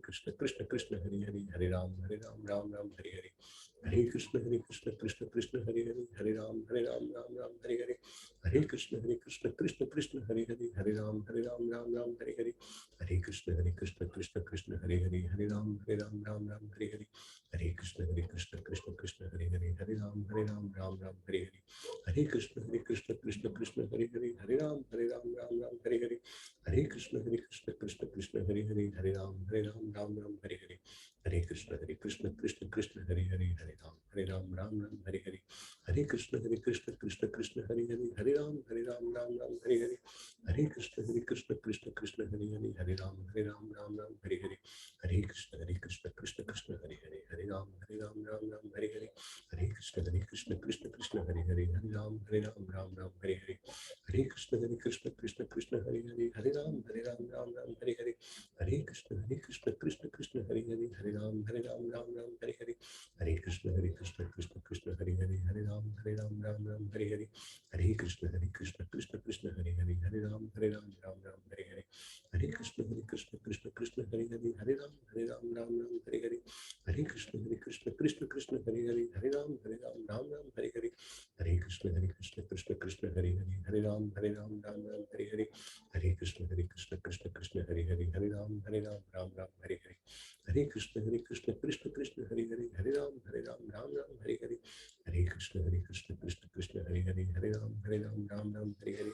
Krishna Krishna Krishna Hare Hare Hare Ram Hare Ram Ram Ram Hare Hare Hare Krishna Hare Krishna Krishna Krishna Hare Hare Hare Ram Hare Ram Ram Ram Hare Hare Hare Krishna Hare Krishna Krishna Krishna Hare Hare Hare Ram Hare Ram Ram Ram Hare Hare Hare Krishna Hare Krishna Krishna Krishna Hare Hare Hare Ram Hare Ram Ram Ram Hare Hare Hare Krishna Hare Krishna Krishna Krishna Hare Hare Hare Ram Hare Ram Ram Ram Hare Hare Hare Krishna Hare Krishna Krishna Krishna Hare Hare Hare Ram Hare Ram Ram Ram Hare Hare Hare Krishna Hare Krishna Krishna Krishna Hare Hare Hare Ram Hare Ram Ram Ram Hare Hare Hare Krishna Hare Krishna Krishna Krishna Hare Hare Hare Ram Hare Ram Ram Ram Hare Hare Hare Krishna Hare Krishna Krishna Krishna Hare Hare Hare Ram Hare Ram Ram Ram Hare Hare Hare Krishna Hare Krishna Krishna Krishna Hare Hare Hare Ram Hare Ram Ram Ram Hare Hare Hare Krishna Hare Krishna Krishna Krishna Hare Hare Hare Ram Hare Ram Ram Ram Hare Hare Hare Krishna Hare Krishna Krishna Krishna Hare Hare Hare Ram Hare Ram Ram Ram Hare Hare Hare Krishna Hare Krishna Krishna Krishna Hare Hare Hare Ram Hare Ram Ram Ram Hare Hare Hare Krishna Hare Krishna Krishna Krishna Hare Hare Hare Ram Hare Ram Ram Ram Hare Hare Hare Krishna Hare Krishna Krishna Krishna Hare Hare Hare Ram Hare Ram Ram Ram Hare Hare Hare Krishna Hare Krishna Krishna Krishna Hare Hare Hare Ram Hare Ram Ram Ram Hare Hare Hare Krishna Hare Krishna Krishna Krishna Hare Hare Hare Ram Hare Ram Ram Ram Hare Hare Hare Krishna Hare Krishna Krishna Krishna Hare Hare Hare Ram Hare Ram Ram Ram Hare Hare Hare Krishna Hare Krishna Krishna Krishna Hare Hare Hare Ram Hare Ram Ram Ram Hare Hare Hare Krishna Hare Krishna Krishna Krishna Hare Hare Hare Ram Hare Ram Ram Ram Hare Hare Hare Krishna Hare Krishna Krishna Krishna Hare Hare Hare Ram Hare Ram Ram Ram Hare Hare Hare Krishna Hare Krishna Krishna Krishna Hare Hare Hare Ram Hare Ram Ram Ram Hare Hare Hare Krishna Hare Krishna Krishna Krishna Hare Hare Hare Ram Hare Ram Ram Ram Hare Hare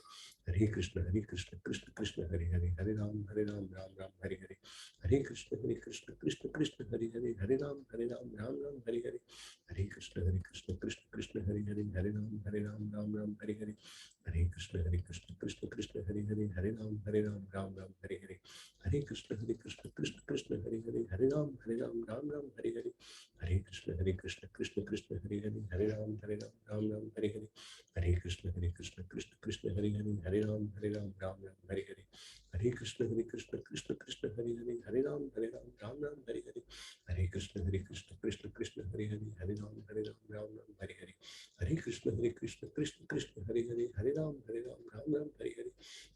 Hare Krishna Hare Krishna Krishna Krishna Hare Hare Hare Ram Hare Ram Ram Ram Hare Hare Hare Krishna Hare Krishna Krishna Krishna Hare Hare Hare Ram Hare Ram Ram Ram Hare Hare Hare Krishna Hare Krishna Krishna Krishna Hare Hare Hare Ram Hare Ram Ram Ram Hare Hare Hare Krishna Hare Krishna Krishna Krishna Hare Hare Hare Ram Hare Ram Ram Ram Hare Hare Hare Krishna Hare Krishna Krishna Krishna Hare Hare Hare Ram Hare Ram Ram Ram Hare Hare Hare Krishna Hare Krishna Krishna Krishna Hare Hare Hare Ram Hare Ram Ram Ram Hare Hare Hare Krishna Hare Krishna Krishna Krishna Hare Hare Hare Ram Hare Ram Ram Ram Hare Hare Hare Krishna Hare Krishna Krishna Krishna Hare Hare Hare Ram Hare Ram Ram Ram Hare Hare Hare Krishna Hare Krishna Krishna Krishna Hare Hare Hare Ram Hare Ram Ram Ram Hare Hare Hare Krishna Hare Krishna Krishna Krishna Hare Hare Hare Ram Hare Ram Ram Ram Hare Hare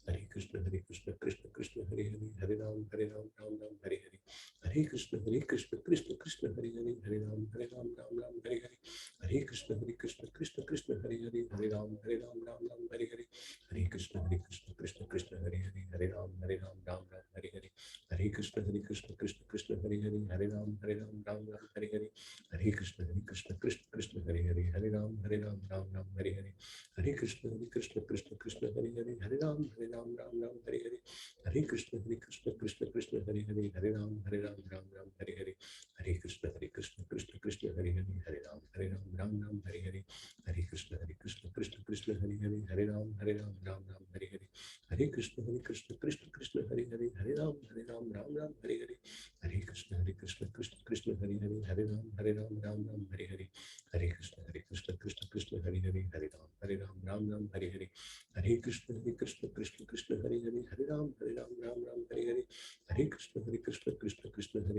Hare Krishna Hare Krishna Krishna Krishna Hare Hare Hare Ram Hare Ram Ram Ram Hare Hare Hare Krishna Hare Krishna Krishna Krishna Hare Hare Hare Ram Hare Ram Ram Ram Hare Hare Hare Krishna Hare Krishna Krishna Krishna Hare Hare Hare Ram Hare Ram Ram Ram Hare Hare Hare Krishna Hare Krishna Krishna Krishna Hare Hare Hare Ram Hare Ram Ram Ram Hare Hare Hare Krishna Hare Krishna Krishna Krishna Hare Hare Hare Ram Hare Ram Ram Ram Hare Hare Hare Krishna Hare Krishna Krishna Krishna Hare Hare Hare Ram Hare Ram Ram Ram Hare Hare Hare Krishna Hare Krishna Krishna Krishna Hare Hare Hare Ram Hare Ram Ram Ram Hare Hare Hare Krishna Hare Krishna Krishna Krishna Hare Hare Hare Ram Hare Ram Ram Ram Hare Hare Hare Krishna Hare Krishna Krishna Krishna Hare Hare Hare Ram Hare Ram Ram Ram Hare Hare Hare Krishna Hare Krishna Krishna Krishna Hare Hare Hare Ram Hare Ram Ram Ram Hare Hare Hare Krishna Hare Krishna Krishna Krishna Hare Hare Hare Ram Hare Ram Ram Ram Hare Hare Hare Krishna Hare Krishna Krishna Krishna Hare Hare Hare Ram Hare Ram Ram Ram Hare Hare Hare Krishna Hare Krishna Krishna Krishna Hare Hare Hare Ram Hare Ram Ram Ram Hare Hare Hare Krishna Hare Krishna Krishna Krishna Hare Hare Hare Ram Hare Ram Ram Ram Hare Hare Hare Krishna Hare Krishna Krishna Krishna Hare Hare Hare Ram Hare Ram Ram Ram Hare Hare Hare Krishna Hare Krishna Krishna Krishna Hare Hare Hare Ram Hare Ram Ram Ram Hare Hare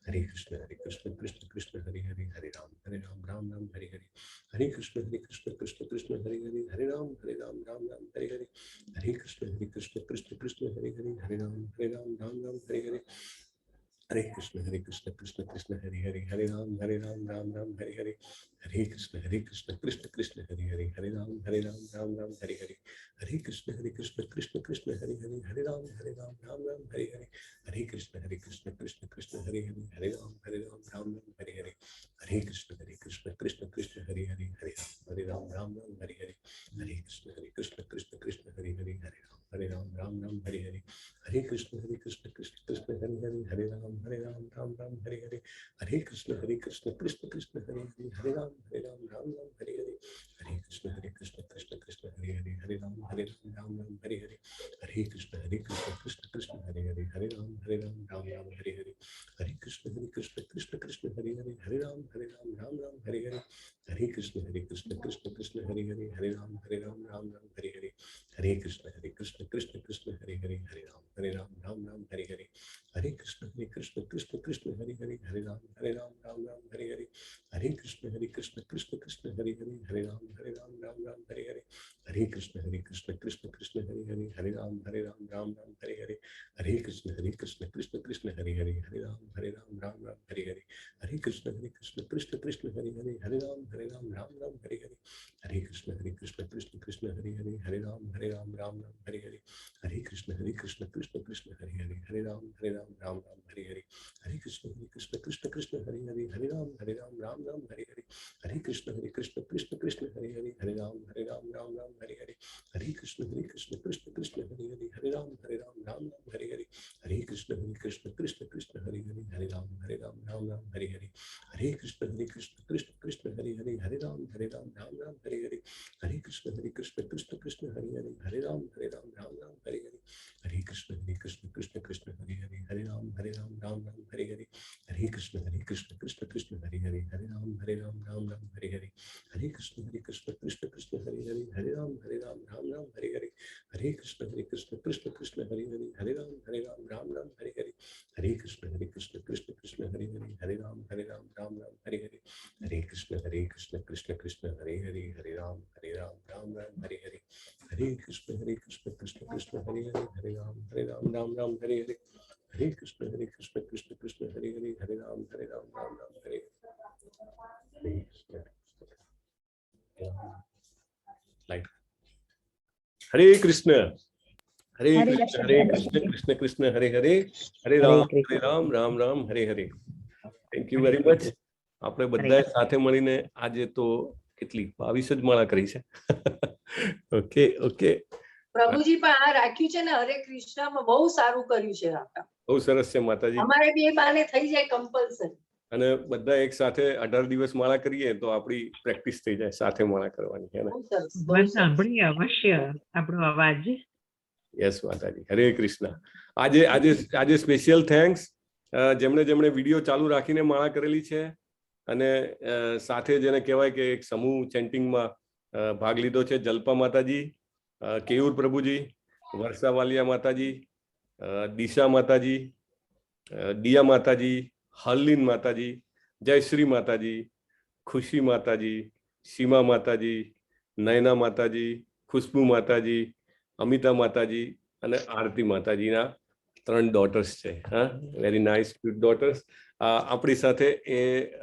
Hare Krishna Hare Krishna Krishna Krishna Hare Hare Hare Ram Hare Ram Ram Ram Hare Hare Hare Krishna Hare Krishna Krishna Krishna Hare Hare Hare Ram Hare Ram Ram Ram Hare Hare Hare Krishna Hare Krishna Krishna Krishna Hare Hare Hare Ram Hare Ram Ram Ram Hare Hare Hare Krishna Hare Krishna Krishna Krishna Hare Hare Hare Ram Hare Ram Ram Ram Hare Hare Hare Krishna Hare Krishna Krishna Krishna Hare Hare Hare Ram Hare Ram Ram Ram Hare Hare Hare Krishna Hare Krishna Krishna Krishna Hare Hare Hare Ram Hare Ram Ram Ram Hare Hare Hare Krishna Hare Krishna Krishna Krishna Hare Hare Hare Ram Hare Ram Ram Ram Hare Hare Hare Krishna Hare Krishna Krishna Krishna Hare Hare Hare Ram Hare Ram Ram Ram Hare Hare Hare Krishna Hare Krishna Krishna Krishna Hare Hare Hare Ram Hare Ram Ram Ram Hare Hare Hare Krishna Hare Krishna Krishna Krishna Hare Hare Hare Ram Hare Ram Ram Ram Hare Hare Hare Krishna Hare Krishna Krishna Krishna Hare Hare Hare Ram Hare Ram Ram Ram Hare Hare Hare Krishna Hare Krishna Krishna Krishna Hare Hare Hare Ram Hare Ram Ram Ram Hare Hare Hare Krishna Hare Krishna Krishna Krishna Hare Hare Hare Ram Hare Ram Ram Ram Hare Hare Hare Krishna Hare Krishna Krishna Krishna Hare Hare Hare Ram Hare Ram Ram Ram Hare Hare. Hare Krishna Hare Krishna Krishna Krishna Hare Hare. Hare Ram Hare Ram Ram Ram Hare Hare. Hare Krishna Hare Krishna Krishna Krishna Hare Hare. Hare Ram Hare Ram Ram Ram Hare Hare. Hare Krishna Hare Krishna Krishna Krishna Hare Hare. Hare Ram Hare Ram Ram Ram Hare Hare. Hare Krishna Hare Krishna Krishna Krishna Hare Hare. Hare Ram Hare Ram Ram Ram Hare Hare. Hare Krishna Hare Krishna Krishna Krishna Hare Hare. Hare Ram Hare Ram Ram Ram Hare Hare. Hare Krishna Hare Krishna Krishna Krishna Hare Hare. Hare Ram Hare Ram Ram Ram Hare Hare. Hare Krishna Hare Krishna Krishna Krishna Hare Hare. Hare Ram Hare Ram Ram Ram Hare Hare. Hare Krishna Hare Krishna Krishna Krishna Hare Hare. Hare Ram Hare Ram Ram Ram Hare Hare. Hare Krishna Hare Krishna Krishna Krishna Hare Hare. Hare Ram Hare Ram Ram Ram Hare Hare. Hare Krishna Hare Krishna Krishna Krishna Hare Hare. Hare Ram Hare Ram Ram Ram Hare Hare. Hare Krishna Hare Krishna Krishna Krishna Hare Hare. Hare Ram Hare Ram Ram Ram Hare Hare. Hare Krishna Hare Krishna Krishna Krishna Hare Hare. Hare Ram Hare Ram Ram Ram Hare Hare. Hare Krishna Hare Krishna Krishna Krishna Hare Hare. Hare Ram Hare Ram Ram Ram Hare Hare. Hare Krishna Hare Krishna Krishna Krishna Hare Hare. Hare Ram Hare Ram Ram Ram Hare Hare. Hare Krishna Hare Krishna Krishna Krishna Hare Hare. Hare Ram Hare Ram Ram Ram Hare Hare. Hare Krishna Hare Krishna Krishna Krishna Hare Hare. Hare Ram Hare Ram Ram Ram Hare Hare. Hare Krishna Hare Krishna Krishna Krishna Hare Hare. Hare Ram Hare Ram Ram Ram Hare Hare. Hare Krishna Hare Krishna Krishna Krishna Hare Hare. Hare Ram Hare Ram Ram Ram Hare Hare. Hare Krishna Hare Krishna Krishna Krishna Hare Hare. Hare Ram Hare Ram Ram Ram Hare Hare. Hare Krishna Hare Krishna Krishna Krishna Hare Hare. Hare Ram Hare Ram Ram Ram Hare Hare. Hare Krishna Hare Krishna Krishna Krishna Hare Hare. Hare Ram Hare Ram Ram Ram Hare Hare. Krishna light. Hare Krishna Hare Hare Krishna Hare Krishna Krishna Krishna Hare Hare. Hare Ram Hare Ram Ram Ram Hare Hare. Thank you very much. આપણે બધાએ સાથે મળીને આજે તો કેટલી 22 જ માળા કરી છે. Okay okay. પ્રભુજી, પણ આ રાખ્યું છે ને હરે કૃષ્ણમાં, બહુ સારું કર્યું છે આ. બહુ સરસ છે, માતાજી. અમારે બી એ બહાને થઈ જાય કમ્પલસરી. અને બધા એક સાથે 18 દિવસ માળા કરીએ તો આપણી પ્રેક્ટિસ થઈ જાય સાથે માળા કરવાની, હે ને? બહુ સરસ, બહુ બસ સરસ. સાંભળીએ અવશ્ય આપણો અવાજ. યસ માતાજી, હરે કૃષ્ણ. આજે આજે આજે સ્પેશિયલ thanks જેમણે જેમણે વિડીયો ચાલુ રાખીને માળા કરેલી છે અને સાથે જેને કહેવાય કે એક સમૂહ ચેન્ટિંગમાં ભાગ લીધો છે. જલ્પા માતાજી, કેયુર પ્રભુજી, વર્ષા વાલિયા માતાજી, દિશા માતાજી, દિયા માતાજી, હરલીન માતાજી, જયશ્રી માતાજી, ખુશી માતાજી, સીમા માતાજી, નયના માતાજી, ખુશ્બુ માતાજી, અમિતા માતાજી અને આરતી માતાજીના ત્રણ ડોટર્સ છે. હા, વેરી નાઇસ ક્યુટ ડોટર્સ. આપણી સાથે એ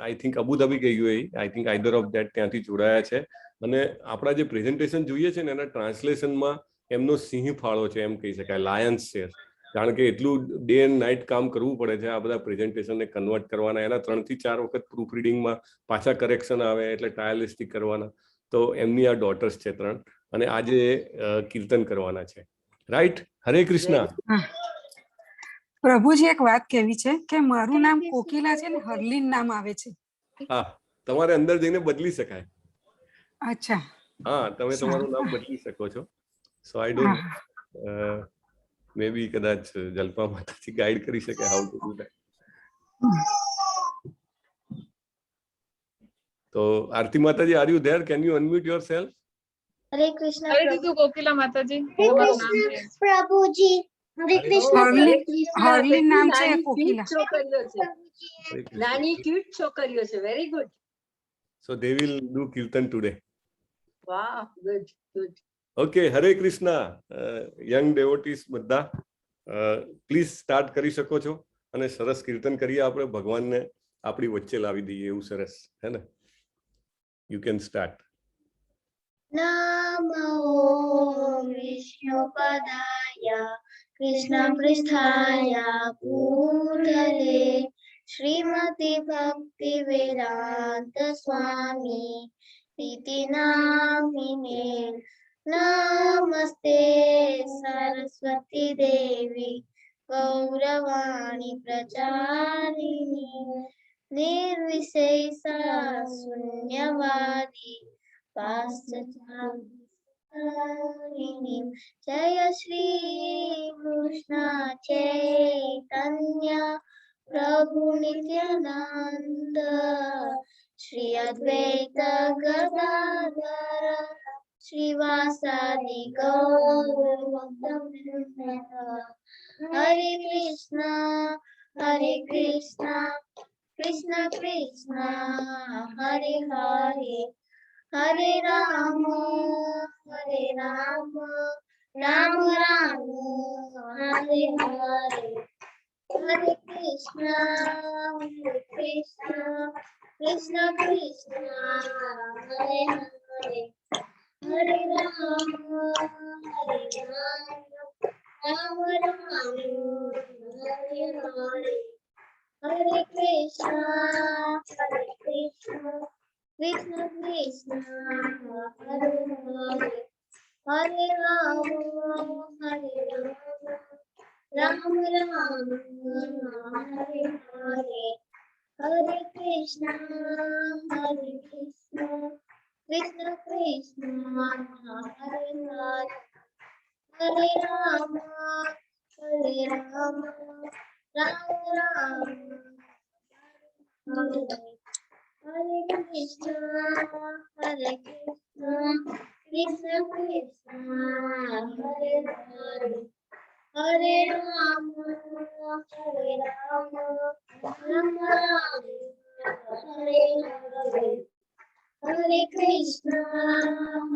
I think Abu Dhabi ગયું એ, I think either of that, ત્યાંથી જોડાયા છે અને આપણા જે પ્રેઝન્ટેશન જોઈએ છે ને એના ટ્રાન્સલેશનમાં એમનો સિંહ ફાળો છે એમ કહી શકાય, લાયન્સ શેર, કારણ કે એટલું ડે એન્ડ નાઇટ કામ કરવું પડે છે આ બધા પ્રેઝન્ટેશનને કન્વર્ટ કરવાના. એના ત્રણથી ચાર વખત પ્રૂફ રીડિંગમાં પાછા કરેક્શન આવે, એટલે ટાયરલેસલી કરવાના. તો એમની આ ડોટર્સ છે ત્રણ અને આજે કીર્તન કરવાના છે, રાઈટ? હરે કૃષ્ણ. પ્રભુજી, એક વાત કહેવી છે કે મારું નામ કોકિલા છે ને હરલીન નામ આવે છે. હા, તમારે અંદર જઈને બદલી શકાય. અચ્છા. હા, તમે તમારું નામ બદલી શકો છો. સો I don't, May બી કદાચ જલ્પા માતાજી ગાઈડ કરી શકે how to do that. તો આરતી માતાજી, are you there? Can you unmute yourself? Hare Krishna. કરી દીધું, કોકિલા માતાજી. હરે તમારું નામ કૃષ્ણ. છે. પ્રભુજી, હરે કૃષ્ણ. હરલીન. કૃષ્ણ. હરલીન નામ છે. નાની કોકિલા. cute છોકરીઓ છે. નાની ક્યુટ છોકરીઓ છે, very good. So they will do kirtan today. વાહ, good good. Okay, Hare Krishna. Young devotees બધા પ્લીઝ સ્ટાર્ટ કરી શકો છો અને સરસ કીર્તન કરીએ આપણે. ભગવાનને આપણી વચ્ચે લાવી દઈએ એવું સરસ, હે ને? You can start. નમો વિષ્ણુપદાય કૃષ્ણ પૃષ્ઠાય ભૂતલે, શ્રીમતી ભક્તિ વેદાંત સ્વામી ઇતિ નામિને. નમસ્તે સરસ્વતી દેવી, ગૌરવાણી પ્રચારિણી, નિર્વિશેષ શૂન્યવાદી, પાશ્ચાત્ય. જય શ્રી કૃષ્ણ ચૈતન્ય પ્રભુ નિત્યાનંદ, શ્રી અદ્વૈત ગદાધર. श्रीवासादि गौर भक्तवृन्द। हरे कृष्ण हरे कृष्ण कृष्ण कृष्ण हरे हरे, हरे राम हरे राम राम राम हरे हरे। हरे कृष्ण हरे कृष्ण कृष्ण कृष्ण हरे हरे, हरे राम हरे राम राम राम हरे हरे। हरे कृष्ण हरे कृष्ण कृष्ण कृष्ण हरे हरे, हरे राम हरे राम राम राम हरे हरे। हरे कृष्ण हरे कृष्ण कृष्ण कृष्ण हरे हरे, हरे राम हरे राम राम राम हरे हरे। कृष्ण हरे कृष्ण कृष्ण कृष्ण हरे हरे, हरे राम हरे राम राम राम हरे हरे। हरे कृष्ण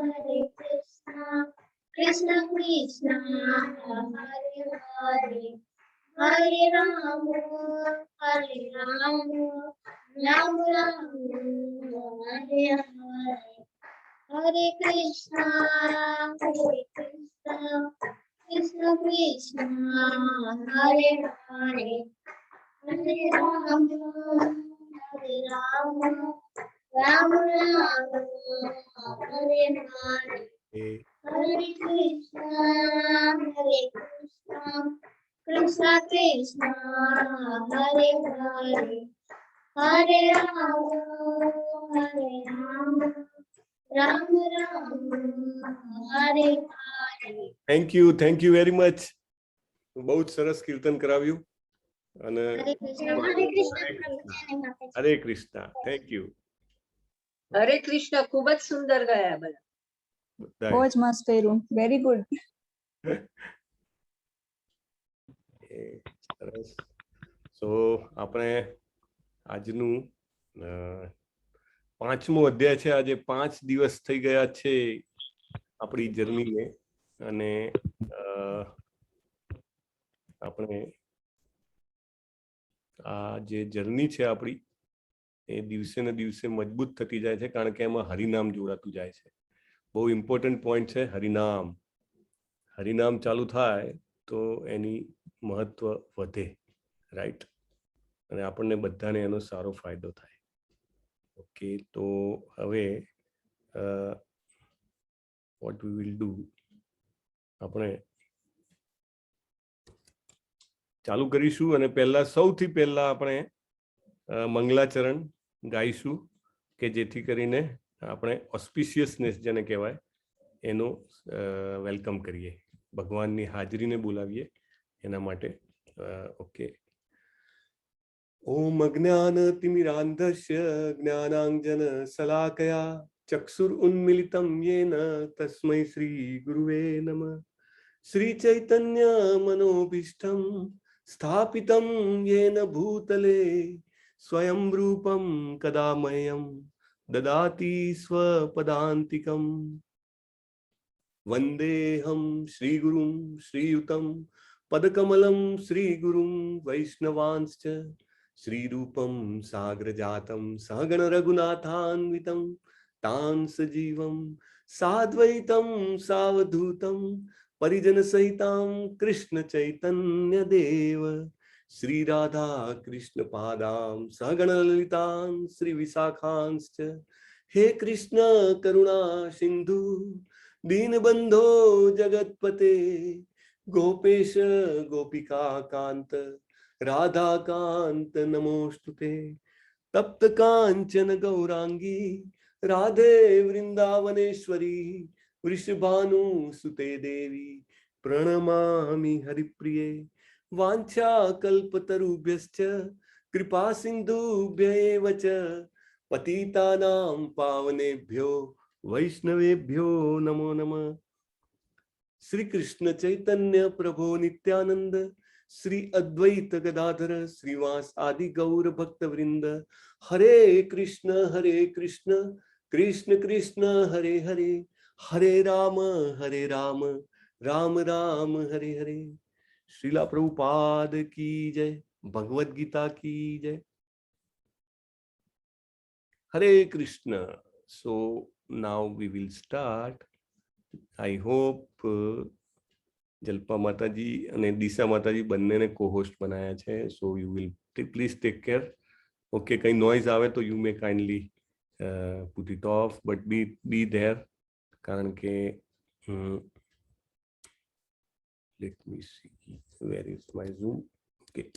हरे कृष्ण कृष्ण कृष्ण हरे हरे, हरे राम हरे राम राम राम हरे हरे। हरे कृष्ण हरे कृष्ण कृष्ण कृष्ण हरे हरे, हरे राम हरे राम राम राम हरे हरे। हरे कृष्ण हरे कृष्ण कृष्ण कृष्ण हरे हरे, हरे राम हरे Ram Ram Ram Hare Hare. Thank you, thank you very much. બહુ જ સરસ કીર્તન કરાવ્યું અને હરે કૃષ્ણ હરે કૃષ્ણ. હરે કૃષ્ણ, thank you. હરે કૃષ્ણ, ખૂબ જ સુંદર ગયા બધા. બધાએ. બહુ જ મસ્ત કર્યું, વેરી ગુડ. એ સરસ. સો આપણે આજનું પાંચમો અધ્યાય છે. આજે 5 દિવસ થઈ ગયા છે આપણી જર્નીને અને આપણે આ જે જર્ની છે આપણી એ દિવસે ને દિવસે મજબૂત થતી જાય છે, કારણ કે એમાં હરિનામ જોડાતું જાય છે. બહુ ઇમ્પોર્ટન્ટ પોઈન્ટ છે હરિનામ. હરિનામ ચાલુ થાય તો એની મહત્વ વધે, રાઈટ? અને આપણને બધાને એનો સારો ફાયદો થાય. ઓકે, તો હવે what we will do, આપણે ચાલુ કરીશું અને પહેલા, સૌથી પહેલા આપણે મંગલાચરણ ગાઈશું કે જેથી કરીને આપણે ઓસ્પિશિયસનેસ જેને કહેવાય એનો welcome કરીએ, ભગવાનની હાજરીને બોલાવીએ એના માટે. ઓકે. ઓમ અજ્ઞાન તિમિરાંધસ્ય જ્ઞાનાંજન શલાકયા ચક્ષુર ઉન્મિલિતમ યેન તસ્મૈ શ્રી ગુરુવે નમઃ. શ્રી ચૈતન્ય મનોભીષ્ટમ સ્થાપિતમ યેન ભૂતલે સ્વયં રૂપમ કદા મહ્યમ દદાતિ સ્વપદાંતિકમ. વંદેહમ શ્રીગુરુમ શ્રીયુતમ પદકમલમ શ્રીગુરુમ વૈષ્ણવાંશ્ચ શ્રીરૂપમ સાગરજાતમ સહગણ રઘુનાથાન્વિતમ તાં સજીવમ સાદ્વૈતમ સાવધૂતમ પરિજન સહિતામ કૃષ્ણ ચૈતન્ય દેવ શ્રી રાધા કૃષ્ણ પાદામ સહગણ લલિતાં શ્રી વિશાખાંશ્ચ. હે કૃષ્ણ કરુણા સિંધુ દીનબંધો જગતપતે ગોપેશ ગોપિકા કાંત રાધાકાંત નમોસ્તુતે. તપ્ત કાંચન ગૌરાંગી રાધે વૃંદાવનેશ્વરી વૃષભાનુ સુતે દેવી પ્રણમામિ હરિપ્રિયે. વાંછા કલ્પતરુભ્યશ્ચ કૃપા સિંધુભ્ય એવ ચ પતિતાનાં પાવનેભ્યો વૈષ્ણવેભ્યો નમો નમઃ. શ્રી કૃષ્ણ ચૈતન્ય પ્રભુ નિત્યાનંદ, શ્રી અદ્વૈત ગદાધર શ્રીવાસ આદિ ગૌર ભક્ત વૃંદ. હરે કૃષ્ણ હરે કૃષ્ણ કૃષ્ણ કૃષ્ણ હરે હરે, હરે રામ હરે રામ રામ રામ હરે હરે. શ્રીલા પ્રભુપાદ કી જય, ભગવદ્ ગીતા કી જય. હરે Krishna. So now we will start. I hope Jalpa માતાજી અને દિશા માતાજી બંનેને કો-હોસ્ટ બનાયા છે, so you will please take care, okay? કંઈ નોઇઝ આવે તો you may kindly put it off, but be there, કારણ કે let me see, where is my Zoom? Okay,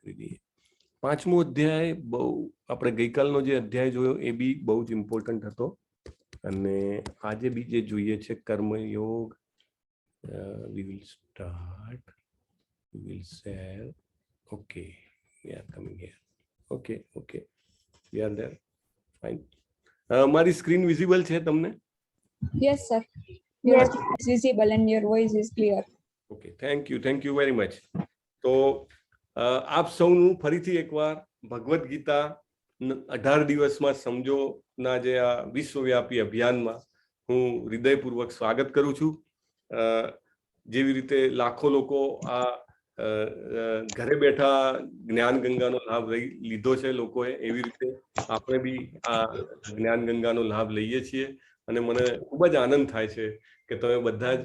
કરી દઈએ. પાંચમો અધ્યાય બહુ, આપણે ગઈકાલનો જે અધ્યાય જોયો એ બી બહુ જ ઇમ્પોર્ટન્ટ હતો અને આજે બી જે જોઈએ છે કર્મયોગ. We will start, we will share. Okay, we are coming here. Okay, we are there, fine. મારી સ્ક્રીન વિઝિબલ છે તમને? Yes, sir. Your screen is visible and your voice is clear. Okay, thank you, thank you very much. તો આપ સૌનું ફરીથી એકવાર ભગવદ્ ગીતા 18 દિવસમાં સમજો ના જે આ વિશ્વવ્યાપી અભિયાનમાં હું હૃદયપૂર્વક સ્વાગત કરું છું. જેવી રીતે લાખો લોકો આ અ, અ, ઘરે બેઠા જ્ઞાન ગંગાનો લાભ લઈ લીધો છે લોકોએ, એવી રીતે આપણે બી આ જ્ઞાન ગંગાનો લાભ લઈએ છીએ અને મને ખૂબ જ આનંદ થાય છે કે તમે બધા જ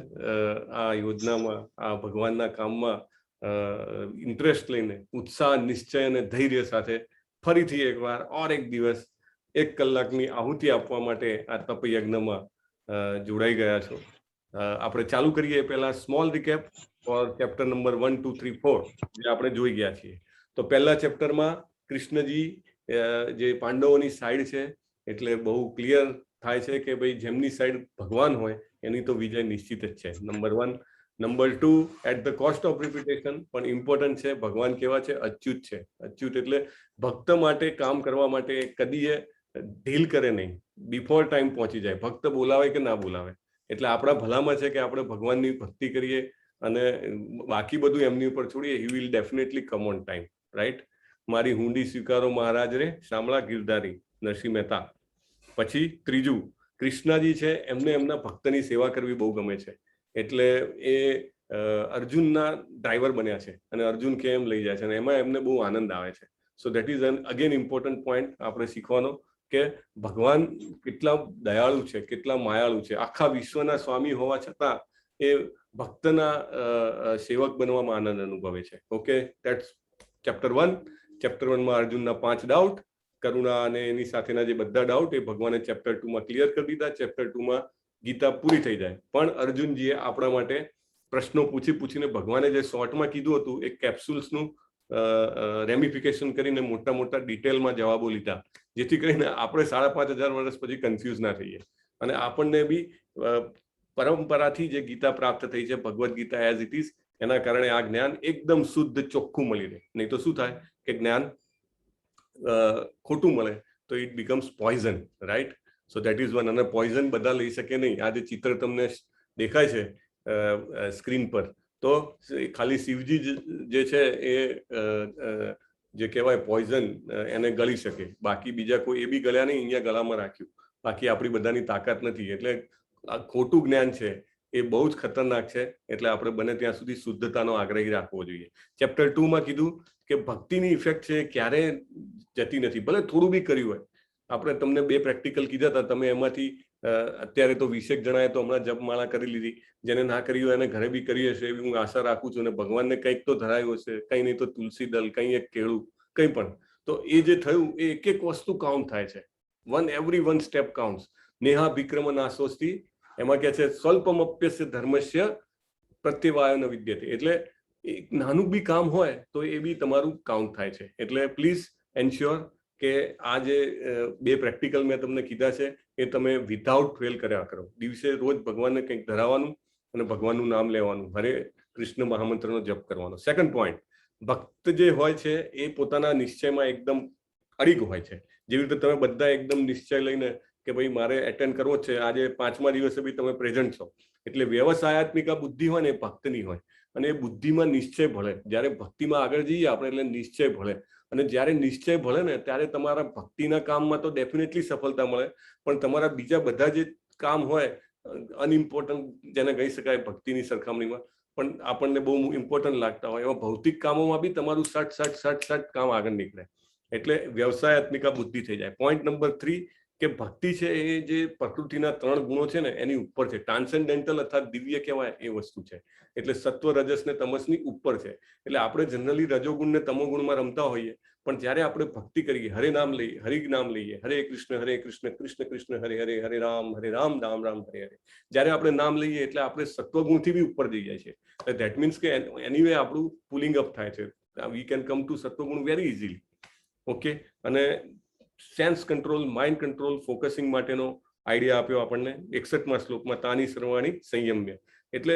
આ યોજનામાં, આ ભગવાનના કામમાં ઇન્ટરેસ્ટ લઈને, ઉત્સાહ, નિશ્ચય અને ધૈર્ય સાથે ફરીથી એકવાર ઓર એક દિવસ એક કલાકની આહુતિ આપવા માટે આ તપયજ્ઞમાં જોડાઈ ગયા છો. આપણે ચાલુ કરીએ એ પહેલા small recap for chapter number 1, 2, 3, 4, જે આપણે જોઈ ગયા છીએ. તો પહેલા ચેપ્ટરમાં કૃષ્ણજી જે પાંડવોની સાઈડ છે, એટલે બહુ ક્લિયર થાય છે કે ભાઈ, જેમની સાઈડ ભગવાન હોય એની તો વિજય નિશ્ચિત જ છે, number one. Number two, at the cost of repetition, પણ ઇમ્પોર્ટન્ટ છે, ભગવાન કેવા છે? અચ્યુત છે. અચ્યુત એટલે ભક્ત માટે કામ કરવા માટે કદીએ ઢીલ કરે નહીં, બિફોર ટાઈમ પહોંચી જાય, ભક્ત બોલાવે કે ના બોલાવે. એટલે આપણા ભલામાં છે કે આપણે ભગવાનની ભક્તિ કરીએ અને બાકી બધું એમની ઉપર છોડીએ. He will definitely come on time, right? મારી હુંડી સ્વીકારો મહારાજ રે, શામળા ગિરધારી, નરસિંહ મહેતા. પછી ત્રીજું, કૃષ્ણજી છે એમને એમના ભક્તની સેવા કરવી બહુ ગમે છે, એટલે એ અર્જુનના ડ્રાઈવર બન્યા છે અને અર્જુન કેમ લઈ જાય છે અને એમાં એમને બહુ આનંદ આવે છે. So that is an again important point આપણે શીખવાનો કે ભગવાન કેટલા દયાળુ છે, કેટલા માયાળુ છે. આખા વિશ્વના સ્વામી હોવા છતાં એ ભક્તના સેવક બનવામાં આનંદ અનુભવે છે. Okay, that's chapter 1. Chapter વનમાં અર્જુનના પાંચ ડાઉટ, કરુણા અને એની સાથેના જે બધા ડાઉટ, એ ભગવાને ચેપ્ટર ટુમાં ક્લિયર કરી દીધા. ચેપ્ટર ટુમાં ગીતા પૂરી થઈ જાય, પણ અર્જુનજીએ આપણા માટે પ્રશ્નો પૂછી પૂછીને ભગવાને જે શોર્ટમાં કીધું હતું એ કેપ્સ્યુલ્સનું રેમિફિકેશન કરીને મોટા મોટા ડિટેલમાં જવાબો લીધા, જેથી કરીને આપણે 5500 વર્ષ પછી કન્ફ્યુઝ ના થઈએ અને આપણને બી પરંપરાથી જે ગીતા પ્રાપ્ત થઈ છે, Bhagavad Gita as it is, એના કારણે આ જ્ઞાન એકદમ શુદ્ધ, ચોખ્ખું મળી રહે. નહીં તો શું થાય કે જ્ઞાન ખોટું મળે તો it becomes poison, right? So that is one. અને પોઈઝન બધા લઈ શકે નહીં. આ જે ચિત્ર તમને દેખાય છે સ્ક્રીન પર, તો ખાલી શિવજી જે છે એ જે કહેવાય પોઈઝન, એને ગળી શકે. બાકી બીજા કોઈ એ બી ગળ્યા નહીં, અહીંયા ગળામાં રાખ્યું. બાકી આપણી બધાની તાકાત નથી. એટલે આ ખોટું જ્ઞાન છે એ બહુ જ ખતરનાક છે, એટલે આપણે બને ત્યાં સુધી શુદ્ધતાનો આગ્રહી રાખવો જોઈએ. ચેપ્ટર ટુમાં કીધું કે ભક્તિની ઇફેક્ટ છે એ ક્યારે જતી નથી, ભલે થોડું બી કર્યું હોય. આપણે તમને બે પ્રેક્ટિકલ કીધા હતા, તમે એમાંથી અત્યારે તો 20એક જણાએ તો હમણાં જપમાળા કરી લીધી. જેને ના કરી હોય એને ઘરે બી કરી હશે એવી હું આશા રાખું છું અને ભગવાનને કંઈક તો ધરાયું હશે, કંઈ નહીં તો તુલસી દલ, કંઈ એક કેળું, કંઈ પણ. તો એ જે થયું એ એક એક વસ્તુ કાઉન્ટ થાય છે. One every one step counts. નેહાભિક્રમો નાશોસ્તિ, એમાં કહે છે સ્વલ્પમપ્યસ્ય ધર્મસ્ય પ્રત્યવાયો ન વિદ્યતે. એટલે એક નાનું બી કામ હોય તો એ બી તમારું કાઉન્ટ થાય છે. એટલે પ્લીઝ એન્શ્યોર કે આ જે બે પ્રેક્ટિકલ મેં તમને કીધા છે એ તમે વિધાઉટ ફેલ કર્યા કરો. દિવસે રોજ ભગવાનને કંઈક ધરાવવાનું અને ભગવાનનું નામ લેવાનું, હરે કૃષ્ણ મહામંત્રનો જપ કરવાનો. સેકન્ડ પોઈન્ટ, ભક્ત જે હોય છે એ પોતાના નિશ્ચયમાં એકદમ અડીગ હોય છે. જેવી રીતે તમે બધા એકદમ નિશ્ચય લઈને કે ભાઈ, મારે એટેન્ડ કરવો જ છે, આજે પાંચમા દિવસે બી તમે પ્રેઝન્ટ છો. એટલે વ્યવસાયાત્મિકા બુદ્ધિ હોય ને, એ ભક્તની હોય અને એ બુદ્ધિમાં નિશ્ચય ભળે. જ્યારે ભક્તિમાં આગળ જઈએ આપણે, એટલે નિશ્ચય ભળે અને જ્યારે નિશ્ચય ભળે ને, ત્યારે તમારા ભક્તિના કામમાં તો ડેફિનેટલી સફળતા મળે, પણ તમારા બીજા બધા જે કામ હોય, અનઇમ્પોર્ટન્ટ જેને કહી શકાય ભક્તિની સરખામણીમાં, પણ આપણને બહુ ઇમ્પોર્ટન્ટ લાગતા હોય, એવા ભૌતિક કામોમાં બી તમારું સટ સટ સટ સટ કામ આગળ નીકળે. એટલે વ્યવસાયાત્મિકા બુદ્ધિ થઈ જાય. પોઈન્ટ નંબર 3 કે ભક્તિ છે એ જે પ્રકૃતિના ત્રણ ગુણો છે ને, એની ઉપર છે. ટ્રાન્સેન્ડેન્ટલ અથવા દિવ્ય કહેવાય એ વસ્તુ છે. એટલે સત્વ, રજસ ને તમસની ઉપર છે. એટલે આપણે જનરલી રજોગુણ ને તમોગુણમાં રમતા હોઈએ, પણ જ્યારે આપણે ભક્તિ કરીએ, હરે નામ લઈએ, હરિ નામ લઈએ, હરે કૃષ્ણ હરે કૃષ્ણ કૃષ્ણ કૃષ્ણ હરે હરે, હરે રામ હરે રામ રામ રામ હરે હરે, જ્યારે આપણે નામ લઈએ એટલે આપણે સત્વગુણથી બી ઉપર જઈ જાય છે. That means કે એનીવે આપણું પુલિંગ અપ થાય છે. We can come to સત્વગુણ very easily, okay? અને sense control, mind control, focusing માટેનો આઈડિયા આપ્યો આપણને 61મા શ્લોકમાં, તાની સર્વાણી સંયમ્ય. એટલે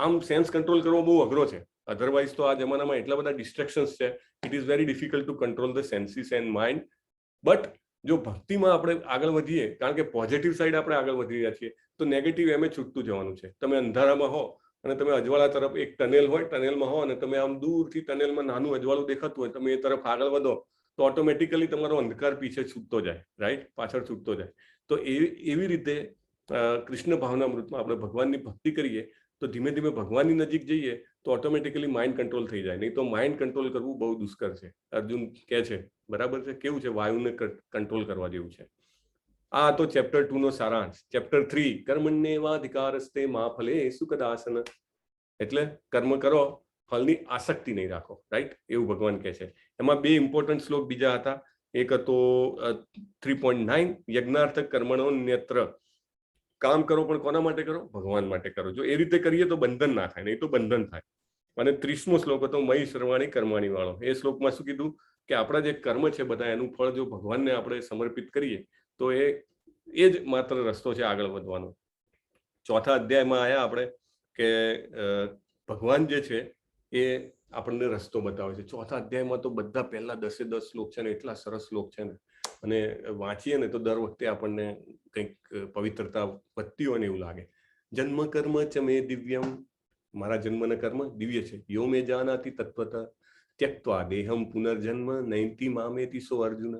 આમ સેન્સ કંટ્રોલ કરવો બહુ અઘરો છે. અધરવાઇઝ તો આ જમાનામાં એટલા બધા ડિસ્ટ્રેક્શન્સ છે, it is very difficult to control the senses and mind. But જો ભક્તિમાં આપણે આગળ વધીએ, કારણ કે પોઝિટિવ સાઈડ આપણે આગળ વધી રહ્યા છીએ, તો નેગેટિવ એમ છૂટતું જવાનું છે. તમે અંધારામાં હો અને તમે અજવાળા તરફ, એક ટનેલ હોય, ટનેલમાં હો અને તમે આમ દૂરથી ટનેલમાં નાનું અજવાળું દેખાતું હોય, તમે એ તરફ આગળ વધો તો ઓટોમેટિકલી તમારો અંધકાર પીછે છૂટતો જાય, રાઈટ? પાછળ છૂટતો જાય. તો એ એવી રીતે કૃષ્ણ ભાવનામૃતમાં આપણે ભગવાનની ભક્તિ કરીએ તો ધીમે ધીમે ભગવાનની નજીક જઈએ તો ઓટોમેટિકલી માઇન્ડ કંટ્રોલ થઈ જાય. નહીં તો માઇન્ડ કંટ્રોલ કરવું બહુ દુષ્કર છે. અર્જુન કહે છે, બરાબર છે? કેવું છે? વાયુને કંટ્રોલ કરવા જેવું છે. આ તો ચેપ્ટર 2 નો સારાંશ. ચેપ્ટર 3, કર્મણ્યેવાધિકારસ્તે મા ફલેષુ કદાચન. એટલે કર્મ કરો, ફલની આસક્તિ નહીં રાખો, રાઈટ? એવું ભગવાન કહે છે. એમાં બે ઇમ્પોર્ટન્ટ શ્લોક બીજા હતા. એક હતો 3.9, યજ્ઞાર્થ કર્મણોન્યત્ર. કામ કરો, પણ કોના માટે કરો? ભગવાન માટે કરો. જો એ રીતે કરીએ તો બંધન ના થાય, નહીં તો બંધન થાય. અને 30મો શ્લોક હતો મયી સર્વાણી કર્માણી વાળો. એ શ્લોકમાં શું કીધું? કે આપણા જે કર્મ છે બધા, એનું ફળ જો ભગવાનને આપણે સમર્પિત કરીએ તો એ એ જ માત્ર રસ્તો છે આગળ વધવાનો. ચોથા અધ્યાયમાં આવ્યા આપણે કે ભગવાન જે છે એ આપણને રસ્તો બતાવે છે. ચોથા અધ્યાયમાં તો બધા પહેલા દસે દસ શ્લોક છે ને, એટલા સરસ શ્લોક છે ને, અને વાંચીએ ને તો દર વખતે આપણને કંઈક પવિત્રતા વધતી હોય ને એવું લાગે. જન્મ કર્મ ચ મે દિવ્યમ, મારા જન્મના કર્મ દિવ્ય છે. યો મે જાનાતિ તત્વત ત્યક્ત્વા દેહમ પુનર્જન્મ નૈતિ મામેતિ સો અર્જુન.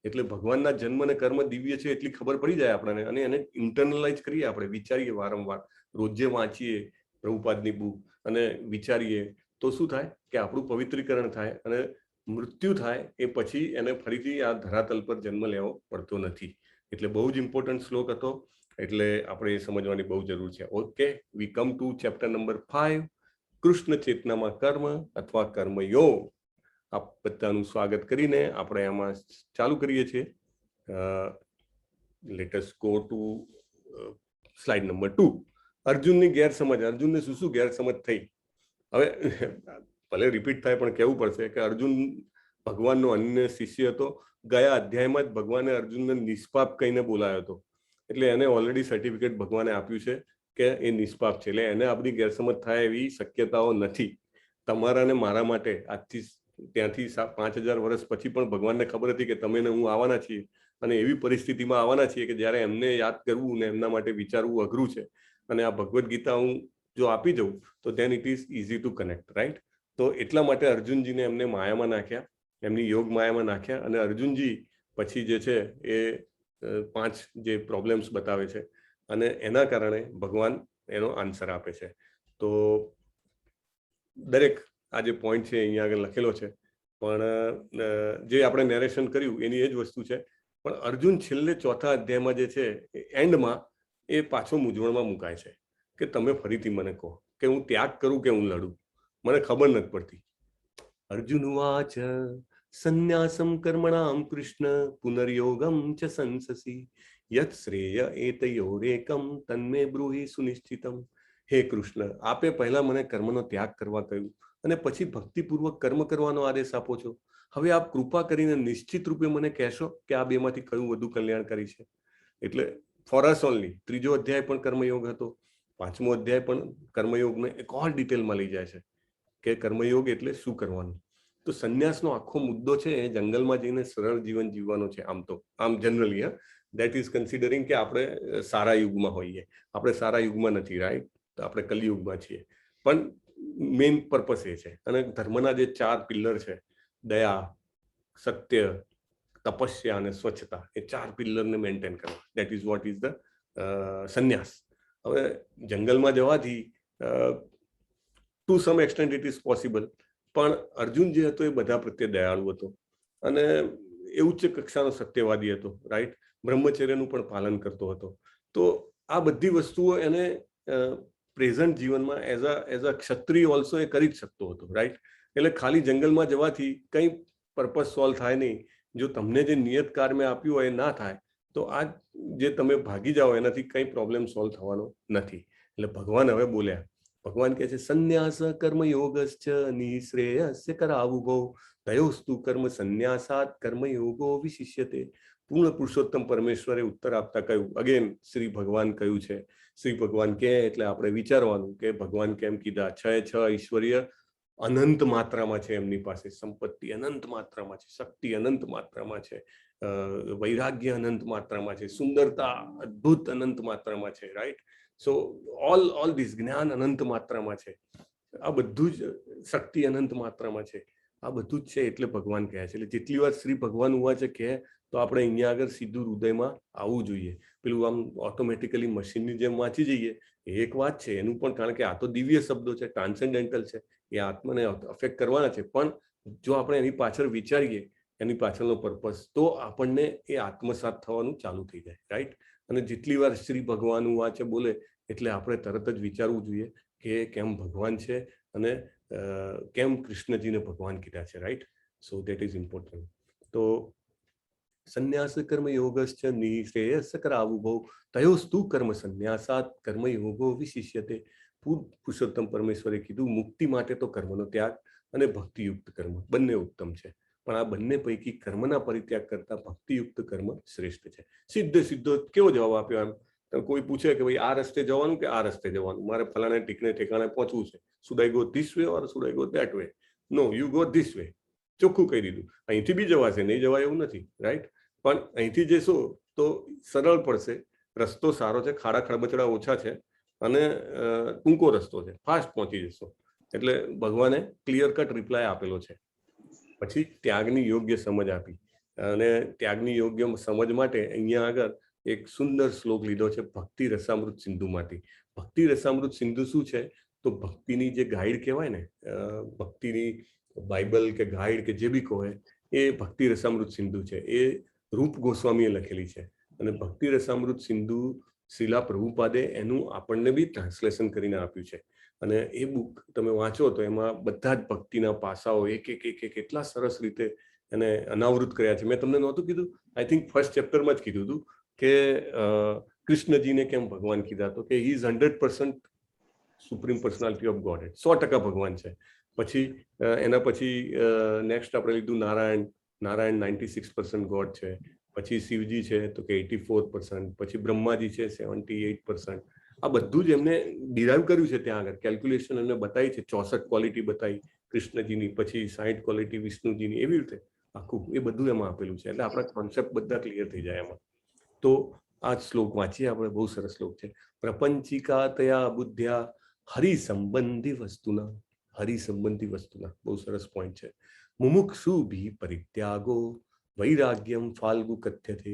એટલે ભગવાનના જન્મ અને કર્મ દિવ્ય છે એટલી ખબર પડી જાય આપણને અને એને ઇન્ટરનલાઇઝ કરીએ આપણે, વિચારીએ વારંવાર, રોજે વાંચીએ પ્રભુપાદની બુક અને વિચારીએ તો શું થાય કે આપણું પવિત્રીકરણ થાય અને મૃત્યુ થાય એ પછી એને ફરીથી આ ધરાતલ પર જન્મ લેવો પડતો નથી. એટલે બહુ જ ઇમ્પોર્ટન્ટ શ્લોક હતો, એટલે આપણે એ સમજવાની બહુ જરૂર છે. Okay, we come to chapter number 5, Krishna ચેતનામાં કર્મ અથવા કર્મયોગ. આપ બધાનું સ્વાગત કરીને આપણે આમાં ચાલુ કરીએ છીએ. Let us go to slide number 2. અર્જુનની ગેરસમજ. અર્જુનને શું શું ગેરસમજ થઈ? હવે ભલે રિપીટ થાય, પણ કહેવું પડશે કે અર્જુન ભગવાનનો અનન્ય શિષ્ય હતો. ગયા અધ્યાયમાં જ ભગવાને અર્જુનને નિષ્પાપ કહીને બોલાયો હતો, એટલે એને ઓલરેડી સર્ટિફિકેટ ભગવાને આપ્યું છે કે એ નિષ્પાપ છે. એટલે એને આ બધી ગેરસમજ થાય એવી શક્યતાઓ નથી. તમારા અને મારા માટે આજથી ત્યાંથી 5000 વર્ષ પછી પણ ભગવાનને ખબર હતી કે તમે ને હું આવવાના છીએ અને એવી પરિસ્થિતિમાં આવવાના છીએ કે જ્યારે એમને યાદ કરવું ને એમના માટે વિચારવું અઘરું છે અને આ ભગવદ્ ગીતા હું જો આપી જઉં તો then it is easy to connect, right? તો એટલા માટે અર્જુનજીને એમને માયામાં નાખ્યા, એમની યોગ માયામાં નાખ્યા અને અર્જુનજી પછી જે છે એ પાંચ જે પ્રોબ્લેમ્સ બતાવે છે અને એના કારણે ભગવાન એનો આન્સર આપે છે. તો દરેક આ જે પોઈન્ટ છે અહીંયા આગળ લખેલો છે, પણ જે આપણે નેરેશન કર્યું એની એ જ વસ્તુ છે. પણ અર્જુન છેલ્લે ચોથા અધ્યાયમાં જે છે એન્ડમાં એ પાછો મૂંઝવણમાં મુકાય છે કે તમે ફરીથી મને કહો કે હું ત્યાગ કરું કે હું લડું, મને ખબર નથી પડતી. અર્જુન ઉવાચ, સંન્યાસમ કર્મણામ કૃષ્ણ પુનર્યોગમ ચ શંસસી યત શ્રેય એતયોરેકમ તન્મે બ્રૂહિ સુનિશ્ચિતમ. હે કૃષ્ણ, આપે પહેલા મને કર્મનો ત્યાગ કરવા કહ્યું અને પછી ભક્તિપૂર્વક કર્મ કરવાનો આદેશ આપો છો. હવે આપ કૃપા કરીને નિશ્ચિત રૂપે મને કહેશો કે આ બેમાંથી કયું વધુ કલ્યાણકારી છે? એટલે ફોર અસ ઓનલી ત્રીજો અધ્યાય પણ કર્મયોગ હતો, પાંચમો અધ્યાય પણ કર્મયોગને એક ઓર ડિટેલમાં લઈ જાય છે કે કર્મયોગ એટલે શું કરવાનું. તો સંન્યાસનો આખો મુદ્દો છે એ જંગલમાં જઈને સરળ જીવન જીવવાનો છે. આમ તો આમ જનરલી, હા, that is considering કે આપણે સારા યુગમાં હોઈએ. આપણે સારા યુગમાં નથી, રાઈટ? તો આપણે કલિયુગમાં છીએ, પણ મેઇન પર્પસ એ છે. અને ધર્મના જે ચાર પિલ્લર છે, દયા, સત્ય, તપસ્યા અને સ્વચ્છતા, એ ચાર પિલ્લરને મેન્ટેન કરવા, that is what is the સંન્યાસ. હવે જંગલમાં જવાથી to some extent it is possible, પણ અર્જુન જે હતો એ બધા પ્રત્યે દયાળુ હતો અને એ ઉચ્ચ કક્ષાનો સત્યવાદી હતો, રાઈટ? બ્રહ્મચર્યનું પણ પાલન કરતો હતો. તો આ બધી વસ્તુઓ એને પ્રેઝન્ટ જીવનમાં એઝ અ ક્ષત્રિય ઓલ્સો એ કરી જ શકતો હતો, રાઈટ? એટલે ખાલી જંગલમાં જવાથી કંઈ પર્પઝ સોલ્વ થાય નહીં. જો તમને જે નિયત કાર્ય મેં આપ્યું હોય એ ના થાય, તો આ જે તમે ભાગી જાઓ એનાથી કંઈ પ્રોબ્લેમ સોલ્વ થવાનો નથી. એટલે ભગવાન હવે બોલ્યા. ભગવાન કહે છે, "સંન્યાસ કર્મ યોગશ્ચ નિઃશ્રેયસ કરાવુભૌ, તયોસ્તુ કર્મ સંન્યાસાત કર્મ યોગો વિશિષ્યતે." પૂર્ણ પુરુષોત્તમ પરમેશ્વરે ઉત્તર આપતા કહ્યું, અગેન શ્રી ભગવાન કહ્યું છે. શ્રી ભગવાન કહે એટલે આપણે વિચારવાનું કે ભગવાન કેમ કીધા? છ છ ઐશ્વર્ય અનંત માત્રામાં છે એમની પાસે. સંપત્તિ અનંત માત્રામાં છે, શક્તિ અનંત માત્રામાં છે, વૈરાગ્ય અનંત માત્રામાં છે, સુંદરતા અદ્ભુત અનંત માત્રામાં છે, right? So all this જ્ઞાન અનંત માત્રામાં છે, આ બધું જ, શક્તિ અનંત માત્રામાં છે, આ બધું જ છે, એટલે ભગવાન કહે છે. એટલે જેટલી વાર શ્રી ભગવાન ઉવાચ કહે તો આપણે અહીંયા આગળ સીધું હૃદયમાં આવવું જોઈએ. પેલું આમ ઓટોમેટિકલી મશીનની જેમ વાંચી જઈએ એ એક વાત છે એનું પણ, કારણ કે આ તો દિવ્ય શબ્દો છે, ટ્રાન્સેન્ડેન્ટલ છે, એ આત્માને અફેક્ટ કરવાના છે. પણ જો આપણે એની પાછળ વિચારીએ, એની પાછળનો પર્પઝ, તો આપણને એ આત્મસાત થવાનું ચાલુ થઈ જાય, રાઈટ? અને જેટલી વાર શ્રી ભગવાન ઉવાચ બોલે એટલે આપણે તરત જ વિચારવું જોઈએ કે કેમ ભગવાન છે અને કેમ કૃષ્ણજીને ભગવાન કીધા છે, right? So that is important. તો "સંન્યાસ કર્મ યોગશ્ચ નિઃશ્રેયસ કરાવુભૌ, તયોસ્તુ કર્મ સંન્યાસાત કર્મ યોગો વિશિષ્યતે." પૂર્ણ પુરુષોત્તમ પરમેશ્વરે કીધું, મુક્તિ માટે તો કર્મનો ત્યાગ અને ભક્તિયુક્ત કર્મ બંને ઉત્તમ છે, પણ આ બંને પૈકી કર્મના પરિત્યાગ કરતા ભક્તિયુક્ત કર્મ શ્રેષ્ઠ છે. સીધે સીધો કેવો જવાબ આપ્યો એમ? તો કોઈ પૂછે કે ભાઈ, આ રસ્તે જવાનું કે આ રસ્તે જવાનું, મારે ફલાણે ઠીકણે ઠેકાણે પહોંચવું છે, should I go this way or should I go that way? No, you go this way. ચોખ્ખું કહી દીધું. અહીંથી બી જવાશે, નહીં જવાય એવું નથી, રાઈટ? પણ અહીંથી જશો તો સરળ પડશે, રસ્તો સારો છે, ખાડા ખડબચડા ઓછા છે અને ટૂંકો રસ્તો છે, ફાસ્ટ પહોંચી જશો. એટલે ભગવાને ક્લિયર કટ રિપ્લાય આપેલો છે. પછી ત્યાગની યોગ્ય સમજ આપી અને ત્યાગની યોગ્ય સમજ માટે અહીંયા આગળ એક સુંદર શ્લોક લીધો છે ભક્તિ રસામૃત સિંધુમાંથી. ભક્તિ રસામૃત સિંધુ શું છે? તો ભક્તિની જે ગાઈડ કહેવાય ને, ભક્તિની બાઇબલ કે ગાઈડ કે જે બી કહો, એ ભક્તિ રસામૃત સિંધુ છે. એ રૂપ ગોસ્વામીએ લખેલી છે અને ભક્તિ રસામૃત સિંધુ શ્રીલા પ્રભુપાદે એનું આપણને બી ટ્રાન્સલેશન કરીને આપ્યું છે. અને એ બુક તમે વાંચો તો એમાં બધા જ ભક્તિના પાસાઓ એક એક એક એક એટલા સરસ રીતે એને અનાવૃત કર્યા છે. મેં તમને નહોતું કીધું? I think first ચેપ્ટરમાં જ કીધું હતું કે કૃષ્ણજીને કેમ ભગવાન કીધા? તો કે he is 100% Supreme Personality of God, 100% ભગવાન છે. પછી એના પછી નેક્સ્ટ આપણે લીધું નારાયણ. નારાયણ 96% ગોડ છે. પછી શિવજી છે તો કે 84%. પછી બ્રહ્માજી છે 78%. આ બધું જ એમને ડિરાઈવ કર્યું છે. ત્યાં આગળ કેલ્ક્યુલેશન એમને બતાવી છે. 64 ક્વોલિટી બતાવી કૃષ્ણજીની, પછી 60 ક્વોલિટી વિષ્ણુજીની, એવી રીતે આખું એ બધું એમાં આપેલું છે. એટલે આપણા કોન્સેપ્ટ બધા ક્લિયર થઈ જાય એમાં. તો આ જ શ્લોક વાંચીએ આપણે, બહુ સરસ શ્લોક છે. "પ્રપંચિકા તયા બુદ્ધ્યા હરિ સંબંધી વસ્તુના", હરિ સંબંધી વસ્તુના, બહુ સરસ પોઈન્ટ છે. "મુમુક્ષુભિ પરિત્યાગો વૈરાગ્યમ ફાલ્ગુ કથ્યતે."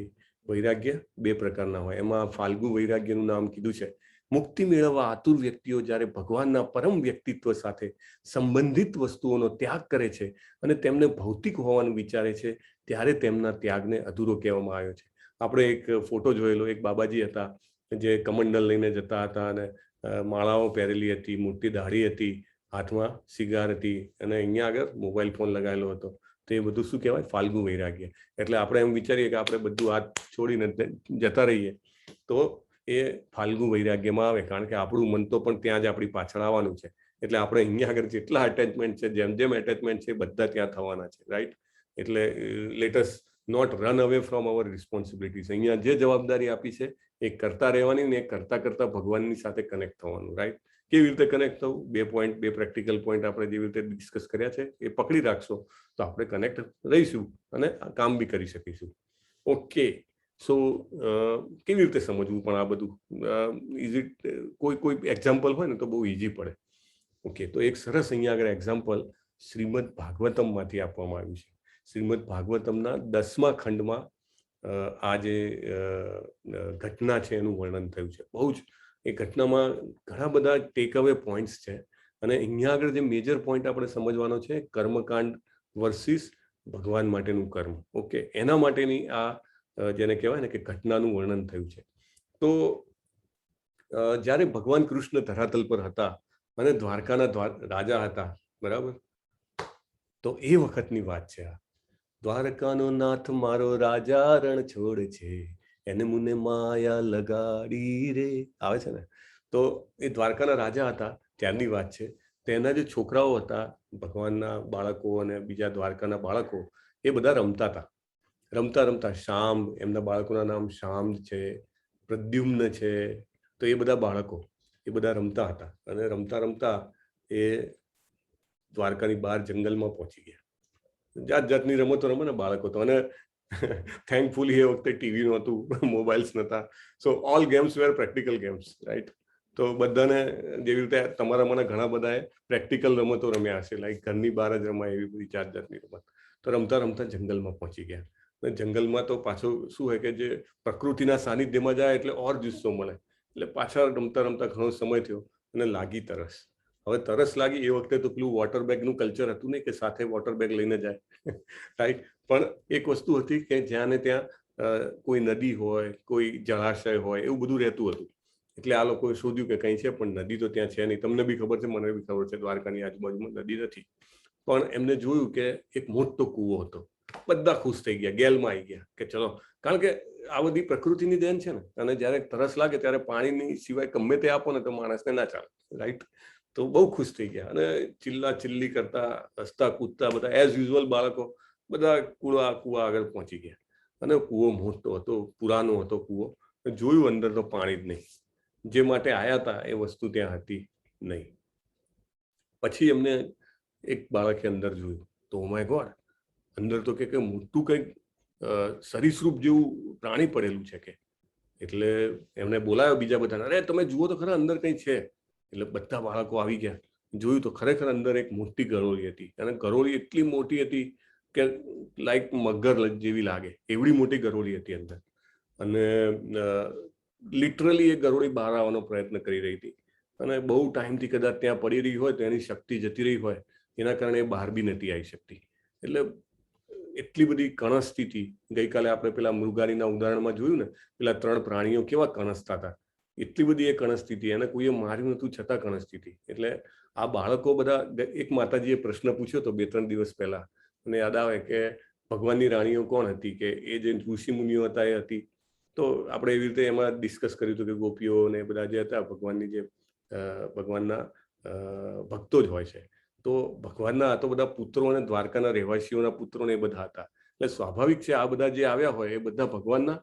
વૈરાગ્ય બે પ્રકારના હોય, એમાં ફાલ્ગુ વૈરાગ્યનું નામ કીધું છે. મુક્તિ મેળવવા આતુર વ્યક્તિઓ જ્યારે ભગવાનના પરમ વ્યક્તિત્વ સાથે સંબંધિત વસ્તુઓનો ત્યાગ કરે છે અને તેમને ભૌતિક હોવાનું વિચારે છે, ત્યારે તેમના ત્યાગને અધૂરો કહેવામાં આવ્યો છે. આપણે એક ફોટો જોયેલો, એક બાબાજી હતા જે કમંડલ લઈને જતા હતા અને માળાઓ પહેરેલી હતી, મોટી દાઢી હતી, હાથમાં સિગાર હતી અને અહીંયા આગળ મોબાઈલ ફોન લગાવેલો હતો. તો એ બધું શું કહેવાય? ફાલ્ગુ વૈરાગ્ય. એટલે આપણે એમ વિચારીએ કે આપણે બધું હાથ છોડીને જતા રહીએ તો એ ફાલ્ગુ વૈરાગ્યમાં આવે, કારણ કે આપણું મન તો પણ ત્યાં જ આપણી પાછળ આવવાનું છે. એટલે આપણે અહીંયા આગળ જેટલા અટેચમેન્ટ છે, જેમ જેમ એટેચમેન્ટ છે, એ બધા ત્યાં થવાના છે, રાઈટ? એટલે let us not run away from our responsibilities. અહીંયા જે જવાબદારી આપી છે એ કરતા રહેવાની ને એ કરતા કરતા ભગવાનની સાથે કનેક્ટ થવાનું, રાઈટ? કેવી રીતે કનેક્ટ થવું? બે પોઈન્ટ, બે પ્રેક્ટિકલ પોઈન્ટ આપણે જેવી રીતે ડિસ્કસ કર્યા છે એ પકડી રાખશો તો આપણે કનેક્ટ રહીશું અને કામ બી કરી શકીશું. ઓકે, સો કેવી રીતે સમજવું પણ આ બધું? Is it કોઈ કોઈ એક્ઝામ્પલ હોય ને તો બહુ ઇઝી પડે. ઓકે, તો એક સરસ અહીંયા આગળ એક્ઝામ્પલ શ્રીમદ ભાગવતમમાંથી આપવામાં આવ્યું છે. શ્રીમદ ભાગવતમના 10મા ખંડમાં આ જે ઘટના છે એનું વર્ણન થયું છે. બહુ જ એ ઘટનામાં ઘણા બધા ટેક અવે પોઈન્ટ્સ છે અને અહીંયા આગળ જે મેજર પોઈન્ટ આપણે સમજવાનો છે, કર્મકાંડ વર્સિસ ભગવાન માટેનું કર્મ. ઓકે, એના માટેની આ જેને કહેવાય ને કે ઘટનાનું વર્ણન થયું છે. તો જ્યારે ભગવાન કૃષ્ણ ધરાતલ પર હતા અને દ્વારકાના રાજા હતા, બરાબર? તો એ વખતની વાત છે આ. દ્વારકાનો નાથ મારો રાજા રણછોડ છે, એને મુને માયા લગાડી રે, આવે છે ને? તો એ દ્વારકાના રાજા હતા ત્યારની વાત છે. તેના જે છોકરાઓ હતા, ભગવાનના બાળકો અને બીજા દ્વારકાના બાળકો, એ બધા રમતા હતા. રમતા રમતા શામ, એમના બાળકોના નામ શામ છે, પ્રદ્યુમ્ન છે, તો એ બધા બાળકો એ બધા રમતા હતા અને રમતા રમતા એ દ્વારકાની બહાર જંગલમાં પહોંચી ગયા. જાત જાતની રમતો રમે ને બાળકો તો. અને થેન્કફુલી એ વખતે ટીવી નહોતું, મોબાઈલ્સ નહોતા, so all games were practical games, right? તો બધાને જેવી રીતે તમારા મને ઘણા બધાએ પ્રેક્ટિકલ રમતો રમ્યા હશે, લાઈક ઘરની બહાર જ રમાય એવી બધી જાત જાતની રમત. તો રમતા રમતા જંગલમાં પહોંચી ગયા અને જંગલમાં તો પાછું શું હોય કે જે પ્રકૃતિના સાનિધ્યમાં જાય એટલે ઓર જુસ્સો મળે. એટલે પાછા રમતા રમતા ઘણો સમય થયો અને લાગી તરસ. હવે તરસ લાગી, એ વખતે તો પેલું વોટર બેગનું કલ્ચર હતું નહીં કે સાથે વોટર બેગ લઈને જાય, રાઈટ? પણ એક વસ્તુ હતી કે જ્યાં ને ત્યાં કોઈ નદી હોય, કોઈ જળાશય હોય, એવું બધું રહેતું હતું. એટલે આ લોકોએ શોધ્યું કે કંઈ છે, પણ નદી તો ત્યાં છે નહીં. તમને બી ખબર છે, મને બી ખબર છે, દ્વારકાની આજુબાજુમાં નદી નથી. પણ એમને જોયું કે એક મોટો કૂવો હતો. બધા ખુશ થઈ ગયા, ગેલમાં આવી ગયા કે ચલો, કારણ કે આ બધી પ્રકૃતિની દેન છે ને. અને જ્યારે તરસ લાગે ત્યારે પાણીની સિવાય ગમે તે આપો ને તો માણસને ના ચાલે, રાઈટ? તો બહુ ખુશ થઈ ગયા અને ચિલ્લા ચિલ્લી કરતા, હસતા કૂદતા બધા, એઝ યુઝ્યુઅલ બાળકો બધા કૂવા આગળ પહોંચી ગયા. અને કૂવો મોટો હતો, પુરાનો હતો કૂવો. જોયું અંદર તો પાણી જ નહીં. જે માટે આયા હતા એ વસ્તુ ત્યાં હતી નહીં. પછી એમને એક બાળકે અંદર જોયું તો my God, અંદર તો કે મોટું કંઈક સરીસૃપ જેવું પ્રાણી પડેલું છે કે. એટલે એમને બોલાયો બીજા બધાને, "અરે, તમે જુઓ તો ખરા, અંદર કંઈ છે." એટલે બધા બાળકો આવી ગયા. જોયું તો ખરેખર અંદર એક મોટી ગરોળી હતી અને ગરોળી એટલી મોટી હતી કે લાઈક મગર જેવી લાગે એવડી મોટી ગરોળી હતી અંદર. અને લિટરલી એ ગરોળી બહાર આવવાનો પ્રયત્ન કરી રહી હતી અને બહુ ટાઈમથી કદાચ ત્યાં પડી રહી હોય તો એની શક્તિ જતી રહી હોય, એના કારણે એ બહાર બી નથી આવી શકતી. એટલે એટલી બધી કણસતી હતી. ગઈકાલે આપણે પેલા મૃગારીના ઉદાહરણમાં જોયું ને, પેલા ત્રણ પ્રાણીઓ કેવા કણસતા હતા, એટલી બધી એ કણસતી હતી. એને કોઈએ માર્યું નતું છતાં કણસતી હતી. એટલે આ બાળકો બધા, એક માતાજીએ પ્રશ્ન પૂછ્યો હતો 2-3 દિવસ પહેલા અને યાદ આવે કે ભગવાનની રાણીઓ કોણ હતી, કે એ જે ઋષિ મુનિઓ હતા એ હતી. તો આપણે એવી રીતે એમાં ડિસ્કસ કર્યું હતું કે ગોપીઓ ને એ બધા જે હતા, ભગવાનની જે ભગવાનના ભક્તો જ હોય છે. તો ભગવાનના આ તો બધા પુત્રો અને દ્વારકાના રહેવાસીઓના પુત્રો ને એ બધા હતા. એટલે સ્વાભાવિક છે, આ બધા જે આવ્યા હોય એ બધા ભગવાનના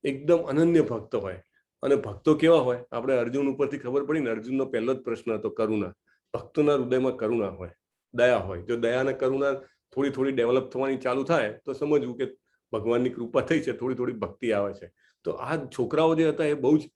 એકદમ અનન્ય ભક્ત હોય. અને ભક્તો કેવા હોય, આપણે અર્જુન ઉપરથી ખબર પડી ને? અર્જુનનો પહેલો જ પ્રશ્ન હતો કરુણા. ભક્તોના હૃદયમાં કરુણા હોય, દયા હોય. જો દયા અને કરુણા થોડી થોડી ડેવલપ થવાની ચાલુ થાય તો સમજવું કે ભગવાનની કૃપા થઈ છે, થોડી થોડી ભક્તિ આવે છે. તો આ છોકરાઓ જે હતા એ બહુ જ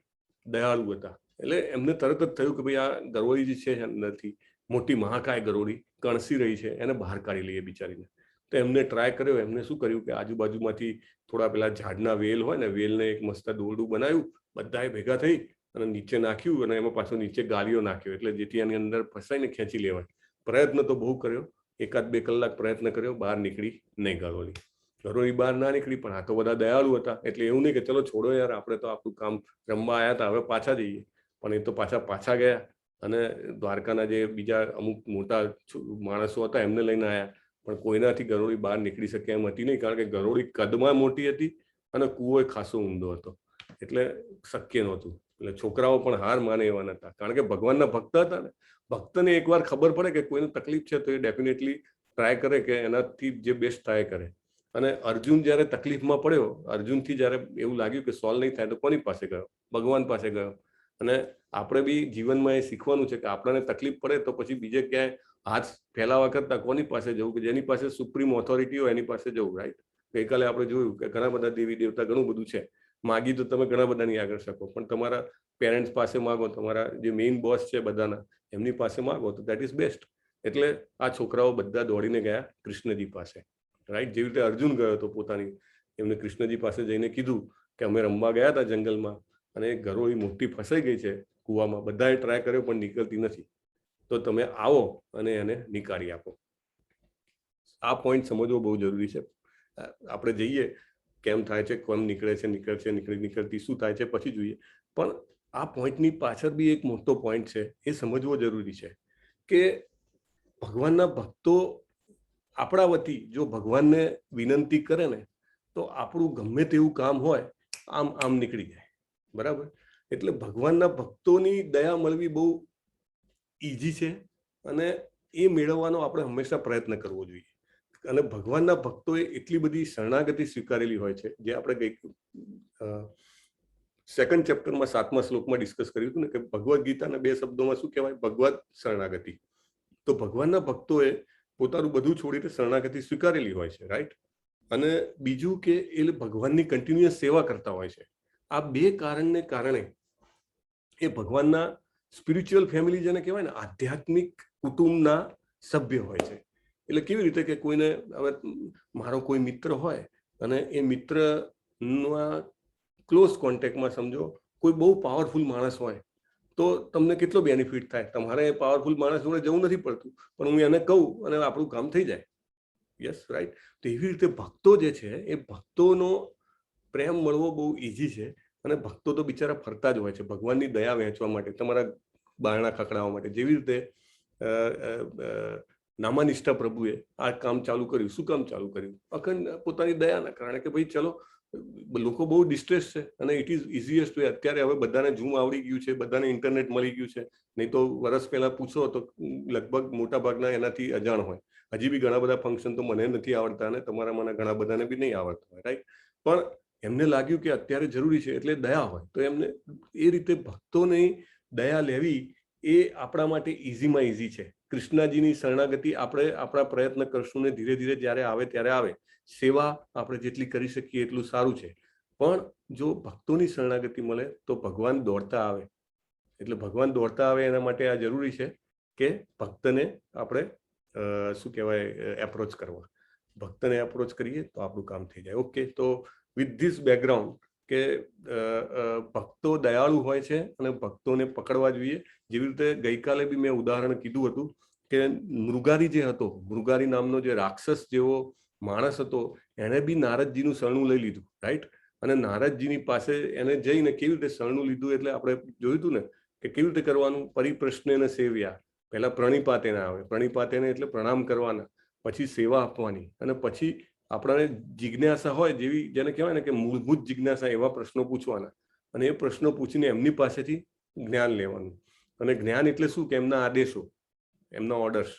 દયાળુ હતા. એટલે એમને તરત જ થયું કે ભાઈ, આ ગરોળી જે છે અંદરથી, મોટી મહાકાય ગરોળી કણસી રહી છે, એને બહાર કાઢી લઈએ બિચારીને. તો એમને ટ્રાય કર્યો. એમને શું કર્યું કે આજુબાજુમાંથી થોડા પેલા ઝાડના વેલ હોય ને, વેલને એક મસ્ત દોરડું બનાવ્યું બધાએ ભેગા થઈ અને નીચે નાખ્યું અને એમાં પાછો નીચે ગાળિયો નાખ્યો, એટલે જેથી એની અંદર ફસાઈને ખેંચી લેવાય. પ્રયત્ન તો બહુ કર્યો, એકાદ બે કલાક પ્રયત્ન કર્યો, બહાર નીકળી નહીં ગરોળી. ગરોળી બહાર ના નીકળી, પણ આ તો બધા દયાળુ હતા, એટલે એવું નહીં કે ચલો છોડો યાર, આપણે તો આપણું કામ રમવા આવ્યા હતા, હવે પાછા જઈએ. પણ એ તો પાછા પાછા ગયા અને દ્વારકાના જે બીજા અમુક મોટા માણસો હતા એમને લઈને આવ્યા. પણ કોઈનાથી ગરોળી બહાર નીકળી શકે એમ હતી નહીં, કારણ કે ગરોળી કદમાં મોટી હતી અને કૂવો ખાસો ઊંડો હતો, એટલે શક્ય નહોતું. એટલે છોકરાઓ પણ હાર માને એવા નતા, કારણ કે ભગવાનના ભક્ત હતા ને. ભક્તને એકવાર ખબર પડે કે કોઈને તકલીફ છે તો એ ડેફિનેટલી ટ્રાય કરે કે એનાથી જે બેસ્ટ થાય એ કરે. અને અર્જુન જ્યારે તકલીફમાં પડ્યો, અર્જુનથી જ્યારે એવું લાગ્યું કે સોલ્વ નહીં થાય, તો કોની પાસે ગયો? ભગવાન પાસે ગયો. અને આપણે બી જીવનમાં એ શીખવાનું છે કે આપણને તકલીફ પડે તો પછી બીજે ક્યાંય હાથ ફેલાવા કરતા કોની પાસે જવું? કે જેની પાસે સુપ્રીમ ઓથોરિટી હોય એની પાસે જવું, રાઈટ? ગઈકાલે આપણે જોયું કે ઘણા બધા દેવી દેવતા, ઘણું બધું છે. માગી તો તમે ઘણા બધાની આગળ શકો, પણ તમારા પેરેન્ટ્સ પાસે માગો, તમારા જે મેઇન બોસ છે બધાના, એમની પાસે માગો તો that is best. એટલે આ છોકરાઓ બધા દોડીને ગયા કૃષ્ણજી પાસે, રાઈટ? જેવી રીતે અર્જુન ગયો હતો પોતાની, એમને કૃષ્ણજી પાસે જઈને કીધું કે અમે રમવા ગયા હતા જંગલમાં અને એક ગરોળી મોટી ફસાઈ ગઈ છે કૂવામાં, બધાએ ટ્રાય કર્યો પણ નીકળતી નથી, તો તમે આવો અને એને નીકાળી આપો. આ પોઈન્ટ સમજવો બહુ જરૂરી છે. આપણે જઈએ કેમ થાય છે, કોમ નીકળે છે, નીકળશે, નીકળી, નીકળતી શું થાય છે, પછી જોઈએ. પણ આ પોઈન્ટની પાછળ બી એક મોટો પોઈન્ટ છે, એ સમજવો જરૂરી છે કે ભગવાનના ભક્તો આપણા વતી જો ભગવાનને વિનંતી કરે ને, તો આપણું ગમે તેવું કામ હોય, આમ આમ નીકળી જાય, બરાબર? એટલે ભગવાનના ભક્તોની દયા મળવી બહુ ઈઝી છે અને એ મેળવવાનો આપણે હંમેશા પ્રયત્ન કરવો જોઈએ. અને ભગવાનના ભક્તોએ એટલી બધી શરણાગતિ સ્વીકારેલી હોય છે, જે આપણે ગઈ સેકન્ડ ચેપ્ટરમાં સાતમા શ્લોકમાં ડિસ્કસ કર્યું હતું ને, કે ભગવદ્ ગીતાના બે શબ્દોમાં શું કહેવાય? ભગવદ શરણાગતિ. તો ભગવાનના ભક્તોએ પોતાનું બધું છોડીને શરણાગતિ સ્વીકારેલી હોય છે, રાઈટ? અને બીજું કે એ ભગવાનની કન્ટિન્યુઅસ સેવા કરતા હોય છે. આ બે કારણને કારણે એ ભગવાનના સ્પિરિચ્યુઅલ ફેમિલી જેને કહેવાય ને, આધ્યાત્મિક કુટુંબના સભ્ય હોય છે. એટલે કેવી રીતે કે કોઈને હવે મારો કોઈ મિત્ર હોય અને એ મિત્રના ક્લોઝ કોન્ટેક્ટમાં સમજો કોઈ બહુ પાવરફુલ માણસ હોય, તો તમને કેટલો બેનિફિટ થાય? તમારે પાવરફુલ માણસ જોડે જવું નથી પડતું, પણ હું એને કહું અને આપણું કામ થઈ જાય. Yes, right? તો એવી રીતે ભક્તો જે છે, એ ભક્તોનો પ્રેમ મળવો બહુ ઇઝી છે. અને ભક્તો તો બિચારા ફરતા જ હોય છે ભગવાનની દયા વહેંચવા માટે, તમારા બારણા ખખડાવવા માટે. જેવી રીતે નામાનિષ્ઠા પ્રભુએ આ કામ ચાલુ કર્યું. શું કામ ચાલુ કર્યું? અખંડ પોતાની દયાના કારણે કે ભાઈ ચલો, લોકો બહુ ડિસ્ટ્રેસ છે અને it is easiest way. અત્યારે હવે બધાને ઝૂમ આવડી ગયું છે, બધાને ઇન્ટરનેટ મળી ગયું છે. નહીં તો વરસ પહેલા પૂછો તો લગભગ મોટા ભાગના એનાથી અજાણ હોય. હજી બી ઘણા બધા ફંક્શન તો મને નથી આવડતા અને તમારા મને ઘણા બધાને બી નહીં આવડતા હોય, રાઈટ? પણ એમને લાગ્યું કે અત્યારે જરૂરી છે, એટલે દયા હોય તો એમને એ રીતે ભક્તોની દયા લેવી એ આપણા માટે ઇઝીમાં ઇઝી છે. કૃષ્ણજીની શરણાગતિ આપણે આપણા પ્રયત્ન કરશું ને ધીરે ધીરે જ્યારે આવે ત્યારે આવે. સેવા આપણે જેટલી કરી શકીએ એટલું સારું છે, પણ જો ભક્તોની શરણાગતિ મળે તો ભગવાન દોડતા આવે. એટલે ભગવાન દોડતા આવે એના માટે આ જરૂરી છે કે ભક્તને આપણે શું કહેવાય, એપ્રોચ કરવા. ભક્તને એપ્રોચ કરીએ તો આપણું કામ થઈ જાય. ઓકે, તો વિથ this background કે ભક્તો દયાળુ હોય છે અને ભક્તોને પકડવા જોઈએ. જેવી રીતે ગઈકાલે બી મેં ઉદાહરણ કીધું હતું કે મૃગારી જે હતો, મૃગારી નામનો જે રાક્ષસ જેવો માણસ હતો, એણે બી નારદજીનું શરણું લઈ લીધું, રાઈટ? અને નારદજીની પાસે એને જઈને કેવી રીતે શરણું લીધું? એટલે આપણે જોયું હતું ને કે કેવી રીતે કરવાનું? પરિપ્રશ્નેન સેવ્યા. પહેલા પ્રણિપાતેન આવે. પ્રણિપાતેન એટલે પ્રણામ કરવાના, પછી સેવા આપવાની અને પછી આપણને જિજ્ઞાસા હોય જેવી, જેને કહેવાય ને કે મૂળભૂત જિજ્ઞાસા, એવા પ્રશ્નો પૂછવાના અને એ પ્રશ્નો પૂછીને એમની પાસેથી જ્ઞાન લેવાનું. અને જ્ઞાન એટલે શું? કે એમના આદેશો, એમના ઓર્ડર્સ.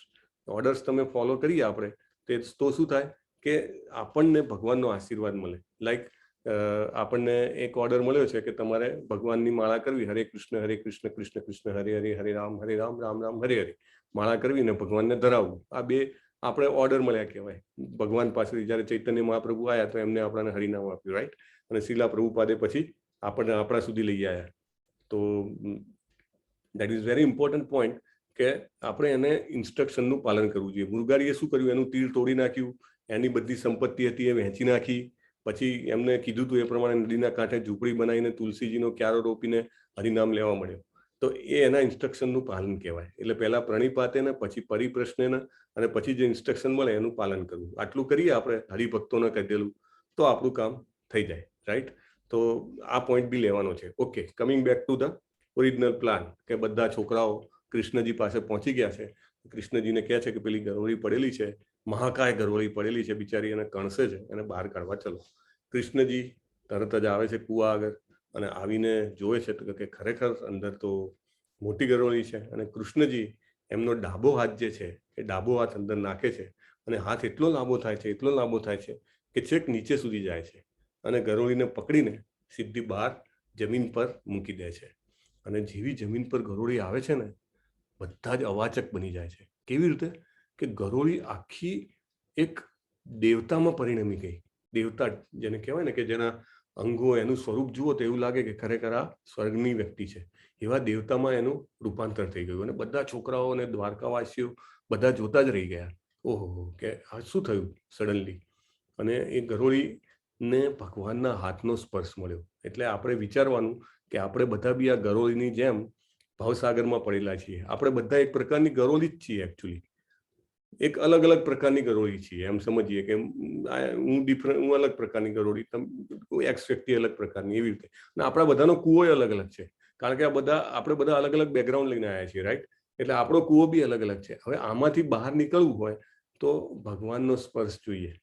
ઓર્ડર્સ તમે ફોલો કરીએ આપણે તે તો શું થાય કે આપણને ભગવાનનો આશીર્વાદ મળે. લાઈક આપણને એક ઓર્ડર મળ્યો છે કે તમારે ભગવાનની માળા કરવી, હરે કૃષ્ણ હરે કૃષ્ણ કૃષ્ણ કૃષ્ણ હરે હરે, હરે રામ હરે રામ રામ રામ હરે હરે, માળા કરવી ને ભગવાનને ધરાવવું. આ બે આપણે ઓર્ડર મળ્યા કહેવાય ભગવાન પાસેથી. જ્યારે ચૈતન્ય મહાપ્રભુ આવ્યા તો એમને આપણને હરિનામ આપ્યું, રાઈટ? અને શ્રીલા પ્રભુપાદે પછી આપણને આપણા સુધી લઈ આવ્યા. તો that is very important point કે આપણે એને ઇન્સ્ટ્રક્શનનું પાલન કરવું જોઈએ. મૃગારીએ શું કર્યું? એનું તીર તોડી નાખ્યું, એની બધી સંપત્તિ હતી એ વહેંચી નાખી. પછી એમને કીધું હતું એ પ્રમાણે નદીના કાંઠે ઝૂંપડી બનાવીને, તુલસીજીનો ક્યારો રોપીને હરિનામ લેવા મળ્યો. તો એ એના ઇન્સ્ટ્રક્શનનું પાલન કહેવાય. એટલે પહેલા પ્રણિપાતેન, પછી પરિપ્રશ્નેન અને પછી જે ઇન્સ્ટ્રક્શન મળે એનું પાલન કરવું. આટલું કરીએ આપણે હરિભક્તોને કહેલું, તો આપણું કામ થઈ જાય, રાઈટ? તો આ પોઈન્ટ બી લેવાનો છે. Okay, coming back to the original plan કે બધા છોકરાઓ કૃષ્ણજી પાસે પહોંચી ગયા છે. કૃષ્ણજીને કહે છે કે પેલી ગરોળી પડેલી છે, મહાકાય ગરોળી પડેલી છે, બિચારી એને કણસે છે, એને બહાર કાઢવા ચલો. કૃષ્ણજી તરત જ આવે છે કુવા આગળ અને આવીને જોવે છે તો કે ખરેખર અંદર તો મોટી ગરોળી છે. અને કૃષ્ણજી એમનો ડાબો હાથ જે છે એ ડાબો હાથ અંદર નાખે છે અને હાથ એટલો લાંબો થાય છે, એટલો લાંબો થાય છે કે છેક નીચે સુધી જાય છે અને ગરોળીને પકડીને સીધી બહાર જમીન પર મૂકી દે છે. અને જેવી જમીન પર ગરોળી આવે છે ને, બધા જ અવાચક બની જાય છે. કેવી રીતે કે ગરોળી આખી એક દેવતામાં પરિણમી ગઈ. દેવતા જેને કહેવાય ને કે જેના અંગો, એનું સ્વરૂપ જુઓ તો એવું લાગે કે ખરેખર આ સ્વર્ગની વ્યક્તિ છે, એવા દેવતામાં એનું રૂપાંતર થઈ ગયું. અને બધા છોકરાઓ અને દ્વારકાવાસીઓ બધા જોતા જ રહી ગયા, ઓહો, કે આ શું થયું સડનલી? અને એ ગરોળીને ભગવાનના હાથનો સ્પર્શ મળ્યો. એટલે આપણે વિચારવાનું કે આપણે બધા બી આ ગરોળીની જેમ ભવસાગરમાં પડેલા છીએ. આપણે બધા એક પ્રકારની ગરોળી જ છીએ. એકચ્યુઅલી એક અલગ અલગ પ્રકારની ગરોળી છીએ એમ સમજીએ કે હું ડિફરન્ટ, હું અલગ પ્રકારની ગરોળી, તમ એક્સ વ્યક્તિ અલગ પ્રકારની, એવી રીતે. અને આપણા બધાનો કૂવો અલગ અલગ છે, કારણ કે આ બધા આપણે બધા અલગ અલગ બેકગ્રાઉન્ડ લઈને આવ્યા છીએ, રાઈટ? એટલે આપણો કૂવો બી અલગ અલગ છે. હવે આમાંથી બહાર નીકળવું હોય તો ભગવાનનો સ્પર્શ જોઈએ.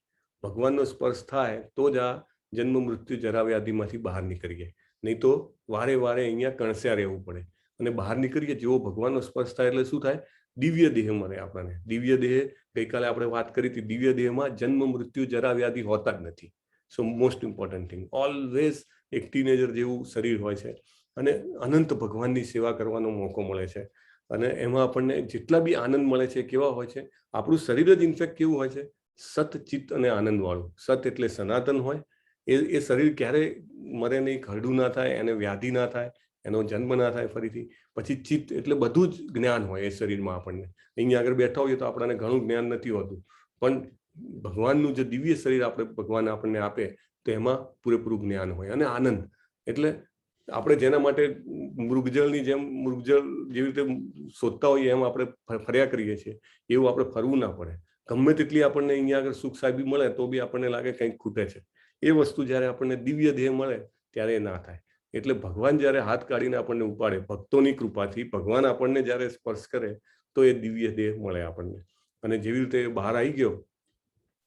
ભગવાનનો સ્પર્શ થાય તો જ આ જન્મ, મૃત્યુ, જરા, વ્યાધિમાંથી બહાર નીકળીએ, નહીં તો વારે વારે અહીંયા કણસ્યા રહેવું પડે. અને બહાર નીકળીએ, જેવો ભગવાનનો સ્પર્શ થાય એટલે શું થાય? દિવ્ય દેહ મળે આપણને. દિવ્ય દેહ, ગઈકાલે આપણે વાત કરી હતી, દિવ્ય દેહમાં જન્મ, મૃત્યુ, જરા, વ્યાધિ હોતા જ નથી. So most important thing, always એક ટીનેજર જેવું શરીર હોય છે અને અનંત ભગવાનની સેવા કરવાનો મોકો મળે છે. અને એમાં આપણને જેટલા બી આનંદ મળે છે, કેવા હોય છે? આપણું શરીર જ ઇનફેક્ટ કેવું હોય છે? સત, ચિત્ત અને આનંદવાળું. સત એટલે સનાતન હોય. એ એ શરીર ક્યારે મરે નહીં, ઘરડું ના થાય, એને વ્યાધિ ના થાય, એનો જન્મ ના થાય ફરીથી. પછી ચિત્ત એટલે બધું જ જ્ઞાન હોય એ શરીરમાં આપણને. અહીંયા આગળ બેઠા હોઈએ તો આપણને ઘણું જ્ઞાન નથી હોતું, પણ ભગવાનનું જે દિવ્ય શરીર આપણે ભગવાન આપણને આપે તો એમાં પૂરેપૂરું જ્ઞાન હોય. અને આનંદ એટલે આપણે જેના માટે મૃગજળની જેમ, મૃગજળ જેવી રીતે શોધતા હોઈએ એમ આપણે ફર્યા કરીએ છીએ, એવું આપણે ફરવું ના પડે. ગમે તેટલી આપણને અહીંયા આગળ સુખ સાહેબી મળે તો બી આપણને લાગે કંઈક ખૂટે છે. એ વસ્તુ જ્યારે આપણને દિવ્ય દેહ મળે ત્યારે એ ના થાય. એટલે ભગવાન જ્યારે હાથ કાઢીને આપણને ઉપાડે, ભક્તોની કૃપાથી ભગવાન આપણને જ્યારે સ્પર્શ કરે તો એ દિવ્ય દેહ મળે આપણને. અને જેવી રીતે બહાર આવી ગયો,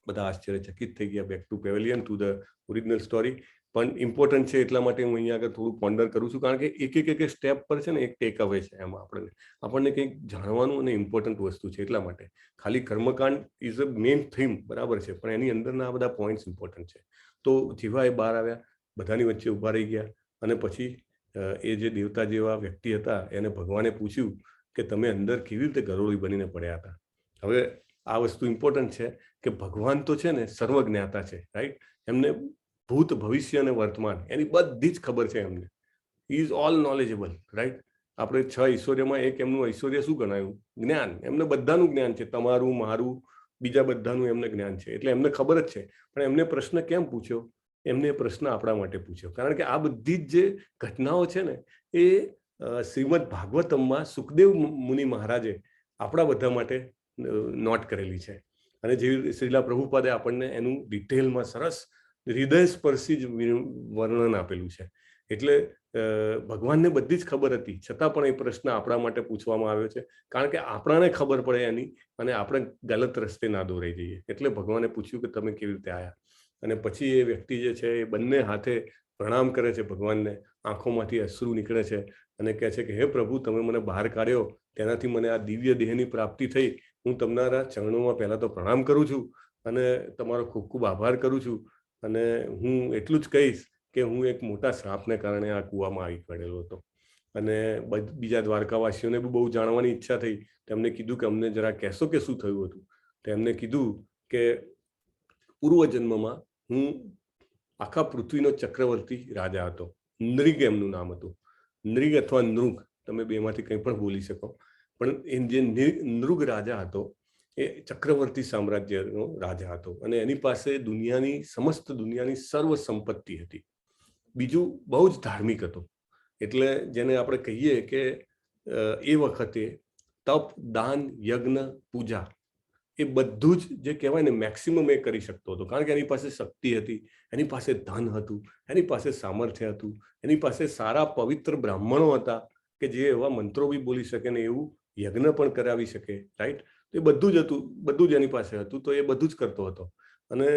બધા આશ્ચર્યચકિત થઈ ગયા. Back to pavilion, to the original story. પણ ઇમ્પોર્ટન્ટ છે એટલા માટે હું અહીંયા આગળ થોડું પોન્ડર કરું છું, કારણ કે એક એક એક સ્ટેપ પર છે ને એક ટેક અવે છે. એમાં આપણને આપણને કંઈક જાણવાનું અને ઇમ્પોર્ટન્ટ વસ્તુ છે એટલા માટે. ખાલી કર્મકાંડ is a main theme, બરાબર છે, પણ એની અંદરના આ બધા પોઈન્ટ્સ ઇમ્પોર્ટન્ટ છે. તો જેવા એ બહાર આવ્યા, બધાની વચ્ચે ઊભા રહી ગયા અને પછી એ જે દેવતા જેવા વ્યક્તિ હતા એને ભગવાને પૂછ્યું કે તમે અંદર કેવી રીતે ગરોળી બનીને પડ્યા હતા? હવે આ વસ્તુ ઇમ્પોર્ટન્ટ છે કે ભગવાન તો છે ને સર્વજ્ઞાતા છે, રાઈટ? એમને ભૂત, ભવિષ્ય અને વર્તમાન એની બધી જ ખબર છે એમને. Is all knowledgeable, right? આપણે છ ઐશ્વર્યમાં એક એમનું ઐશ્વર્ય શું ગણાયું? જ્ઞાન. એમને બધાનું જ્ઞાન છે, તમારું, મારું, બીજા બધાનું એમને જ્ઞાન છે, એટલે એમને ખબર જ છે. પણ એમને પ્રશ્ન કેમ પૂછ્યો? એમને એ પ્રશ્ન આપણા માટે પૂછ્યો, કારણ કે આ બધી જ જે ઘટનાઓ છે ને એ શ્રીમદ ભાગવતમમાં સુખદેવ મુનિ મહારાજે આપણા બધા માટે not કરેલી છે. અને જેવી શ્રીલા પ્રભુપાદે આપણને એનું ડિટેલમાં સરસ હૃદય સ્પર્શી જ વર્ણન આપેલું છે. એટલે ભગવાનને બધી જ ખબર હતી, છતાં પણ એ પ્રશ્ન આપણા માટે પૂછવામાં આવ્યો છે, કારણ કે આપણાને ખબર પડે એની અને આપણે ગલત રસ્તે ના દોરાઈ જઈએ. એટલે ભગવાને પૂછ્યું કે તમે કેવી રીતે આવ્યા? અને પછી એ વ્યક્તિ જે છે એ બંને હાથે પ્રણામ કરે છે ભગવાનને, આંખોમાંથી અશ્રુ નીકળે છે અને કહે છે કે હે પ્રભુ, તમે મને બહાર કાઢ્યો, તેનાથી મને આ દિવ્ય દેહની પ્રાપ્તિ થઈ. હું તમારા ચરણોમાં પહેલા તો પ્રણામ કરું છું અને તમારો ખૂબ ખૂબ આભાર કરું છું. અને હું એટલું જ કહીશ કે હું એક મોટા શ્રાપને કારણે આ કૂવામાં આવી પડેલો હતો. અને બીજા દ્વારકાવાસીઓને બી બહુ જાણવાની ઈચ્છા થઈ. તેમને કીધું કે અમને જરા કહેશો કે શું થયું હતું? તેમને કીધું કે પૂર્વજન્મમાં હું આખા પૃથ્વીનો ચક્રવર્તી રાજા હતો. નૃગ એમનું નામ હતું, નૃગ અથવા નૃગ, તમે બેમાંથી કંઈ પણ બોલી શકો. પણ એ જે નૃગ રાજા હતો એ ચક્રવર્તી સામ્રાજ્યનો રાજા હતો અને એની પાસે દુનિયાની, સમસ્ત દુનિયાની સર્વ સંપત્તિ હતી. બીજું, બહુ જ ધાર્મિક હતો. એટલે જેને આપણે કહીએ કે એ વખતે તપ, દાન, યજ્ઞ, પૂજા એ બધું જ જે કહેવાય ને મેક્સિમમ એ કરી શકતો હતો, કારણ કે એની પાસે શક્તિ હતી, એની પાસે ધન હતું, એની પાસે સામર્થ્ય હતું, એની પાસે સારા પવિત્ર બ્રાહ્મણો હતા કે જે એવા મંત્રો બી બોલી શકે ને એવું યજ્ઞ પણ કરાવી શકે, રાઈટ? તો એ બધું જ હતું, બધું જ એની પાસે હતું, તો એ બધું જ કરતો હતો. અને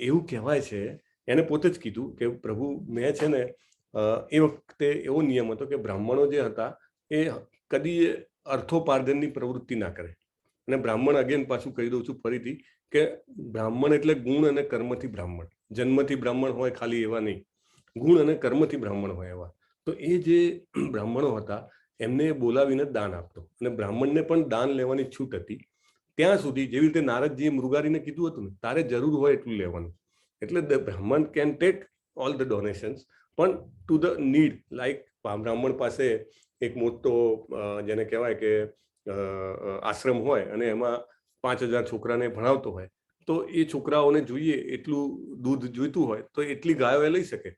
એવું કહેવાય છે, એને પોતે જ કીધું કે પ્રભુ, મેં છે ને એ વખતે એવો નિયમ હતો કે બ્રાહ્મણો જે હતા એ કદી અર્થોપાર્જનની પ્રવૃત્તિ ના કરે. અને બ્રાહ્મણ, અગેન પાછું કહી દઉં છું ફરીથી કે બ્રાહ્મણ એટલે ગુણ અને કર્મથી બ્રાહ્મણ. જન્મથી બ્રાહ્મણ હોય ખાલી એવા નહીં, ગુણ અને કર્મથી બ્રાહ્મણ હોય એવા. તો એ જે બ્રાહ્મણો હતા એમને બોલાવીને દાન આપતો અને બ્રાહ્મણને પણ દાન લેવાની છૂટ હતી ત્યાં સુધી, જેવી રીતે નારદજીએ મૃગારીને કીધું હતું ને, તારે જરૂર હોય એટલું લેવાનું. એટલે the Brahman can take all the donations, પણ ટુ the need. Like બ્રાહ્મણ પાસે એક મોટો જેને કહેવાય કે આશ્રમ હોય અને એમાં 5,000 છોકરાને ભણાવતો હોય, તો એ છોકરાઓને જોઈએ એટલું દૂધ જોઈતું હોય તો એટલી ગાયો એ લઈ શકે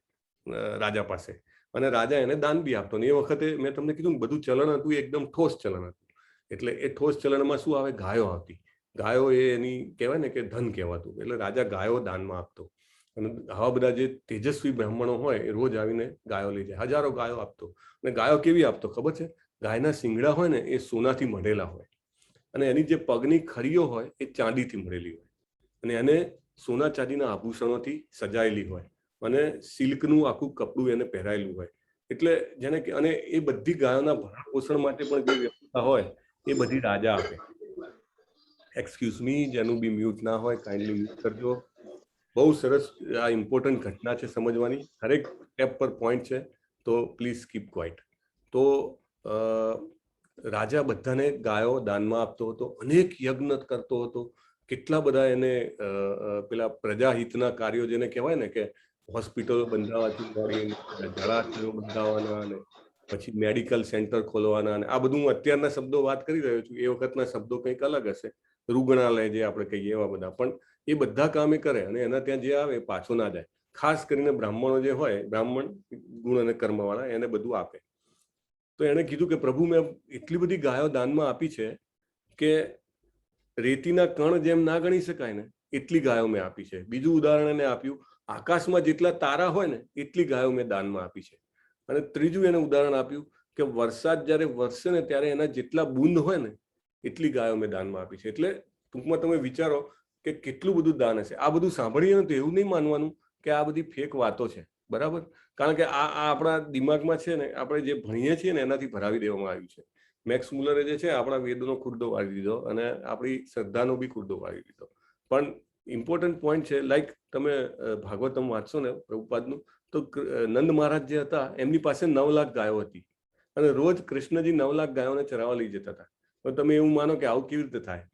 રાજા પાસે અને રાજા એને દાન બી આપતો. ને એ વખતે મેં તમને કીધું ને, બધું ચલણ હતું એ એકદમ ઠોસ ચલણ હતું. એટલે એ ઠોસ ચલણમાં શું આવે? ગાયો આવતી. ગાયો એ એની કહેવાય ને કે ધન કહેવાતું. એટલે રાજા ગાયો દાનમાં આપતો અને આવા બધા જે તેજસ્વી બ્રાહ્મણો હોય એ રોજ આવીને ગાયો લઈ જાય. હજારો ગાયો આપતો. અને ગાયો કેવી આપતો ખબર છે? ગાયના શિંગડા હોય ને એ સોનાથી મઢેલા હોય અને એની જે પગની ખરીઓ હોય એ ચાંદીથી મઢેલી હોય અને એને સોના ચાંદીના આભૂષણોથી સજાયેલી હોય અને સિલ્કનું આખું કપડું એને પહેરાયેલું હોય. એટલે જેને કે અને એ બધી ગાયોના ભરણ પોષણ માટે પણ જે વ્યવસ્થા હોય એ બધી રાજા આપે. એક્સક્યુઝ મી, જેનું બી મ્યુટ ના હોય કાઇન્ડલી મ્યુટ કરજો. બહુ સરસ આ ઇમ્પોર્ટન્ટ ઘટના છે સમજવાની, હરેક સ્ટેપ પર પોઈન્ટ છે, તો પ્લીઝ કીપ ક્વાઇટ. તો રાજા બધાને ગાયો દાનમાં આપતો હતો, અનેક યજ્ઞ કરતો હતો, કેટલા બધા એને અ, અ, પેલા પ્રજાહિતના કાર્યો જેને કહેવાય ને કે હોસ્પિટલો બંધાવવાથી માંડીને જળાશયો બંધાવવાના અને પછી મેડિકલ સેન્ટર ખોલવાના. અને આ બધું હું અત્યારના શબ્દો વાત કરી રહ્યો છું, એ વખતના શબ્દો કંઈક અલગ હશે, રૂગ્ણાલય જે આપણે કહીએ એવા બધા. પણ એ બધા કામ એ કરે અને એના ત્યાં જે આવે એ પાછો ના જાય. ખાસ કરીને બ્રાહ્મણો જે હોય, બ્રાહ્મણ ગુણ અને કર્મવાળા, એને બધું આપે. તો એણે કીધું કે પ્રભુ, મેં એટલી બધી ગાયો દાનમાં આપી છે કે રેતીના કણ જેમ ના ગણી શકાય ને એટલી ગાયો મેં આપી છે. બીજું ઉદાહરણ એને આપ્યું, આકાશમાં જેટલા તારા હોય ને એટલી ગાયો મેં દાનમાં આપી છે. અને ત્રીજું એને ઉદાહરણ આપ્યું કે વરસાદ જ્યારે વરસે ને ત્યારે એના જેટલા બૂંદ હોય ને એટલી ગાયો મેં દાનમાં આપી છે. એટલે ટૂંકમાં તમે વિચારો કે કેટલું બધું દાન હશે. આ બધું સાંભળીએ ને તો એવું નહીં માનવાનું કે આ બધી ફેક વાતો છે, બરાબર? કારણ કે આ આ આપણા દિમાગમાં છે ને, આપણે જે ભણીએ છીએ ને એનાથી ભરાવી દેવામાં આવ્યું છે. મેક્સ મુલરે જે છે આપણા વેદનો ખુરદો વાળી દીધો અને આપણી શ્રદ્ધાનો બી ખુરદો વાળી દીધો. પણ ઇમ્પોર્ટન્ટ પોઈન્ટ છે, લાઈક તમે ભાગવતમ વાંચશો ને પ્રભુપાદનું, તો નંદ મહારાજ જે હતા એમની પાસે 9 લાખ ગાયો હતી અને રોજ કૃષ્ણજી 9 લાખ ગાયોને ચરાવવા લઈ જતા હતા. તો તમે એવું માનો કે આવું કેવી રીતે થાય?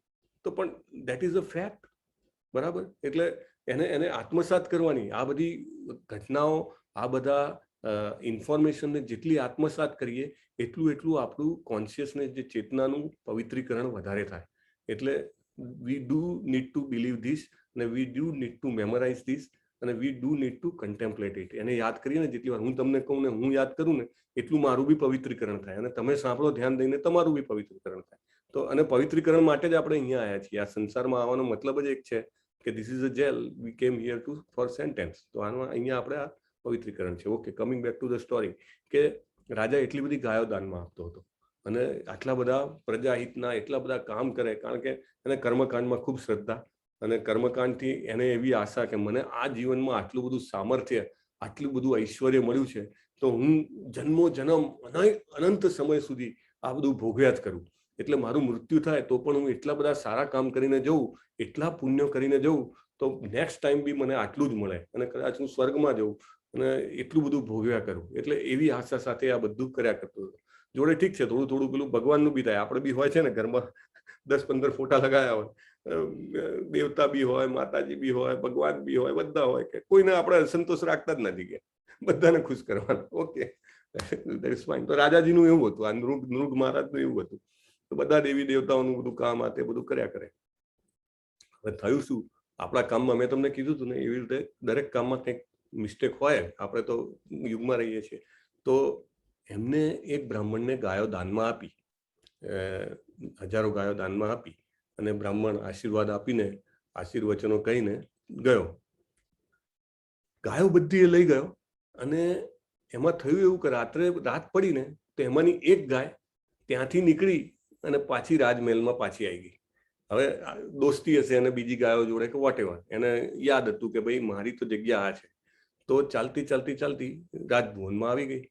તો પણ that is a fact, બરાબર? એટલે એને એને આત્મસાત કરવાની, આ બધી ઘટનાઓ, આ બધા ઇન્ફોર્મેશનને જેટલી આત્મસાત કરીએ એટલું એટલું આપણું કોન્શિયસનેસ, જે ચેતનાનું પવિત્રીકરણ વધારે થાય. એટલે we do need to believe this અને we do need to memorize this અને we do need to contemplate it. એને યાદ કરીએ ને, જેટલી વાર હું તમને કહું ને હું યાદ કરું ને એટલું મારું બી પવિત્રીકરણ થાય અને તમે સાંભળો ધ્યાન દઈને, તમારું બી પવિત્રીકરણ થાય. તો અને પવિત્રીકરણ માટે જ આપણે અહીંયા આવ્યા છીએ. આ સંસારમાં આવવાનો મતલબ જ એક છે કે this is a jail, we came here to for sentence. તો આમાં અહીંયા આપણે આ પવિત્રીકરણ છે. Okay, coming back to the story કે રાજા એટલી બધી ગાયો દાનમાં આપતો હતો અને આટલા બધા પ્રજાહિતના એટલા બધા કામ કરે, કારણ કે એને કર્મકાંડમાં ખૂબ શ્રદ્ધા અને કર્મકાંડથી એને એવી આશા કે મને આ જીવનમાં આટલું બધું સામર્થ્ય, આટલું બધું ઐશ્વર્ય મળ્યું છે, તો હું જન્મો જન્મ અનંત સમય સુધી આ બધું ભોગવ્યા જ કરું. એટલે મારું મૃત્યુ થાય તો પણ હું એટલા બધા સારા કામ કરીને જઉં, એટલા પુણ્ય કરીને જઉં, તો નેક્સ્ટ ટાઈમ બી મને આટલું જ મળે અને કદાચ હું સ્વર્ગમાં જઉં અને એટલું બધું ભોગવ્યા કરું. એટલે એવી આશા સાથે આ બધું કર્યા કરતો હતો. જોડે ઠીક છે, થોડું થોડું પેલું ભગવાનનું બી થાય. આપણે બી હોય છે ને, ઘરમાં 10-15 ફોટા લગાયા હોય, દેવતા બી હોય, માતાજી બી હોય, ભગવાન બી હોય, બધા હોય, કે કોઈને આપણે અસંતોષ રાખતા જ નથી, કે બધાને ખુશ કરવાના. Okay, that is fine. તો રાજાજીનું એવું હતું, આ નૃગ નૃગ મહારાજનું એવું હતું. તો બધા દેવી દેવતાઓનું બધું કામ આ તે બધું કર્યા કરે. હવે થયું શું? આપણા કામમાં મેં તમને કીધું હતું ને, એવી રીતે દરેક કામમાં કંઈક મિસ્ટેક હોય, આપણે તો યુગમાં રહીએ છીએ. તો એમને એક બ્રાહ્મણને ગાયો દાનમાં આપી, હજારો ગાયો દાનમાં આપી અને બ્રાહ્મણ આશીર્વાદ આપીને, આશીર્વચનો કહીને ગયો. ગાયો બધી એ લઈ ગયો અને એમાં થયું એવું કે રાત્રે રાત પડીને તો એમાંની એક ગાય ત્યાંથી નીકળી અને પાછી રાજમહેલમાં પાછી આવી ગઈ. હવે આ દોસ્તી હશે અને બીજી ગાયો જોડે કે વોટ એવર, એને યાદ હતું કે ભાઈ, મારી તો જગ્યા આ છે. તો ચાલતી ચાલતી ચાલતી રાજભુવનમાં આવી ગઈ.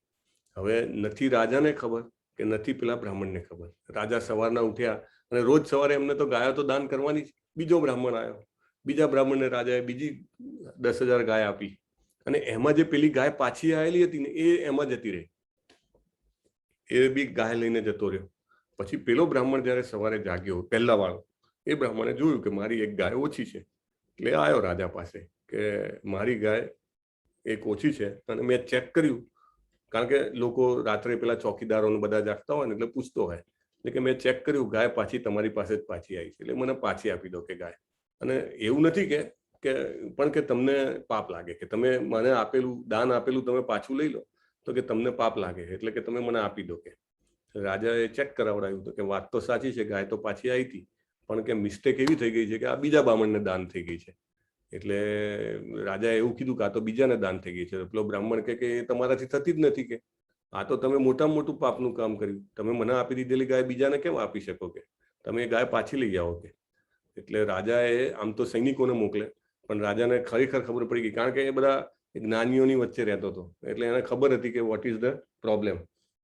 હવે નથી રાજાને ખબર કે નથી પેલા બ્રાહ્મણને ખબર. રાજા સવારના ઉઠ્યા અને રોજ સવારે એમને તો ગાયો તો દાન કરવાની જ. બીજો બ્રાહ્મણ આવ્યો, બીજા બ્રાહ્મણને રાજાએ બીજી 10,000 ગાય આપી અને એમાં જે પેલી ગાય પાછી આવેલી હતી ને એ એમાં જતી રહી. એ બી ગાય લઈને જતો રહ્યો. પછી પેલો બ્રાહ્મણ જ્યારે સવારે જાગ્યો, પહેલા વાળો, એ બ્રાહ્મણે જોયું કે મારી એક ગાય ઓછી છે. એટલે આવ્યો રાજા પાસે કે મારી ગાય એક ઓછી છે અને મેં ચેક કર્યું, કારણ કે લોકો રાત્રે પેલા ચોકીદારોને બધા જાગતા હોય ને, એટલે પૂછતો હોય. એટલે કે મેં ચેક કર્યું, ગાય પાછી તમારી પાસે જ પાછી આવી છે, એટલે મને પાછી આપી દો કે ગાય. અને એવું નથી કે પણ કે તમને પાપ લાગે કે તમે મને આપેલું દાન આપેલું તમે પાછું લઈ લો, તો કે તમને પાપ લાગે, એટલે કે તમે મને આપી દો. કે રાજાએ ચેક કરાવડાવ્યું, તો કે વાત તો સાચી છે, ગાય તો પાછી આવી હતી, પણ કે મિસ્ટેક એવી થઈ ગઈ છે કે આ બીજા બામણને દાન થઈ ગઈ છે. એટલે રાજાએ એવું કીધું કે આ તો બીજાને દાન થઈ ગઈ છે. પેલો બ્રાહ્મણ કે એ તમારાથી થતી જ નથી, કે આ તો તમે મોટામાં મોટું પાપનું કામ કર્યું, તમે મને આપી દીધેલી ગાય બીજાને કેમ આપી શકો, કે તમે એ ગાય પાછી લઈ આવો કે. એટલે રાજાએ આમ તો સૈનિકોને મોકલે, પણ રાજાને ખરેખર ખબર પડી ગઈ, કારણ કે એ બધા જ્ઞાનીઓની વચ્ચે રહેતો હતો, એટલે એને ખબર હતી કે what is the problem.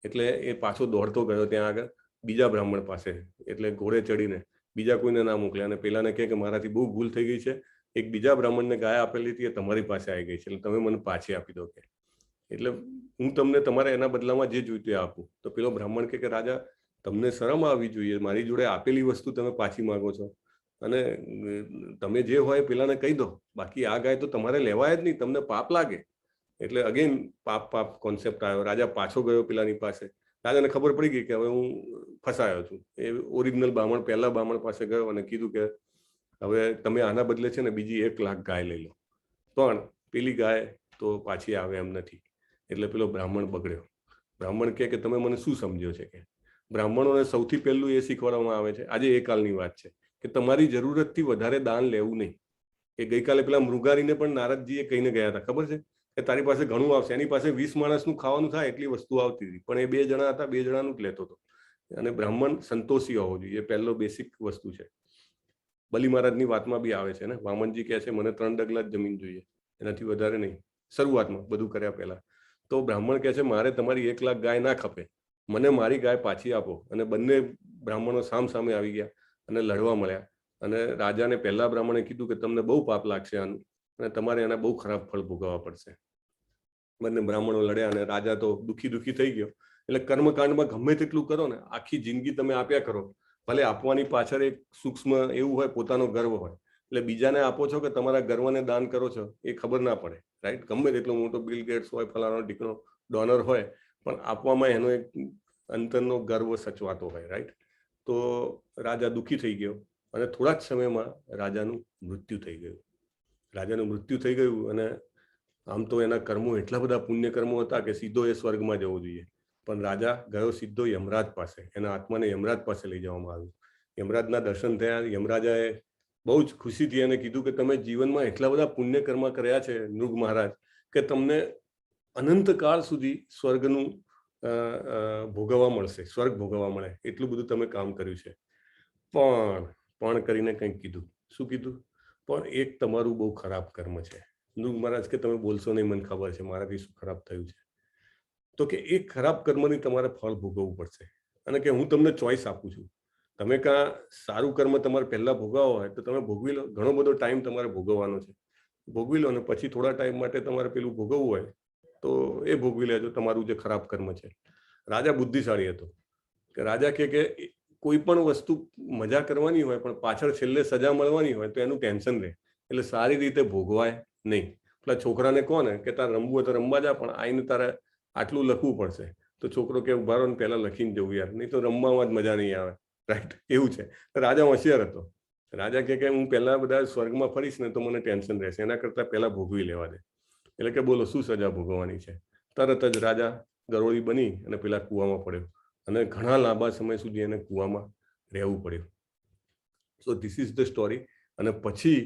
એટલે એ પાછો દોડતો ગયો ત્યાં આગળ બીજા બ્રાહ્મણ પાસે, એટલે ઘોડે ચડીને, બીજા કોઈને ના મોકલે, અને પેલાને કહે કે મારાથી બહુ ભૂલ થઈ ગઈ છે, એક બીજા બ્રાહ્મણને ગાય આપેલી હતી એ તમારી પાસે આવી ગઈ છે, એટલે તમે મને પાછી આપી દો કે, એટલે હું તમને તમારે એના બદલામાં જે જોઈતું એ આપું. તો પેલો બ્રાહ્મણ કે રાજા, તમને શરમ આવવી જોઈએ, મારી જોડે આપેલી વસ્તુ તમે પાછી માંગો છો, અને તમે જે હોય પેલાને કહી દો, બાકી આ ગાય તો તમારે લેવાય જ નહીં, તમને પાપ લાગે. એટલે અગેન પાપ પાપ કોન્સેપ્ટ આવ્યો. રાજા પાછો ગયો પેલાની પાસે. રાજાને ખબર પડી ગઈ કે હવે હું ફસાયો છું. એ ઓરિજિનલ બ્રાહ્મણ, પહેલા બ્રાહ્મણ પાસે ગયો અને કીધું કે હવે તમે આના બદલે છે ને બીજી 1 લાખ ગાય લઈ લો, પણ પેલી ગાય તો પાછી આવે એમ નથી. એટલે પેલો બ્રાહ્મણ બગડ્યો. બ્રાહ્મણ કહે કે તમે મને શું સમજ્યો છે? કે બ્રાહ્મણોને સૌથી પહેલું એ શીખવાડવામાં આવે છે, આજે એ કાલની વાત છે, કે તમારી જરૂરતથી વધારે દાન લેવું નહીં. કે ગઈકાલે પેલા મૃગારીને પણ નારદજીએ કહીને ગયા હતા, ખબર છે, કે તારી પાસે ઘણું આવશે. એની પાસે 20 માણસનું ખાવાનું થાય એટલી વસ્તુ આવતી હતી, પણ એ બે જણા હતા, બે જણાનું જ લેતો હતો. અને બ્રાહ્મણ સંતોષી હોવો જોઈએ, એ પહેલો બેસિક વસ્તુ છે. બલી મહારાજની વાતમાં બી આવે છે ને, વામનજી કહે છે મને ત્રણ ડગલા જ જમીન જોઈએ, એનાથી વધારે નહીં, શરૂઆતમાં બધું કર્યા પહેલા. તો બ્રાહ્મણ કહે છે મારે તમારી 1 લાખ ગાય ના ખપે, મને મારી ગાય પાછી આપો. અને બંને બ્રાહ્મણો સામ સામે આવી ગયા અને લડવા મળ્યા. અને રાજાને પહેલા બ્રાહ્મણે કીધું કે તમને બહુ પાપ લાગશે આનું અને તમારે એના બહુ ખરાબ ફળ ભોગવવા પડશે. બંને બ્રાહ્મણો લડ્યા અને રાજા તો દુખી દુખી થઈ ગયો. એટલે કર્મકાંડમાં ગમે તેટલું કરો ને, આખી જિંદગી તમે આપ્યા કરો, ભલે આપવાની પાછળ એક સૂક્ષ્મ એવું હોય, પોતાનો ગર્વ હોય, એટલે બીજાને આપો છો કે તમારા ગર્વને દાન કરો છો એ ખબર ના પડે, રાઈટ? ગમે તેટલો મોટો બિલ ગેટ્સ હોય, ફલાણો ઢીકણો ડોનર હોય, પણ આપવામાં એનો એક અંતરનો ગર્વ સચવાતો હોય, રાઈટ? તો રાજા દુખી થઈ ગયો અને થોડા જ સમયમાં રાજાનું મૃત્યુ થઈ ગયું. રાજાનું મૃત્યુ થઈ ગયું અને આમ તો એના કર્મો એટલા બધા પુણ્ય કર્મો હતા કે સીધો એ સ્વર્ગમાં જવો જોઈએ, પણ રાજા ગયો સીધો યમરાજ પાસે. એના આત્માને યમરાજ પાસે લઈ જવામાં આવ્યું. યમરાજના દર્શન થયા. યમરાજાએ બહુ જ ખુશીથી એને કીધું કે તમે જીવનમાં એટલા બધા પુણ્ય કર્મ કર્યા છે, નૃગ મહારાજ, કે તમને અનંત કાળ સુધી સ્વર્ગનું ભોગવવા મળશે, સ્વર્ગ ભોગવવા મળે એટલું બધું તમે કામ કર્યું છે. પણ પણ કરીને કંઈક કીધું. શું કીધું? પણ એક તમારું બહુ ખરાબ કર્મ છે. નૃગ મહારાજ કે તમે બોલશો નહીં, મને ખબર છે મારાથી શું ખરાબ થયું છે. તો કે એ ખરાબ કર્મની તમારે ફળ ભોગવવું પડશે અને કે હું તમને ચોઈસ આપું છું, તમે કાં સારું કર્મ તમારે પહેલા ભોગવવો હોય તો તમે ભોગવી લો, ઘણો બધો ટાઈમ તમારે ભોગવવાનો છે, ભોગવી લો, અને પછી થોડા ટાઈમ માટે તમારે પેલું ભોગવવું હોય તો એ ભોગવી લેજો, તમારું જે ખરાબ કર્મ છે. રાજા બુદ્ધિશાળી હતો કે રાજા કે કોઈ પણ વસ્તુ મજા કરવાની હોય પણ પાછળ છેલ્લે સજા મળવાની હોય તો એનું ટેન્શન રહે, એટલે સારી રીતે ભોગવાય નહીં. પેલા છોકરાને કહો ને કે તારે રમવું હોય તો રમવા જા, પણ આઈને તારે આટલું લખવું પડશે, તો છોકરો કે ઉભા રહો ને, પહેલા લખીને જવું યાર, નહીં તો રમવામાં જ મજા નહીં આવે, રાઈટ? એવું છે. તો રાજા હોશિયાર હતો. રાજા કે હું પહેલા બધા સ્વર્ગમાં ફરીશ ને તો મને ટેન્શન રહેશે, એના કરતા પહેલા ભોગવી લેવા દે. એટલે કે બોલો, શું સજા ભોગવવાની છે? તરત જ રાજા ગરોળી બની અને પેલા કૂવામાં પડ્યો અને ઘણા લાંબા સમય સુધી એને કૂવામાં રહેવું પડ્યું. So this is the story. અને પછી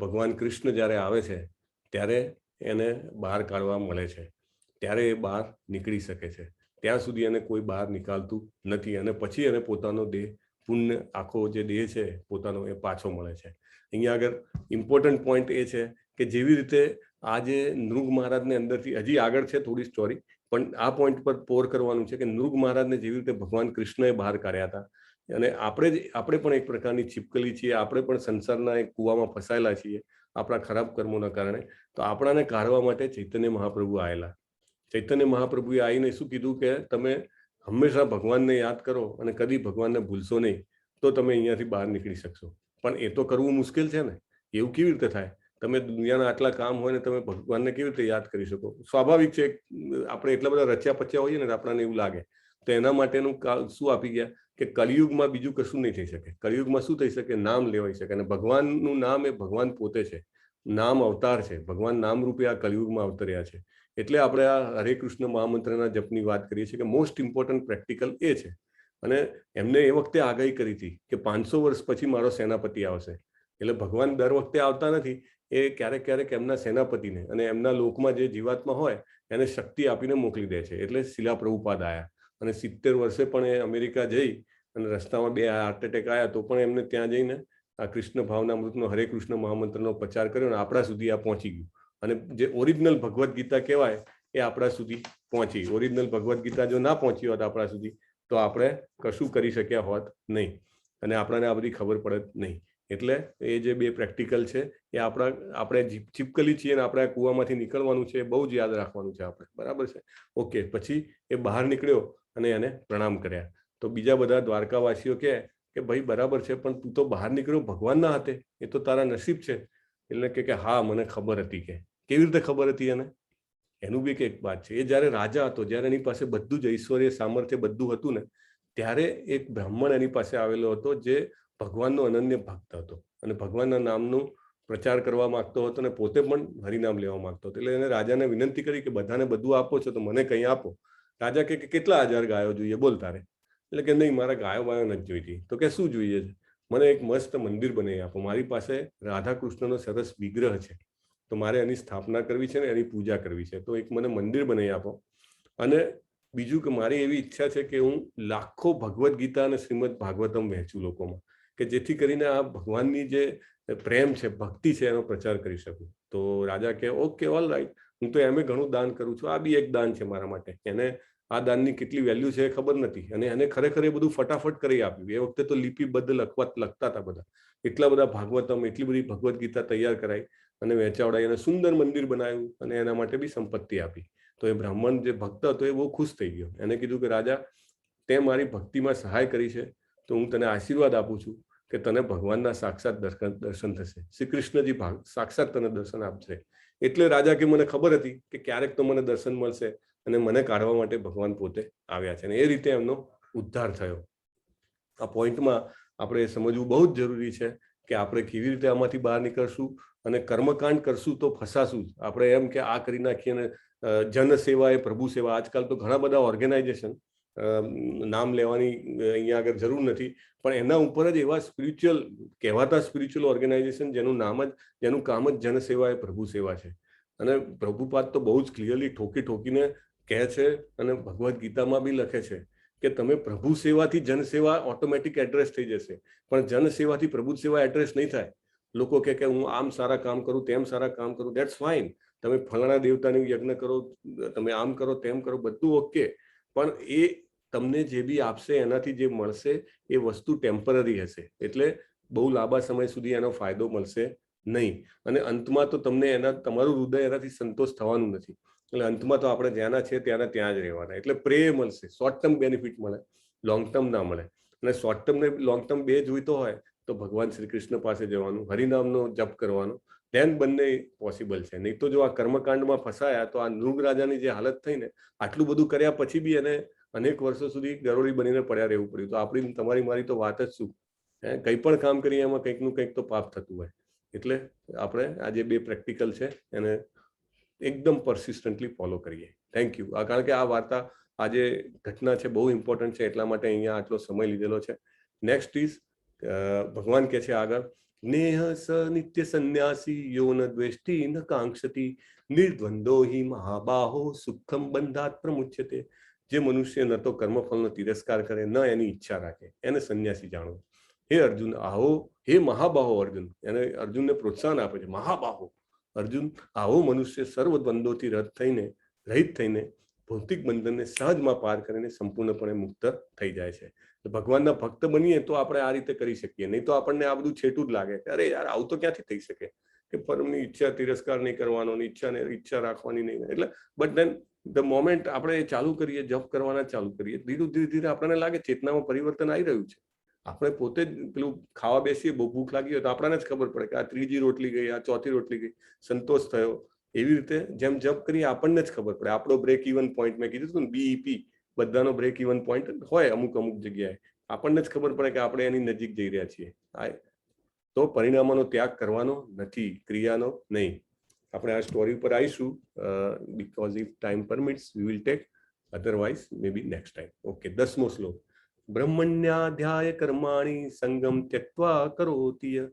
ભગવાન કૃષ્ણ જ્યારે આવે છે ત્યારે એને બહાર કાઢવા મળે છે, ત્યારે એ બહાર નીકળી શકે છે. ત્યાં સુધી એને કોઈ બહાર નીકાળતું નથી અને પછી એને પોતાનો દેહ, પુણ્ય, આખો જે દેહ છે પોતાનો એ પાછો મળે છે. અહીંયા આગળ ઇમ્પોર્ટન્ટ પોઈન્ટ એ છે કે જેવી રીતે આ જે નૃગ મહારાજને અંદરથી, હજી આગળ છે થોડી સ્ટોરી, પણ આ પોઈન્ટ પર પોર કરવાનું છે કે નૃગ મહારાજને જેવી રીતે ભગવાન કૃષ્ણએ બહાર કાઢ્યા હતા અને આપણે જ, આપણે પણ એક પ્રકારની છીપકલી છીએ, આપણે પણ સંસારના એક કૂવામાં ફસાયેલા છીએ આપણા ખરાબ કર્મોના કારણે, તો આપણાને કાઢવા માટે ચૈતન્ય મહાપ્રભુ આવેલા. ચૈતન્ય મહાપ્રભુએ આવીને શું કીધું કે તમે હંમેશા ભગવાનને યાદ કરો અને કદી ભગવાનને ભૂલશો નહીં, તો તમે અહીંયાથી બહાર નીકળી શકશો. પણ એ તો કરવું મુશ્કેલ છે ને. એવું કેવી રીતે થાય? તમે દુનિયાના આટલા કામ હોય ને તમે ભગવાનને કેવી રીતે યાદ કરી શકો? સ્વાભાવિક છે, આપણે એટલા બધા રચ્યા પચ્યા હોઈએ ને, તો આપણને એવું લાગે. તો એના માટેનું શું આપી ગયા કે કલિયુગમાં બીજું કશું નહીં થઈ શકે. કલિયુગમાં શું થઈ શકે? નામ લેવાઈ શકે. અને ભગવાનનું નામ એ ભગવાન પોતે છે, નામ અવતાર છે. ભગવાન નામ રૂપે આ કલિયુગમાં અવતર્યા છે. એટલે આપણે આ હરે કૃષ્ણ મહામંત્રના જપની વાત કરીએ છીએ કે મોસ્ટ ઇમ્પોર્ટન્ટ પ્રેક્ટિકલ એ છે. અને એમને એ વખતે આગાહી કરી હતી કે 500 વર્ષ પછી મારો સેનાપતિ આવશે. એટલે ભગવાન દર વખતે આવતા નથી, એ ક્યારેક ક્યારેક એમના સેનાપતિને અને એમના લોકમાં જે જીવાત્મા હોય એને શક્તિ આપીને મોકલી દે છે. એટલે શિલા પ્રભુપાદ આવ્યા અને 70 વર્ષે પણ એ અમેરિકા જઈ અને રસ્તામાં બે હાર્ટ એટેક આવ્યા, તો પણ એમને ત્યાં જઈને આ કૃષ્ણ ભાવનામૃતનો, હરે કૃષ્ણ મહામંત્રનો પ્રચાર કર્યો અને આપણા સુધી આ પહોંચી ગયું. અને જે ઓરિજિનલ ભગવદ્ ગીતા કહેવાય એ આપણા સુધી પહોંચી. ઓરિજિનલ ભગવદ્ ગીતા જો ના પહોંચી હોત આપણા સુધી, તો આપણે કશું કરી શક્યા હોત નહીં અને આપણને આ બધી ખબર પડત નહીં. એટલે એ જે બે પ્રેક્ટિકલ છે એ આપણા આપણે ચીપકલી છીએ અને આપણે આ કૂવામાંથી નીકળવાનું છે, એ બહુ જ યાદ રાખવાનું છે આપણે. બરાબર છે? ઓકે. પછી એ બહાર નીકળ્યો અને એને પ્રણામ કર્યા, તો બીજા બધા દ્વારકાવાસીઓ કહે કે ભાઈ, બરાબર છે, પણ તું તો બહાર નીકળ્યો ભગવાનના હાથે, એ તો તારા નસીબ છે. એટલે કે હા, મને ખબર હતી. કે કેવી રીતે ખબર હતી એને? એનું બી એક વાત છે. એ જ્યારે રાજા હતો, જ્યારે એની પાસે બધું જ ઐશ્વર્ય, સામર્થ્ય બધું હતું ને, ત્યારે એક બ્રાહ્મણ એની પાસે આવેલો હતો, જે ભગવાનનો અનન્ય ભક્ત હતો અને ભગવાનના નામનું પ્રચાર કરવા માંગતો હતો અને પોતે પણ હરિનામ લેવા માંગતો હતો. એટલે એને રાજાને વિનંતી કરી કે બધાને બધું આપો છો તો મને કંઈ આપો. રાજા કે કેટલા હજાર ગાયો જોઈએ, બોલ તારે? એટલે કે નહીં, મારા ગાયો બાયો નથી જોઈતી. તો કે શું જોઈએ છે? મને એક મસ્ત મંદિર બનાવી આપો. મારી પાસે રાધા કૃષ્ણનો સરસ વિગ્રહ છે, તો મારે એની સ્થાપના કરવી છે ને એની પૂજા કરવી છે, તો એક મને મંદિર બનાવી આપો. અને બીજું કે મારી એવી ઈચ્છા છે કે હું લાખો ભગવદ્ ગીતા અને શ્રીમદ ભાગવતમ વહેંચું લોકોમાં, કે જેથી કરીને આ ભગવાનની જે પ્રેમ છે, ભક્તિ છે, એનો પ્રચાર કરી શકું. તો રાજા કે ઓકે, ઓલ રાઈટ, હું તો એમે ઘણું દાન કરું છું, આ બી એક દાન છે મારા માટે. એને આ દાનની કેટલી વેલ્યુ છે એ ખબર નથી. અને એને ખરેખર એ બધું ફટાફટ કરી આપ્યું. એ વખતે તો લિપિબદ્ધ લખતા હતા બધા. એટલા બધા ભાગવતમ, એટલી બધી ભગવદ્ ગીતા તૈયાર કરાઈ અને વહેંચાવડાઈ અને સુંદર મંદિર બનાવ્યું અને એના માટે બી સંપત્તિ આપી. તો એ બ્રાહ્મણ જે ભક્ત હતો એ બહુ ખુશ થઈ ગયો. એને કીધું કે રાજા, તે મારી ભક્તિમાં સહાય કરી છે, તો હું તને આશીર્વાદ આપું છું કે તને ભગવાનના સાક્ષાત દર્શન દર્શન થશે. શ્રી કૃષ્ણજી ભાગ સાક્ષાત તને દર્શન આપશે. એટલે રાજા કે મને ખબર હતી કે ક્યારેક તો મને દર્શન મળશે અને મને કાઢવા માટે ભગવાન પોતે આવ્યા છે. અને એ રીતે એમનો ઉદ્ધાર થયો. આ પોઈન્ટમાં આપણે સમજવું બહુ જ જરૂરી છે કે આપણે કેવી રીતે આમાંથી બહાર નીકળશું. અને કર્મકાંડ કરશું તો ફસાશું જ. આપણે એમ કે આ કરી નાખીએ અને જન સેવા એ પ્રભુ સેવા. આજકાલ તો ઘણા બધા ઓર્ગેનાઇઝેશન, નામ લેવાની અહીંયા આગળ જરૂર નથી, પણ એના ઉપર જ એવા સ્પિરિચ્યુઅલ કહેવાતા સ્પિરિચ્યુઅલ ઓર્ગેનાઇઝેશન, જેનું નામ જ, જેનું કામ જ જનસેવા એ પ્રભુ સેવા છે. અને પ્રભુપાદ તો બહુ જ ક્લિયરલી ઠોકી ઠોકીને કહે છે અને ભગવદ્ ગીતામાં બી લખે છે કે તમે પ્રભુ સેવાથી જનસેવા ઓટોમેટિક એડ્રેસ થઈ જશે, પણ જનસેવાથી પ્રભુ સેવા એડ્રેસ નહીં થાય. લોકો કહે કે હું આમ સારા કામ કરું, તેમ સારા કામ કરું. That's fine. તમે ફલાણા દેવતાનું યજ્ઞ કરો, તમે આમ કરો, તેમ કરો, બધું ઓકે, પણ એ તમને જે બી આપશે, એનાથી જે મળશે એ વસ્તુ ટેમ્પરરી હશે. એટલે બહુ લાંબા સમય સુધી એનો ફાયદો મળશે નહીં અને અંતમાં તો તમને એના તમારું હૃદય એનાથી સંતોષ થવાનું નથી. એટલે અંતમાં તો આપણે જ્યાંના છે ત્યાંના ત્યાં જ રહેવાના. એટલે પ્રેય મળશે, શોર્ટ ટર્મ બેનિફિટ મળે, લોંગ ટર્મ ના મળે. અને શોર્ટ ટર્મ ને લોંગ ટર્મ બે જોઈતો હોય તો ભગવાન શ્રી કૃષ્ણ પાસે જવાનું, હરિનામનો જપ કરવાનો, ધેન બંને પોસિબલ છે. નહીં તો જો આ કર્મકાંડમાં ફસાયા તો આ નૃગ રાજાની જે હાલત થઈ ને, આટલું બધું કર્યા પછી બી એને અનેક વર્ષો સુધી ગરોળી બનીને પડ્યા રહેવું પડ્યું, તો આપણી, તમારી, મારી તો વાત જ શું? હે, કંઈ પણ કામ કરીએ એમાં કંઈકનું કંઈક તો પાપ થતું હોય. એટલે આપણે આ જે બે પ્રેક્ટિકલ છે એને એકદમ પરસિસ્ટન્ટલી ફોલો કરીએ. Thank you. આ કારણ કે આ વાર્તા, આ જે ઘટના છે, બહુ ઇમ્પોર્ટન્ટ છે, એટલા માટે અહીંયા આટલો સમય લીધેલો છે. નેક્સ્ટ is, ભગવાન કહે છે આગળ, જ્ઞેયઃ સ નિત્ય સંન્યાસી યો ન દ્વેષ્ટિ ન કાંક્ષતિ નિર્દ્વંદ્વો હિ મહાબાહો સુખમ બંધાત પ્રમુચ્યતે. જે મનુષ્ય ન તો કર્મફળનો તિરસ્કાર કરે, ન એની ઈચ્છા રાખે, એને સંન્યાસી જાણવો. હે અર્જુન, આવો, હે મહાબાહો અર્જુન, એને અર્જુનને પ્રોત્સાહન આપે છે, મહાબાહો અર્જુન, આવો મનુષ્ય સર્વ દ્વંદ્વોથી રહિત થઈને ભૌતિક બંધનને સહજમાં પાર કરીને સંપૂર્ણપણે મુક્ત થઈ જાય છે. તો ભગવાનના ભક્ત બનીએ તો આપણે આ રીતે કરી શકીએ, નહીં તો આપણને આ બધું છેટું જ લાગે કે અરે યાર, આવું તો ક્યાંથી થઈ શકે, કે પરમની ઈચ્છા તિરસ્કાર નહીં કરવાનો ને ઈચ્છા રાખવાની નહીં. એટલે બટ then The moment આપણે એ ચાલુ કરીએ, જપ કરવાના ચાલુ કરીએ, ધીરે ધીરે ધીરે આપણને લાગે ચેતનામાં પરિવર્તન આવી રહ્યું છે. આપણે પોતે જ પેલું ખાવા બેસીએ, બહુ ભૂખ લાગી હોય તો આપણને જ ખબર પડે કે આ ત્રીજી રોટલી ગઈ, આ ચોથી રોટલી ગઈ, સંતોષ થયો. એવી રીતે જેમ જપ કરીએ આપણને જ ખબર પડે. આપણો બ્રેક ઇવન પોઈન્ટ, મેં કીધું હતું ને, બીઈપી, બધાનો બ્રેક ઇવન પોઈન્ટ હોય અમુક અમુક જગ્યાએ. આપણને જ ખબર પડે કે આપણે એની નજીક જઈ રહ્યા છીએ. આ તો પરિણામોનો ત્યાગ કરવાનો નથી, ક્રિયાનો નહીં. આપણે આ સ્ટોરી ઉપર આવીશું, because if time permits we will take, otherwise maybe next time. Okay, 10મો શ્લોક. બ્રહ્મણ્યાધ્યાય કર્માણી સંગમ ત્યક્ત્વા કરોતિ ય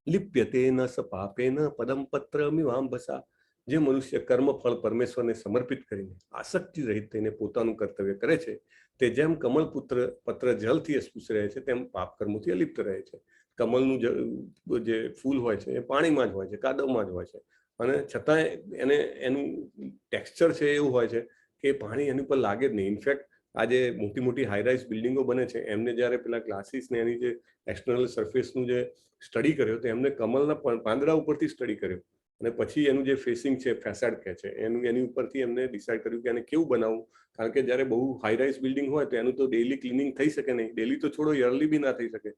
લિપ્યતે ન સ પાપેન પદમ પત્રમિવાંભસા. જે મનુષ્ય કર્મફળ પરમેશ્વરને સમર્પિત કરીને આસક્તિ રહિત થઈને પોતાનું કર્તવ્ય કરે છે, તે જેમ કમલપુત્ર પત્ર જલથી અસ્પૃશ્ય રહે છે તેમ પાપ કર્મોથી અલિપ્ત રહે છે. કમલનું જે ફૂલ હોય છે એ પાણીમાં જ હોય છે, કાદવમાં જ હોય છે, અને છતાંય એને એનું ટેક્સચર છે એવું હોય છે કે પાણી એની ઉપર લાગે જ નહીં. ઇનફેક્ટ આ જે મોટી મોટી હાઈરાઇઝ બિલ્ડિંગો બને છે, એમને જ્યારે પેલા ગ્લાસીસ ને એની જે એક્સટર્નલ સરફેસનું જે સ્ટડી કર્યો, તો એમને કમલના પાંદડા ઉપરથી સ્ટડી કર્યો અને પછી એનું જે ફેસિંગ છે, ફેસાડ કહે છે એનું, એની ઉપરથી એમને ડિસાઇડ કર્યું કે એને કેવું બનાવવું. કારણ કે જ્યારે બહુ હાઈરાઇઝ બિલ્ડિંગ હોય તો એનું તો ડેલી ક્લિનિંગ થઈ શકે નહીં, ડેલી તો છોડો, યરલી બી ના થઈ શકે.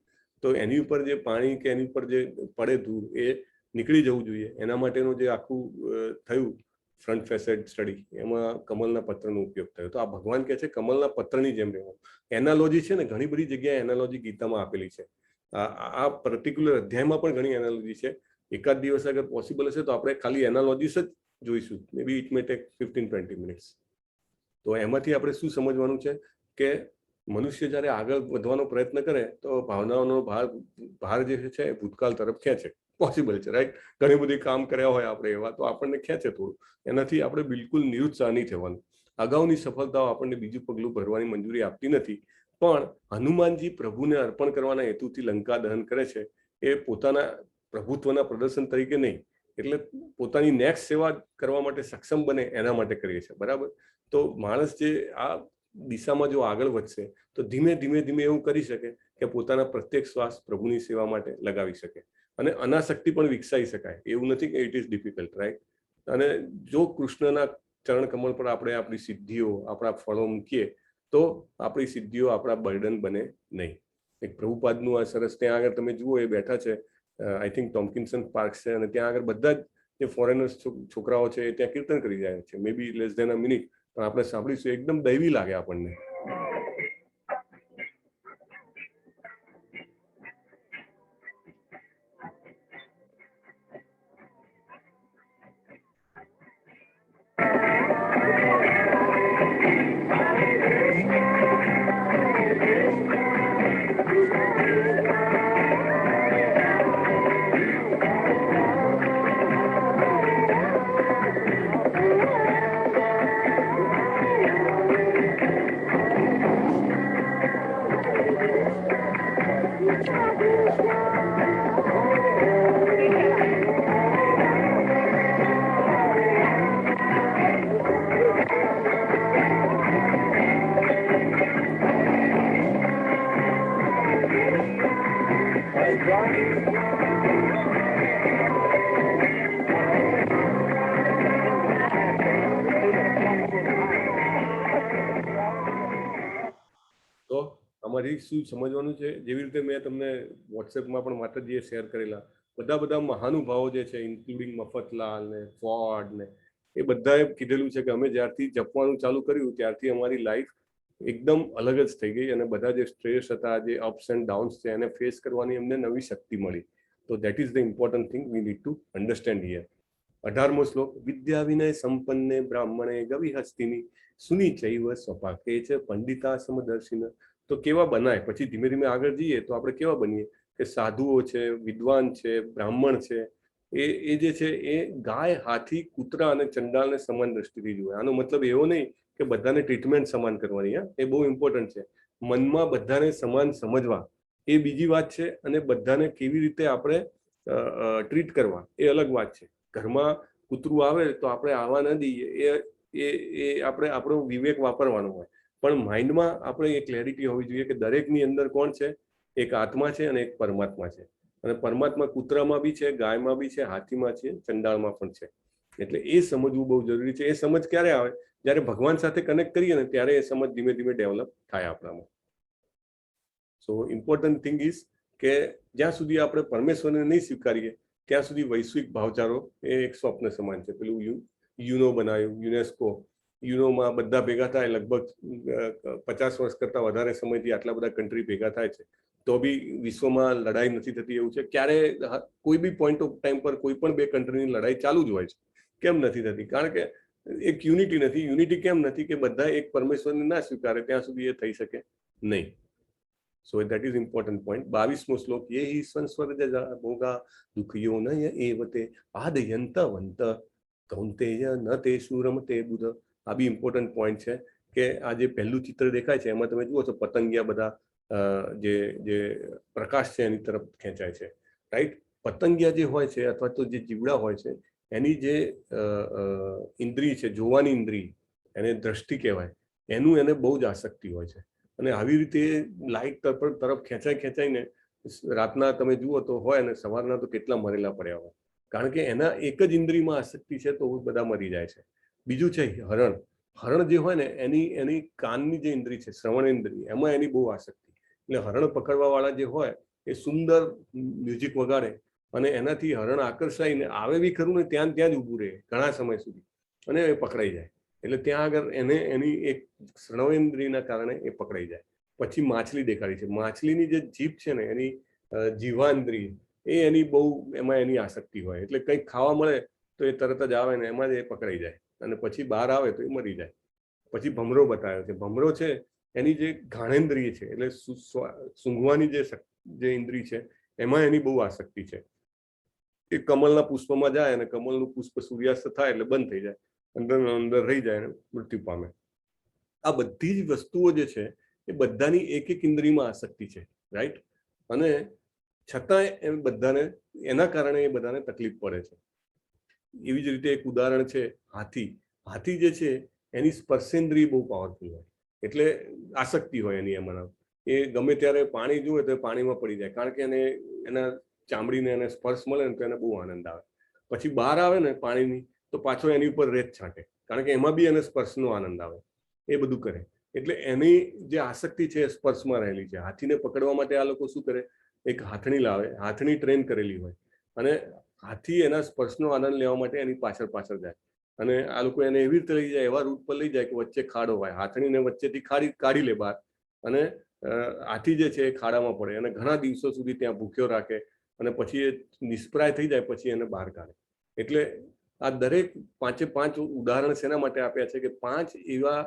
તો એની ઉપર જે પાણી કે એની ઉપર જે પડે ધૂળ એ નીકળી જવું જોઈએ. એના માટેનું જે આખું થયું ફ્રન્ટ ફેસેડ સ્ટડી, એમાં કમલના પત્રનો ઉપયોગ થયો. તો આ ભગવાન કહે છે કમલના પત્રની જેમ રહેવાનું. એનાલોજી છે ને, ઘણી બધી જગ્યાએ એનાલોજી ગીતામાં આપેલી છે. આ આ પર્ટિક્યુલર અધ્યાયમાં પણ ઘણી એનાલોજી છે. એકાદ દિવસ અગર પોસિબલ હશે તો આપણે ખાલી એનાલોજીસ જ જોઈશું. Maybe it may take 15-20 minutes. તો એમાંથી આપણે શું સમજવાનું છે કે મનુષ્ય જ્યારે આગળ વધવાનો પ્રયત્ન કરે તો ભાવનાઓનો ભાર ભાર જે છે એ ભૂતકાળ તરફ ખેંચે. પોસિબલ છે, રાઈટ? ઘણી બધી કામ કર્યા હોય આપણે એવા, તો આપણને ખેંચે થોડું. એનાથી આપણે બિલકુલ નિરુત્સાહ નહીં થવાનું. અગાઉની સફળતાઓ આપણને બીજું પગલું ભરવાની મંજૂરી આપતી નથી, પણ હનુમાનજી પ્રભુને અર્પણ કરવાના હેતુથી લંકા દહન કરે છે, એ પોતાના પ્રભુત્વના પ્રદર્શન તરીકે નહીં, એટલે પોતાની નેક્સ્ટ સેવા કરવા માટે સક્ષમ બને એના માટે કરીએ છીએ, બરાબર? તો માણસ જે આ દિશામાં જો આગળ વધશે તો ધીમે ધીમે ધીમે એવું કરી શકે કે પોતાના પ્રત્યેક શ્વાસ પ્રભુની સેવા માટે લગાવી શકે અને અનાસક્તિ પણ વિકસાવી શકાય. એવું નથી કે it is difficult, right? અને જો કૃષ્ણના ચરણ કમળ પર આપણે આપણી સિદ્ધિઓ, આપણા ફળો મૂકીએ તો આપણી સિદ્ધિઓ આપણા બર્ડન બને નહીં. એક પ્રભુપાદનું આ સરસ, ત્યાં આગળ તમે જુઓ, એ બેઠા છે, I think ટોમકિન્સન પાર્ક છે, અને ત્યાં આગળ બધા જ જે ફોરેનર્સ છોકરાઓ છે એ ત્યાં કીર્તન કરી રહ્યા છે. Maybe less than a minute, પણ આપણે સાંભળીશું, એકદમ દૈવી લાગે આપણને. તો આમાંથી શું સમજવાનું છે? જેવી રીતે મેં તમને વોટ્સએપમાં પણ માતાજીએ શેર કરેલા બધા બધા મહાનુભાવો જે છે, ઇન્ક્લુડિંગ મફતલાલ ને ફોર્ડ ને, એ બધાએ કીધેલું છે કે અમે જ્યારથી જપવાનું ચાલુ કર્યું ત્યારથી અમારી લાઈફ એકદમ અલગ જ થઈ ગઈ અને બધા જે સ્ટ્રેસ હતા, જે અપ્સ એન્ડ ડાઉન્સ છે, એને ફેસ કરવાની અમને નવી શક્તિ મળી. તો that is the important thing we need to understand here. 18મો શ્લોક. વિદ્યા વિનય સંપન્ને બ્રાહ્મણે ગવિ હસ્તિની સુનીચૈવ સ્વપાકે ચ પંડિતા સમદર્શિન. તો કેવા બનાય? પછી ધીમે ધીમે આગળ જઈએ તો આપણે કેવા બનીએ કે સાધુઓ છે, વિદ્વાન છે, બ્રાહ્મણ છે, એ એ જે છે એ ગાય, હાથી, કૂતરા અને ચંડાળને સમાન દ્રષ્ટિથી જુએ. આનો મતલબ એવો નહીં કે બધાને ટ્રીટમેન્ટ સમાન કરવાની. હા, એ બહુ ઇમ્પોર્ટન્ટ છે. મનમાં બધાને સમાન સમજવા એ બીજી વાત છે અને બધાને કેવી રીતે આપણે ટ્રીટ કરવા એ અલગ વાત છે. ઘરમાં કૂતરું આવે તો આપણે આવવા ન દઈએ, એ એ એ આપણે આપણો વિવેક વાપરવાનો હોય, પણ માઇન્ડમાં આપણે એ ક્લેરિટી હોવી જોઈએ કે દરેકની અંદર કોણ છે? એક આત્મા છે અને એક પરમાત્મા છે, અને પરમાત્મા કૂતરામાં બી છે, ગાયમાં બી છે, હાથીમાં છે, ચંડાળમાં પણ છે. એટલે એ સમજવું બહુ જરૂરી છે. એ સમજ ક્યારે આવે? જ્યારે ભગવાન સાથે કનેક્ટ કરીએ ને ત્યારે એ સમજ ધીમે ધીમે ડેવલપ થાય આપણામાં. સો ઇમ્પોર્ટન્ટ થિંગ is કે જ્યાં સુધી આપણે પરમેશ્વરને નહીં સ્વીકારીએ ત્યાં સુધી વૈશ્વિક ભાવચારો એ એક સ્વપ્ન સમાન છે. પેલું યુનો બનાવ્યું, યુનેસ્કો, યુનોમાં બધા ભેગા થાય, લગભગ 50 વર્ષ કરતા વધારે સમયથી આટલા બધા કન્ટ્રી ભેગા થાય છે, તો બી વિશ્વમાં લડાઈ નથી થતી એવું છે ક્યારે? કોઈ બી પોઈન્ટ ઓફ ટાઈમ પર કોઈ પણ બે કન્ટ્રીની લડાઈ ચાલુ જ હોય છે. કેમ નથી થતી? કારણ કે એક યુનિટી નથી. યુનિટી કેમ નથી? કે બધા એક પરમેશ્વરને ના સ્વીકારે ત્યાં સુધી એ થઈ શકે નહીં. So that is important point. 22મો શ્લોક: યે હિ સંસર્ગજા ભોગા દુઃખયોનય એવ તે આદ્યંતવંત કૌંતેય ન તેષુ રમતે બુધ. આ બી ઇમ્પોર્ટન્ટ પોઈન્ટ છે કે આ જે પહેલું ચિત્ર દેખાય છે એમાં તમે જુઓ છો, પતંગિયા બધા જે જે પ્રકાશ છે એની તરફ ખેંચાય છે, રાઈટ? પતંગિયા જે હોય છે અથવા તો જે જીવડા હોય છે, એની જે અ, અ, ઇન્દ્રિય છે, જોવાની ઇન્દ્રિય, એને દ્રષ્ટિ કહેવાય, એનું એને બહુ જ આસક્તિ હોય છે અને આવી રીતે લાઇટ તરફ તરફ ખેંચાઈ ખેંચાઈને રાતના તમે જુઓ તો હોય અને સવારના તો કેટલા મરેલા પડ્યા હોય, કારણ કે એના એક જ ઇન્દ્રિયમાં આસક્તિ છે તો બધા મરી જાય છે. બીજું છે હરણ. હરણ જે હોય ને, એની એની કાનની જે ઇન્દ્રિય છે, શ્રવણ ઇન્દ્રિય, એમાં એની બહુ આસક્તિ. એટલે હરણ પકડવા વાળા જે હોય એ સુંદર મ્યુઝિક વગાડે અને એનાથી હરણ આકર્ષાઈને આવે બી ખરું ને ત્યાં ને ત્યાં જ ઊભું રહે ઘણા સમય સુધી અને એ પકડાઈ જાય. એટલે ત્યાં આગળ એને એની એક શ્રવણેન્દ્રિયના કારણે એ પકડાઈ જાય. પછી માછલી દેખાડી છે. માછલીની જે જીભ છે ને, એની જીવાન્દ્રિય, એ એની બહુ, એમાં એની આસક્તિ હોય. એટલે કંઈક ખાવા મળે તો એ તરત જ આવે ને એમાં જ એ પકડાઈ જાય અને પછી બહાર આવે તો એ મરી જાય. પછી ભમરો બતાવ્યો છે. ભમરો છે, એની જે ઘાણેન્દ્રિય છે, એટલે સૂંઘવાની જે ઇન્દ્રિય છે, એમાં એની બહુ આસક્તિ છે. એ કમલના પુષ્પમાં જાય અને કમલનું પુષ્પ સૂર્યાસ્ત થાય એટલે બંધ થઈ જાય, અંદર ને અંદર રહી જાય અને મૃત્યુ પામે. આ બધી જ વસ્તુઓ જે છે એ બધાની એક એક ઇન્દ્રિયમાં આસક્તિ છે, રાઈટ? અને છતાંય એ બધાને, એના કારણે એ બધાને તકલીફ પડે છે. એવી જ રીતે એક ઉદાહરણ છે હાથી. હાથી જે છે એની સ્પર્શેન્દ્રિય બહુ પાવરફુલ હોય, એટલે આસક્તિ હોય એની એમાં. એ ગમે ત્યારે પાણી જુએ તો એ પાણીમાં પડી જાય, કારણ કે એને એના ચામડીને એને સ્પર્શ મળે ને તો એને બહુ આનંદ આવે. પછી બહાર આવે ને પાણીની, તો પાછો એની ઉપર રેત છાંટે, કારણ કે એમાં બી એને સ્પર્શનો આનંદ આવે. એ બધું કરે, એટલે એની જે આસક્તિ છે એ સ્પર્શમાં રહેલી છે. હાથીને પકડવા માટે આ લોકો શું કરે? એક હાથણી લાવે, હાથણી ટ્રેન કરેલી હોય અને હાથી એના સ્પર્શનો આનંદ લેવા માટે એની પાછળ પાછળ જાય અને આ લોકો એને એવી રીતે લઈ જાય, એવા રૂટ પર લઈ જાય કે વચ્ચે ખાડો હોય. હાથણીને વચ્ચેથી ખાડી કાઢી લે બહાર અને હાથી જે છે એ ખાડામાં પડે અને ઘણા દિવસો સુધી ત્યાં ભૂખ્યો રાખે અને પછી એ નિષ્પ્રાય થઈ જાય, પછી એને બહાર કાઢે. એટલે આ દરેક પાંચે પાંચ ઉદાહરણ શેના માટે આપ્યા છે? કે પાંચ એવા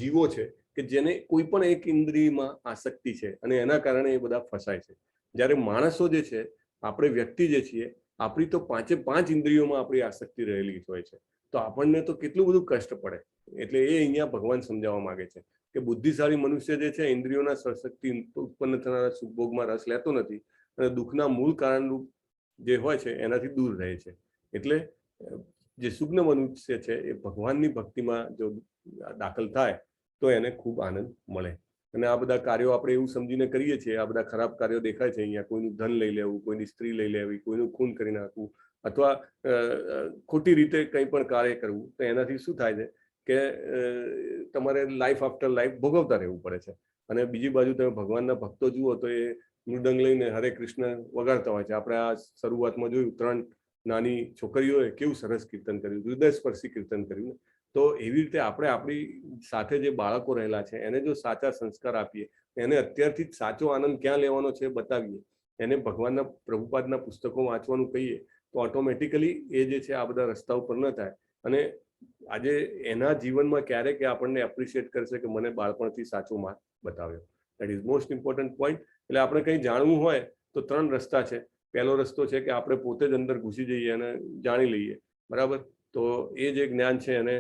જીવો છે કે જેને કોઈ પણ એક ઇન્દ્રિયમાં આસક્તિ છે અને એના કારણે એ બધા ફસાય છે. જ્યારે માણસો જે છે, આપણે વ્યક્તિ જે છીએ, આપણી તો પાંચે પાંચ ઇન્દ્રિયોમાં આપણી આસક્તિ રહેલી હોય છે, તો આપણને તો કેટલું બધું કષ્ટ પડે. એટલે એ અહીંયા ભગવાન સમજાવવા માંગે છે કે બુદ્ધિશાળી મનુષ્ય જે છે ઇન્દ્રિયોના સશક્તિ ઉત્પન્ન થનારા સુખભોગમાં રસ લેતો નથી અને દુઃખના મૂળ કારણરૂપ જે હોય છે એનાથી દૂર રહે છે. એટલે જે સુજ્ઞ મનુષ્ય છે એ ભગવાનની ભક્તિમાં જો દાખલ થાય તો એને ખૂબ આનંદ મળે. અને આ બધા કાર્યો આપણે એવું સમજીને કરીએ છીએ, આ બધા ખરાબ કાર્યો દેખાય છે અહીંયા, કોઈનું ધન લઈ લેવું, કોઈની સ્ત્રી લઈ લેવી, કોઈનું ખૂન કરી નાખવું અથવા ખોટી રીતે કંઈ પણ કાર્ય કરવું, તો એનાથી શું થાય છે કે તમારે લાઈફ આફ્ટર લાઈફ ભોગવતા રહેવું પડે છે. અને બીજી બાજુ તમે ભગવાનના ભક્તો જુઓ તો એ મૃદંગ લઈને હરે કૃષ્ણ વગાડતા હોય છે. આપણે આ શરૂઆતમાં જોયું, ત્રણ નાની છોકરીઓએ કેવું સરસ કીર્તન કર્યું, હૃદયસ્પર્શી કીર્તન કર્યું ને. તો એવી રીતે આપણે આપણી સાથે જે બાળકો રહેલા છે એને જો સાચા સંસ્કાર આપીએ, એને અત્યારથી જ સાચો આનંદ ક્યાં લેવાનો છે એ બતાવીએ, એને ભગવાનના પ્રભુપાદના પુસ્તકો વાંચવાનું કહીએ, તો ઓટોમેટિકલી એ જે છે આ બધા રસ્તા ઉપર ન થાય અને આજે એના જીવનમાં ક્યારેક એ આપણને એપ્રિશિએટ કરશે કે મને બાળપણથી સાચો માર્ગ બતાવ્યો. That is most important point. એટલે આપણે કંઈ જાણવું હોય તો ત્રણ રસ્તા છે. પહેલો રસ્તો છે કે આપણે પોતે જ અંદર ઘૂસી જઈએ અને જાણી લઈએ, બરાબર? તો એ જે જ્ઞાન છે એને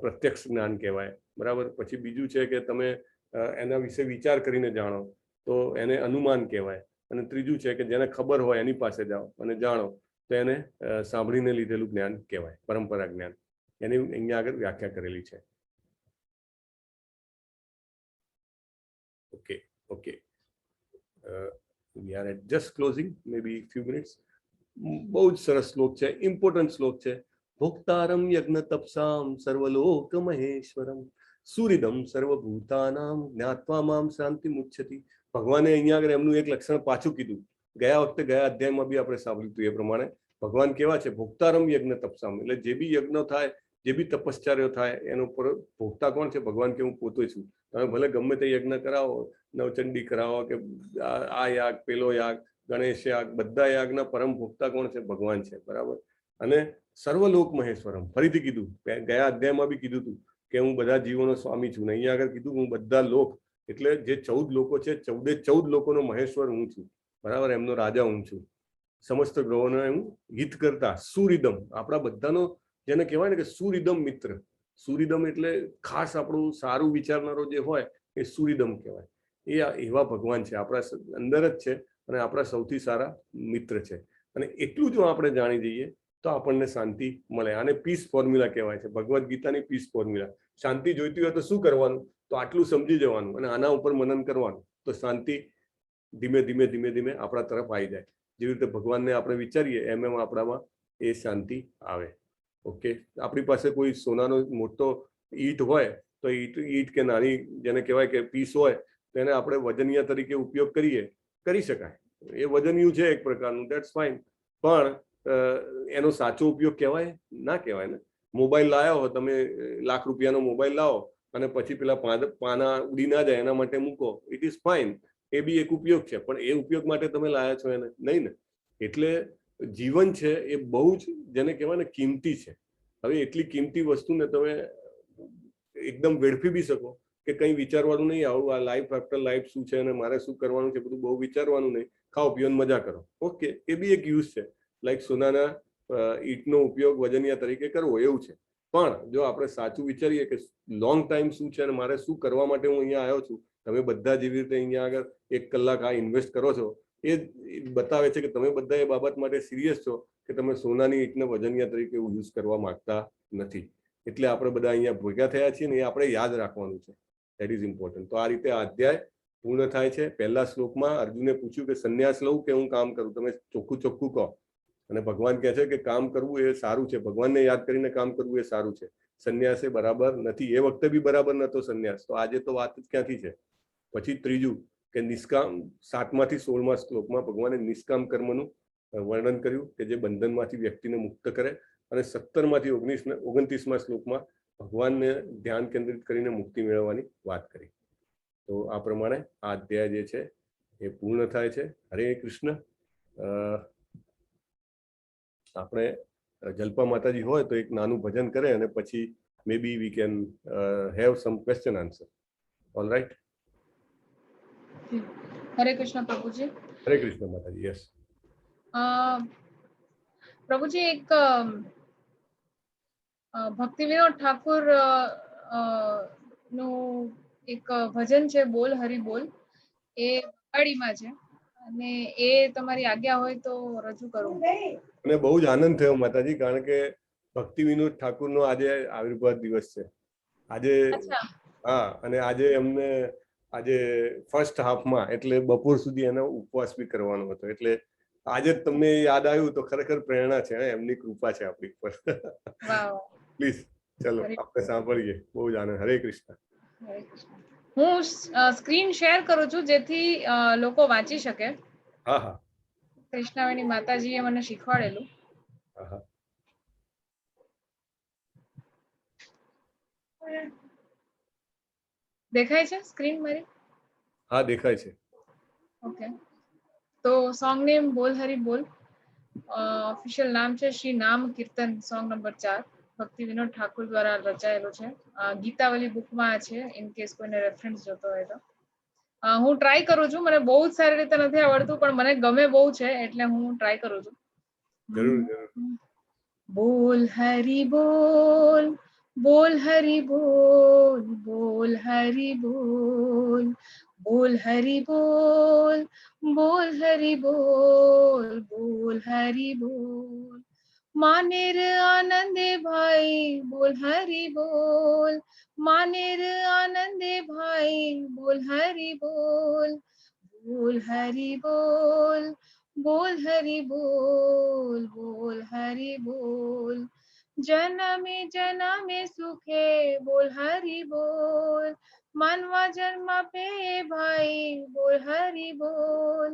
પ્રત્યક્ષ જ્ઞાન કહેવાય, બરાબર? પછી બીજું છે કે તમે એના વિશે વિચાર કરીને જાણો તો એને અનુમાન કહેવાય. અને ત્રીજું છે કે જેને ખબર હોય એની પાસે જાઓ અને જાણો તો એને સાંભળીને લીધેલું જ્ઞાન કહેવાય, પરંપરા જ્ઞાન. એની અહીંયા આગળ વ્યાખ્યા કરેલી છે. Okay, we are at just closing, maybe few minutes. બહુ જ સરસ શ્લોક છે, ઇમ્પોર્ટન્ટ શ્લોક છે. ભોક્તારમ યજ્ઞ તપસામ સર્વલોક મહેશ્વરમ સુહૃદમ સર્વભૂતાનામ જ્ઞાત્વા મામ શાંતિ મુચ્છતિ. ભગવાને અહીંયા આગળ એમનું એક લક્ષણ પાછું કીધું. ગયા વખતે, ગયા અધ્યાયમાં બી આપણે સાંભળ્યું હતું એ પ્રમાણે ભગવાન કેવા છે? ભોક્તારમ યજ્ઞ તપસામ, એટલે જે બી યજ્ઞ થાય, જે બી તપશ્ચર્યો થાય, એનો પર ભોક્તા કોણ છે? ભગવાન કે હું પોતે છું. તમે ભલે ગમે તે યજ્ઞ કરાવો, નવચંડી કરાવો કે આ આ યાગ, પેલો યાગ, ગણેશ યાગ, બધા યાગના પરમ ભોક્તા કોણ છે? ભગવાન છે, બરાબર? અને સર્વલોક મહેશ્વરમ ફરીથી કીધું. ગયા અધ્યાયમાં બી કીધું હતું કે હું બધા જીવોનો સ્વામી છું ને અહીંયા આગળ કીધું હું બધા લોક, એટલે જે 14 લોકો છે, ચૌદે ચૌદ લોકોનો મહેશ્વર હું છું, બરાબર? એમનો રાજા હું છું. સમસ્ત ગ્રહોને હું હિત કરતા સુહૃદમ, આપણા બધાનો જેને કહેવાય ને કે સુહૃદમ મિત્ર. સુહૃદમ એટલે ખાસ આપણું સારું વિચારનારો જે હોય એ સુહૃદમ કહેવાય. એ એવા ભગવાન છે, આપણા અંદર જ છે અને આપણા સૌથી સારા મિત્ર છે. અને એટલું જો આપણે જાણી જઈએ તો આપણને શાંતિ મળે. આને પીસ ફોર્મ્યુલા કહેવાય છે, ભગવદ્ ગીતાની પીસ ફોર્મ્યુલા. શાંતિ જોઈતી હોય તો શું કરવાનું? તો આટલું સમજી જવાનું અને આના ઉપર મનન કરવાનું, તો શાંતિ ધીમે ધીમે ધીમે ધીમે આપણા તરફ આવી જાય. જેવી રીતે ભગવાનને આપણે વિચારીએ એમ એમ આપણામાં એ શાંતિ આવે. ઓકે, આપણી પાસે કોઈ સોનાનો મોટો ઈંટ હોય તો ઈંટ ઈંટ કે નાની જેને કહેવાય કે પીસ હોય તો એને આપણે વજનિયા તરીકે ઉપયોગ કરીએ, કરી શકાય. એ વજનિયું છે એક પ્રકારનું, that's fine. પણ એનો સાચો ઉપયોગ કહેવાય? ના કહેવાય ને. મોબાઈલ લાવ્યો હો તમે, લાખ રૂપિયાનો મોબાઈલ લાવો અને પછી પેલા પાના ઉડી ના જાય એના માટે મૂકો, it is fine, એ બી એક ઉપયોગ છે. પણ એ ઉપયોગ માટે તમે લાયા છો એને? નહીં ને. એટલે જીવન છે એ બહુ જ જેને કહેવાય ને કિંમતી છે. હવે એટલી કિંમતી વસ્તુને તમે એકદમ વેડફી બી શકો કે કંઈ વિચારવાનું નહીં, આવું આ લાઈફ આફ્ટર લાઈફ શું છે અને મારે શું કરવાનું છે, બધું બહુ વિચારવાનું નહીં, ખાઓ પીઓ ને મજા કરો. ઓકે, એ બી એક યુઝ છે. લાઈક સોનાના ઈંટનો ઉપયોગ વજનિયા તરીકે કરવો એવું છે. પણ જો આપણે સાચું વિચારીએ કે લોંગ ટાઈમ શું છે અને મારે શું કરવા માટે હું અહીંયા આવ્યો છું, તમે બધા જેવી રીતે અહીંયા આગળ એક કલાક આ ઇન્વેસ્ટ કરો છો એ બતાવે છે કે તમે બધા એ બાબત માટે સિરિયસ છો કે તમે સોનાની ઈંટને વજનિયા તરીકે યુઝ કરવા માંગતા નથી. એટલે આપણે બધા અહીંયા ભેગા થયા છીએ ને એ આપણે યાદ રાખવાનું છે. That is important. તો આ રીતે આ અધ્યાય પૂર્ણ થાય છે. પહેલા શ્લોકમાં અર્જુને પૂછ્યું કે સંન્યાસ લઉં કે હું કામ કરું, તમે ચોખ્ખું ચોખ્ખું કહો. અને ભગવાન કહે છે કે કામ કરવું એ સારું છે, ભગવાનને યાદ કરીને કામ કરવું એ સારું છે, સંન્યાસ એ બરાબર નથી. એ વખતે બી બરાબર નતો સંન્યાસ, તો આજે તો વાત જ ક્યાંથી છે? પછી ત્રીજું કે નિષ્કામ, 7માંથી 16મા શ્લોકમાં ભગવાને નિષ્કામ કર્મનું વર્ણન કર્યું કે જે બંધનમાંથી વ્યક્તિને મુક્ત કરે. અને 17માંથી 29મા શ્લોકમાં ભગવાનને ધ્યાન કેન્દ્રિત કરીને મુક્તિ મેળવવાની વાત કરી. તો આ પ્રમાણે આ અધ્યાય જે છે એ પૂર્ણ થાય છે. હરે કૃષ્ણ. આપણે જલ્પા માતાજી હોય તો એક નાનું ભજન કરે અને પછી maybe we can have some question answer. All right. Hare Krishna Prabhuji. Hare Krishna Mataji, yes. Prabhuji, એક ભક્તિ વિનોદ ઠાકુર અ, નું એક ભજન છે, બોલ હરિ બોલ, એ બંગાળીમાં છે અને એ તમારી આજ્ઞા હોય તો રજૂ કરું. અને બહુ જ આનંદ થયો માતાજી, કારણ કે ભક્તિ વિનોદ ઠાકુરનો આજે આવિર્ભાવ દિવસ છે આજે. હા, અને આજે એમને આજે ફર્સ્ટ હાફમાં, એટલે બપોર સુધી એનો ઉપવાસ બી કરવાનો હતો. એટલે આજે જ તમને યાદ આવ્યું તો ખરેખર પ્રેરણા છે, હે, એમની કૃપા છે આપણી ઉપર. પ્લીઝ, ચલો. હરે આપણે સાંભળીએ, બહુ જ આનંદ. હરે કૃષ્ણ. હરે કૃષ્ણ. હું સ્ક્રીન શેર કરું છું જેથી લોકો વાંચી શકે. હા હા કૃષ્ણાવેણી માતાજીએ મને શીખવાડેલું. હા હા દેખાય છે સ્ક્રીન મારી? હા, દેખાય છે. ઓકે, તો સોંગ નેમ બોલ હરિ બોલ, ઓફિશિયલ નામ છે શ્રી નામ કીર્તન, સોંગ નંબર 4, ભક્તિ વિનોદ ઠાકુર દ્વારા રચાયેલું છે. ગીતાવલી બુકમાં આ છે, ઇન કેસ કોઈને રેફરન્સ જોતો હોય તો. હું ટ્રાય કરું છું, મને બહુ જ સારી રીતે નથી આવડતું પણ મને ગમે બહુ છે એટલે હું ટ્રાય કરું છું. જરૂર જરૂર. બોલ હરિ બોલ, બોલ હરિ બોલ, બોલ હરિ બોલ, બોલ હરિ બોલ, બોલ હરિ બોલ, બોલ હરિ બોલ, માનેર આનંદે ભાઈ બોલ હરિ બોલ, માનેર આનંદે ભાઈ બોલ હરિ બોલ, બોલ હરિ બોલ. બોલ હરિ બોલ, બોલ હરિ બોલ. જનમે જનમે સુખે બોલ હરિ બોલ. માનવા જન્મ પે ભાઈ બોલ હરિ બોલ,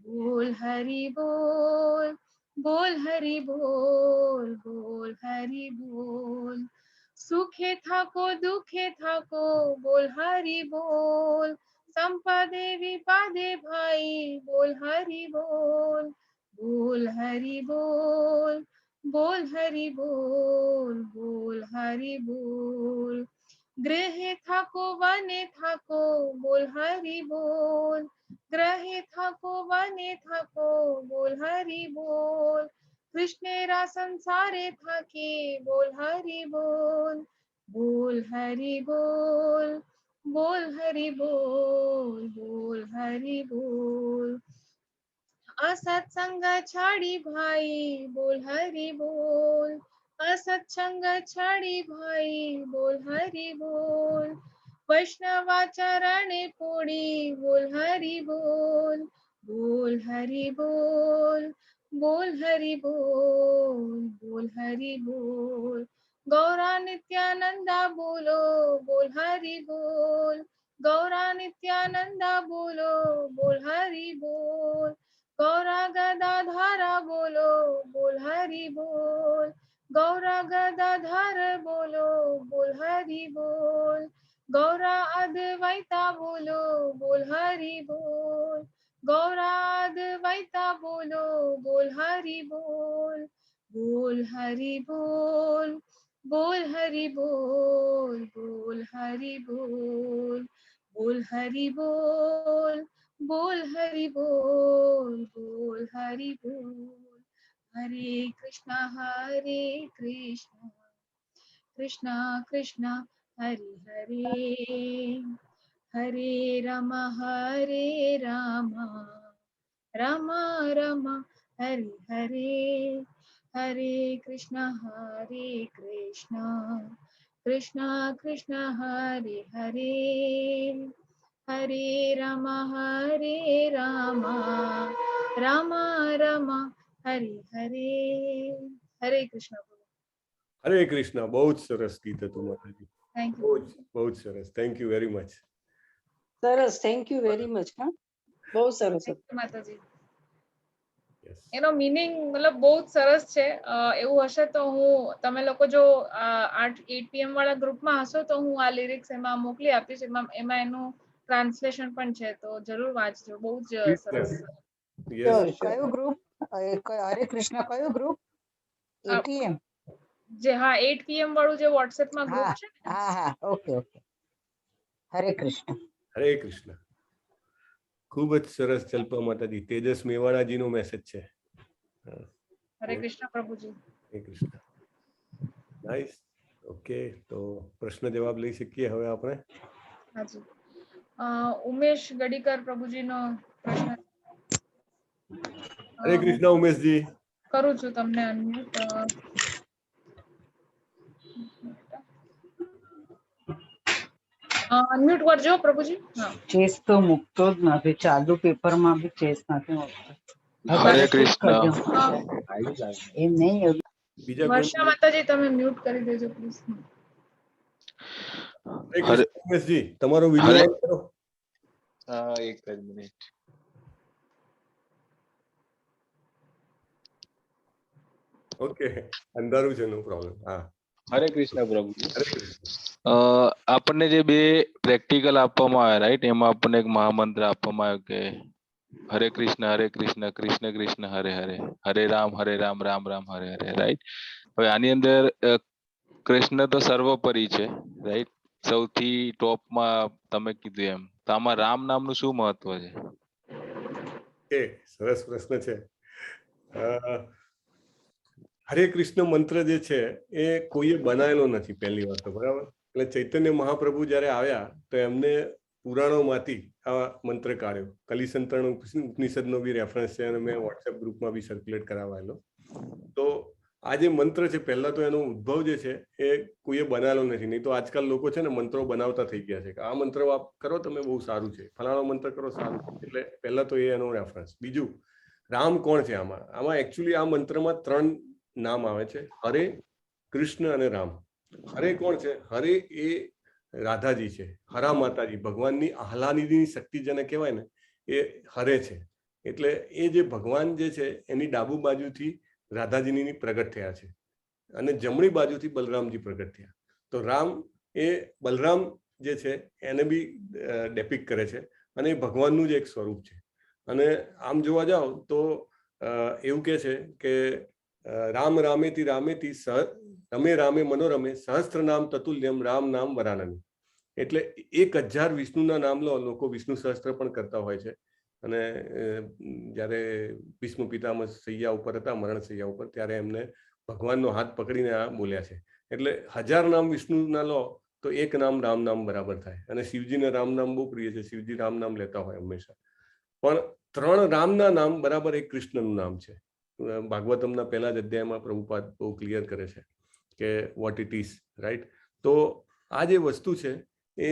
બોલ હરિ બોલ, બોલ હરિ બોલ, બોલ હરિ બોલ. સુખે થાકો, દુખે થાકો, બોલ હરિ બોલ. સંપદે વિપદે ભાઈ બોલ હરિ બોલ, બોલ હરિ બોલ, બોલ હરિ બોલ, બોલ હરિ બોલ. ગૃહે થાકો, વને થાકો, બોલ હરિ બોલ. ગૃહે થાકો, વને થાકો, બોલ હરિ બોલ. કૃષ્ણેરા સંસારે થાકી બોલ હરિ બોલ, બોલ હરિ બોલ, બોલ હરિ બોલ, બોલ હરિ બોલ. અસત્સંગ છાડી ભાઈ બોલ હરિ બોલ. અસત્સંગ છાડી ભાઈ બોલ હરિ બોલ. વૈષ્ણવાચરણે પોડી બોલ હરિ બોલ, બોલ હરિ બોલ, બોલ હરિ બોલ, બોલ હરિ બોલ. ગૌરા નિત્યાનંદા બોલો બોલ હરિ બોલ. ગૌરા નિત્યાનંદા બોલો બોલ હરિ બોલ. ગૌરા ગદાધારા બોલો બોલ હરિ બોલ. ગૌરા ગદાધર બોલો બોલ હરિ બોલ. ગૌરા અદ્વૈતા બોલો બોલ હરિ બોલ. ગૌરા અદ્વૈતા બોલો બોલ હરિ બોલ, બોલ હરિ બોલ, બોલ હરિ બોલ, બોલ હરિ બોલ, બોલ હરિ બોલ, બોલ હરિ બોલ, બોલ હરિ બોલ. હરે કૃષ્ણ હરે કૃષ્ણ, કૃષ્ણ કૃષ્ણ હરે હરે, હરે રામ હરે રામ, રામ રામ હરે હરે. હરે કૃષ્ણ હરે કૃષ્ણ, કૃષ્ણ કૃષ્ણ હરે હરે, હરે રામ હરે રામ, રામ રામ હરે હરે. હરે કૃષ્ણ. હરે કૃષ્ણ. બહુ જ સરસ ગીત હતું, માતાજી. Thank બહુ you. જ, બહુ જ સરસ. Thank you very much. સરસ, thank you very much. હા, બહુ સરસ હતું. માતાજી. યસ. એનો મિનિંગ મતલબ બહુ જ સરસ છે. એવું હશે તો હું તમે લોકો જો 8 પીએમ વાળા ગ્રુપમાં હશો તો હું આ લિરિક્સ એમાં મોકલી આપીશ. એમાં એમાં એનું ટ્રાન્સલેશન પણ છે, તો જરૂર વાંચજો, બહુ જ સરસ. યસ. કયું ગ્રુપ? હરે કૃષ્ણ કયું ગ્રુપ? એટીએમ? જે, હા, 8 પીએમ વાળું જે વોટ્સએપમાં ગ્રુપ છે ને. હા હા ઓકે ઓકે હરે કૃષ્ણ. હરે કૃષ્ણ. ખૂબ જ સરસ, ચલ્પા માતાજી. તેજસ મેવાડાજીનો મેસેજ છે. હરે કૃષ્ણ પ્રભુજી. હરે કૃષ્ણ. નાઇસ. ઓકે, તો પ્રશ્ન જવાબ લઈ શકીએ હવે આપણે. હાજી, ઉમેશ ગડીકર પ્રભુજીનો પ્રશ્ન. હરે કૃષ્ણ, ઉમેશજી. કરું છું તમને અનમ્યુટ. અનમ્યુટ કરજો પ્રભુજી, હા. ચેસ તો મૂકતો જ નથી. ચાલુ પેપરમાં બી ચેસ નથી મૂકતો. હરે કૃષ્ણ. એમ નહીં. બીજા કોઈ? વર્ષા માતાજી, તમે મ્યુટ કરી દેજો પ્લીઝ. હરે કૃષ્ણ, ઉમેશજી, તમારો વિડીયો હરે ઓન કરો. હા, એક જ મિનિટ. ઓકે, અંધારું છે, નો પ્રોબ્લેમ. હા. હરે કૃષ્ણ પ્રભુજી. હરે કૃષ્ણ. આપણને જે બે પ્રેક્ટિકલ આપવામાં આવ્યા, રાઈટ, એમાં આપણને એક મહામંત્ર આપવામાં આવ્યો કે હરે કૃષ્ણ હરે કૃષ્ણ કૃષ્ણ કૃષ્ણ હરે હરે, હરે રામ હરે રામ રામ રામ હરે હરે, રાઈટ? હવે આની અંદર કૃષ્ણ તો સર્વોપરી છે, રાઈટ? સૌથી ટોપમાં તમે કીધું એમ, તો આમાં રામ નામનું શું મહત્વ છે? ઓકે, સરસ પ્રશ્ન છે. હરે કૃષ્ણ મંત્ર જે છે એ કોઈએ બનાવેલો નથી, પહેલી વાત તો, બરાબર? એટલે ચૈતન્ય મહાપ્રભુ જ્યારે આવ્યા તો એમને પુરાણોમાંથી આ મંત્ર કાઢ્યો. કલિસંતરણ ઉપનિષદનો બી રેફરન્સ છે અને મેં વોટ્સએપ ગ્રુપમાં બી સર્ક્યુલેટ કરાવાયેલો. તો આ જે મંત્ર છે, પહેલા તો એનો ઉદ્ભવ જે છે એ કોઈએ બનાવેલો નથી. નહીં તો આજકાલ લોકો છે ને મંત્રો બનાવતા થઈ ગયા છે કે આ મંત્ર કરો તમે, બહુ સારું છે, ફલાણો મંત્ર કરો, સારું છે. એટલે પહેલા તો એ એનો રેફરન્સ. બીજું, રામ કોણ છે આમાં? આમાં એકચ્યુઅલી આ મંત્રમાં ત્રણ નામ આવે છે, હરે, કૃષ્ણ અને રામ. હરે કોણ છે? હરે એ રાધાજી છે, હરા માતાજી, ભગવાનની આહલાદિની શક્તિ જેને કહેવાય ને, એ હરે છે. એટલે એ જે ભગવાન જે છે એની ડાબુ બાજુથી રાધાજીની પ્રગટ થયા છે અને જમણી બાજુથી બલરામજી પ્રગટ થયા. તો રામ એ બલરામ જે છે એને બી ડેપિક્ટ કરે છે અને એ ભગવાનનું જ એક સ્વરૂપ છે. અને આમ જોવા જાઓ તો એવું કહે છે કે રામ રામેતિ રામેતિ સહ રમે રામે મનોરમે સહસ્ત્ર નામ તતુલ્યમ રામ નામ વરાનને. એટલે 1000 વિષ્ણુના નામ લો. લોકો વિષ્ણુ સહસ્ત્ર પણ કરતા હોય છે. અને જ્યારે ભીષ્મ પિતામહ સૈયા ઉપર હતા, મરણ સૈયા ઉપર, ત્યારે એમને ભગવાનનો હાથ પકડીને આ બોલ્યા છે. એટલે 1000 નામ વિષ્ણુના લો તો એક નામ રામ નામ બરાબર થાય. અને શિવજીને રામ નામ બહુ પ્રિય છે, શિવજી રામ નામ લેતા હોય હંમેશા. પણ ત્રણ રામના નામ બરાબર એક કૃષ્ણનું નામ છે. ભાગવતમના પહેલા જ અધ્યાયમાં પ્રભુપાદ બહુ ક્લિયર કરે છે કે what it is, right? તો આ જે વસ્તુ છે, એ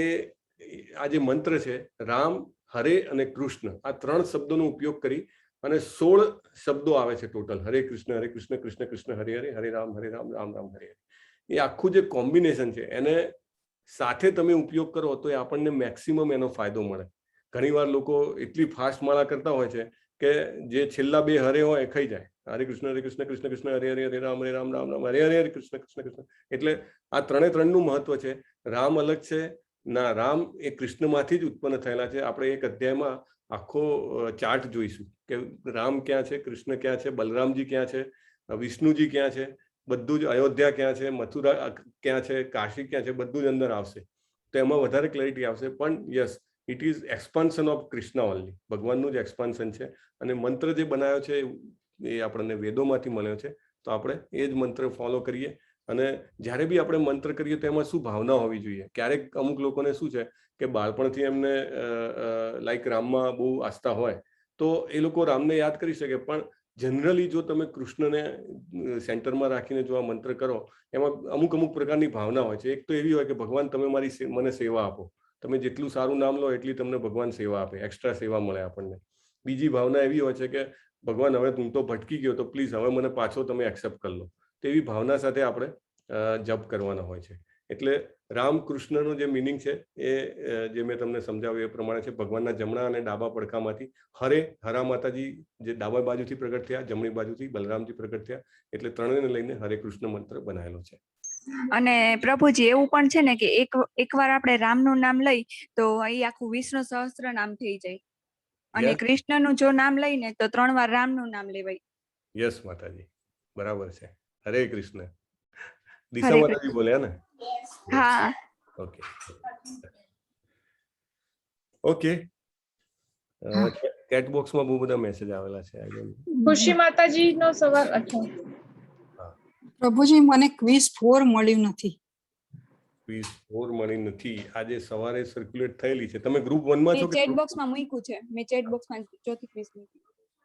આ જે મંત્ર છે, રામ, હરે અને કૃષ્ણ, આ ત્રણ શબ્દોનો ઉપયોગ કરી અને 16 શબ્દો આવે છે ટોટલ. હરે કૃષ્ણ હરે કૃષ્ણ કૃષ્ણ કૃષ્ણ હરે હરે, હરે રામ હરે રામ રામ રામ હરે હરે. એ આખું જે કોમ્બિનેશન છે એને સાથે તમે ઉપયોગ કરો તો એ આપણને મેક્સિમમ એનો ફાયદો મળે. ઘણીવાર લોકો એટલી ફાસ્ટ માળા કરતા હોય છે કે જે છેલ્લા બે હરે હોય એ ખાઈ જાય. હરે કૃષ્ણ હરે કૃષ્ણ કૃષ્ણ કૃષ્ણ હરે હરે, હરે રામ હરે રામ રામ રામ હરે હરે, હરે કૃષ્ણ કૃષ્ણ કૃષ્ણ. એટલે આ ત્રણે ત્રણનું મહત્વ છે. રામ અલગ છે? ના, રામ એ કૃષ્ણમાંથી જ ઉત્પન્ન થયેલા છે. આપણે એક અધ્યાયમાં આખો ચાર્ટ જોઈશું કે રામ ક્યાં છે, કૃષ્ણ ક્યાં છે, બલરામજી ક્યાં છે, વિષ્ણુજી ક્યાં છે, બધું જ. અયોધ્યા ક્યાં છે, મથુરા ક્યાં છે, કાશી ક્યાં છે, બધું જ અંદર આવશે. તો એમાં વધારે ક્લેરિટી આવશે. પણ yes, it is expansion of Krishna only. ભગવાનનું જ એક્સપાન્શન છે અને મંત્ર જે બનાવ્યો છે એ આપણને વેદોમાંથી મળ્યો છે. તો આપણે એ જ મંત્ર ફોલો કરીએ. અને જ્યારે બી આપણે મંત્ર કરીએ તો એમાં શું ભાવના હોવી જોઈએ? ક્યારેક અમુક લોકોને શું છે કે બાળપણથી એમને લાઈક રામમાં બહુ આસ્થા હોય તો એ લોકો રામને યાદ કરી શકે. પણ જનરલી જો તમે કૃષ્ણને સેન્ટરમાં રાખીને જો આ મંત્ર કરો, એમાં અમુક અમુક પ્રકારની ભાવના હોય છે. એક તો એવી હોય કે ભગવાન, તમે મારી મને સેવા આપો. તમે જેટલું સારું નામ લો એટલી તમને ભગવાન સેવા આપે, એક્સ્ટ્રા સેવા મળે આપણને. બીજી ભાવના એવી હોય છે કે ભગવાન, હવે હું તો ભટકી ગયો, તો પ્લીઝ હવે મને પાછો તમે એક્સેપ્ટ કરી લો. તેવી ભાવના સાથે આપણે જપ કરવાના હોય છે. એટલે રામ કૃષ્ણનો જે મિનિંગ છે એ જે મેં તમને સમજાવ્યું એ પ્રમાણે છે. ભગવાનના જમણા અને ડાબા પડખામાંથી હરે, હરા માતાજી જે ડાબા બાજુથી પ્રગટ થયા, જમણી બાજુથી બલરામજી પ્રગટ થયા, એટલે ત્રણેયને લઈને હરે કૃષ્ણ મંત્ર બનાવેલો છે. અને પ્રભુજી, એવું પણ છે ને કે એક એકવાર આપણે રામનું નામ લઈ તો અહીં આખું વિષ્ણુ સહસ્ત્ર નામ થઈ જાય અને કૃષ્ણનું જો નામ લઈને તો ત્રણ વાર રામનું નામ લેવાય. યસ માતાજી, બરાબર છે. હરે કૃષ્ણ. દિશા હરે માતાજી બોલ્યા ને? હા. ઓકે ઓકે ચેટ બોક્સમાં બહુ બધા મેસેજ આવેલા છે. I don't know. ખુશી માતાજી નો સવાલ, અચ્છા. પ્રભુજી, મને ક્વિઝ 4 મળ્યું નથી. ક્વિઝ 4 મળી નથી? આજે સવારે સર્ક્યુલેટ થયેલી છે. તમે ગ્રુપ 1 માં છો મેં કે ચેટ group બોક્સમાં મૂક્યું છે. મેં ચેટ બોક્સમાં ચોથી ક્વિઝ મૂકી.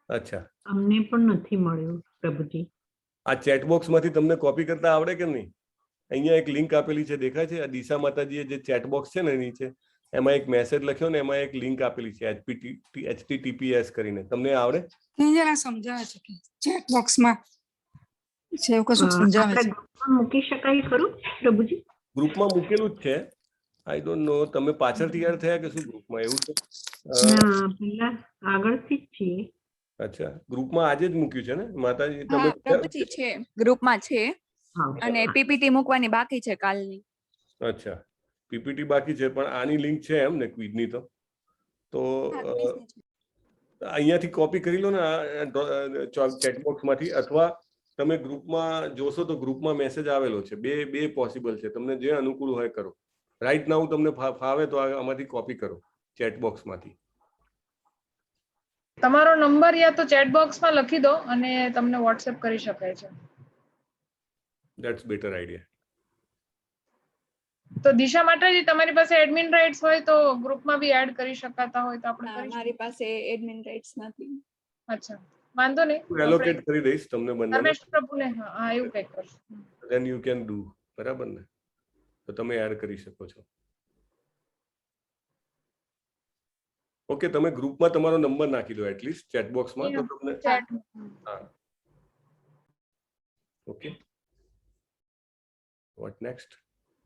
અચ્છા. અમને પણ નથી મળ્યું, પ્રભુજી. આ ચેટ બોક્સમાંથી તમને કોપી કરતા આવડે કે નહીં? અહીંયા એક લિંક આપેલી છે, દેખાય છે? આ દિશા માતાજીએ જે ચેટ બોક્સ છે ને નીચે, એમાં એક મેસેજ લખ્યો ને એમાં એક લિંક આપેલી છે, એચપીટી એચટીટીપીએસ કરીને. તમને આવડે? તે જરા સમજાવે છે કે ચેટ બોક્સમાં છે એવું કશું સમજાવે આપણા છે. ગ્રુપમાં મૂકી શકાય ખરું, પ્રભુજી? ગ્રુપમાં મૂકેલું જ છે. I don't know, તમે પાછળથી એડ થયા કે શું ગ્રુપમાં, એવું છે? ના, પેલા આગળથી જ છીએ. અચ્છા, ગ્રુપમાં આજે જ મૂક્યું છે ને માતાજી તમે? હા પ્રભુજી, છે, ગ્રુપમાં છે. હા. અને પીપીટી મૂકવાની બાકી છે કાલની. અચ્છા, પીપીટી બાકી છે, પણ આની લિંક છે એમ ને ક્વિઝની? તો તો હા, ક્વિઝની છે. અહીંયાથી કોપી કરી લો ને ચેટ બોક્સમાંથી, અથવા તમે ગ્રુપમાં જોશો તો ગ્રુપમાં મેસેજ આવેલો છે. બે બે પોસિબલ છે, તમને જે અનુકૂળ હોય કરો. રાઈટ now તમને ફાવે તો આમાંથી કોપી કરો ચેટ બોક્સમાંથી. તમારો નંબર યા તો ચેટ બોક્સમાં લખી દો અને તમને વોટ્સએપ કરી શકાય છે. That's better idea. તો દિશા માતાજી, તમારી પાસે એડમિન રાઇટ્સ હોય તો ગ્રુપમાં બી એડ કરી શકાતા હોય તો આપણે ના, કરી મારી પાસે એડમિન રાઇટ્સ નથી. અચ્છા, વાંધો નહીં. હું એલોકેટ કરી દઈશ તમને બંનેને. રમેશ પ્રભુને, હા હા, એવું કંઈક કરશું. Then you can do, બરાબર ને? તો તમે એડ કરી શકો છો. ઓકે, તમે ગ્રુપમાં તમારો નંબર નાખી દો એટલીસ્ટ ચેટ બોક્સમાં, તો તમને ચેટ. હા, ઓકે, વોટ નેક્સ્ટ?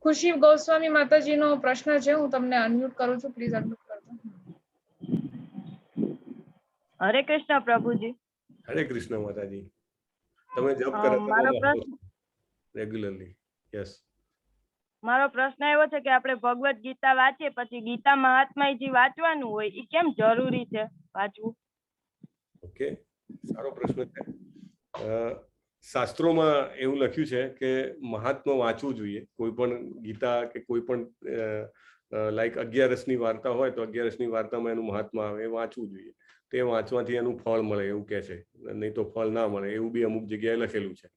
ખુશી ગોસ્વામી માતાજીનો પ્રશ્ન છે. હું તમને અનમ્યુટ કરું છું, પ્લીઝ અનમ્યુટ કરજો. હરે કૃષ્ણ પ્રભુજી. હરે કૃષ્ણ માતાજી. તમે જપ મારો કરાવતા પ્રશ્ન રેગ્યુલરલી? યસ. મારો પ્રશ્ન એવો છે કે આપણે ભગવદ્ ગીતા વાંચીએ, પછી ગીતા મહાત્મા જે વાંચવાનું હોય એ કેમ જરૂરી છે વાંચવું? ઓકે, સારો પ્રશ્ન છે. શાસ્ત્રોમાં એવું લખ્યું છે કે મહાત્મા વાંચવું જોઈએ. કોઈ પણ ગીતા કે કોઈ પણ, લાઈક અગિયારસની વાર્તા હોય તો અગિયારસની વાર્તામાં એનું મહાત્મા આવે, એ વાંચવું જોઈએ. તે વાંચવાથી એનું ફળ મળે એવું કહે છે, નહીં તો ફળ ના મળે એવું બી અમુક જગ્યાએ લખેલું છે.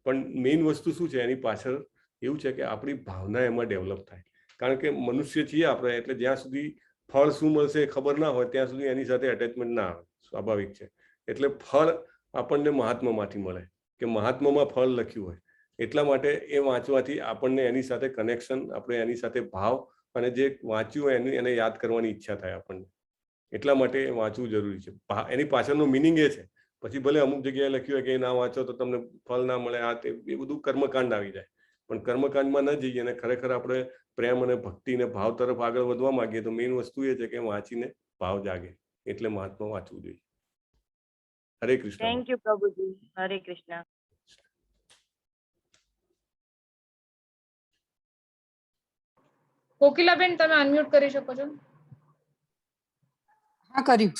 પણ મેઇન વસ્તુ શું છે એની પાછળ? એવું છે કે આપણી ભાવના એમાં ડેવલપ થાય, કારણ કે મનુષ્ય છીએ આપણે, એટલે જ્યાં સુધી ફળ શું મળશે એ ખબર ના હોય ત્યાં સુધી એની સાથે એટેચમેન્ટ ના આવે, સ્વાભાવિક છે. એટલે ફળ આપણને મહાત્મામાંથી મળે કે મહાત્મામાં ફળ લખ્યું હોય, એટલા માટે એ વાંચવાથી આપણને એની સાથે કનેક્શન, આપણે એની સાથે ભાવ અને જે વાંચ્યું હોય એની એને યાદ કરવાની ઈચ્છા થાય આપણને, એટલા માટે એ વાંચવું જરૂરી છે. એની પાછળનો મિનિંગ એ છે. પછી ભલે અમુક જગ્યાએ લખ્યું હોય કે એ ના વાંચો તો તમને ફળ ના મળે, આ તે, એ બધું કર્મકાંડ આવી જાય. પણ કર્મકાંડમાં ન જઈએ અને ખરેખર આપણે પ્રેમ અને ભક્તિ અને ભાવ તરફ આગળ વધવા માંગીએ તો મેઇન વસ્તુ એ છે કે વાંચીને ભાવ જાગે, એટલે મહાત્મા વાંચવું જોઈએ. હરે Krishna. Thank you Prabhuji, Hare Krishna. Kokilaben, તમે અનમ્યુટ કરી શકો છો. હા, કર્યું.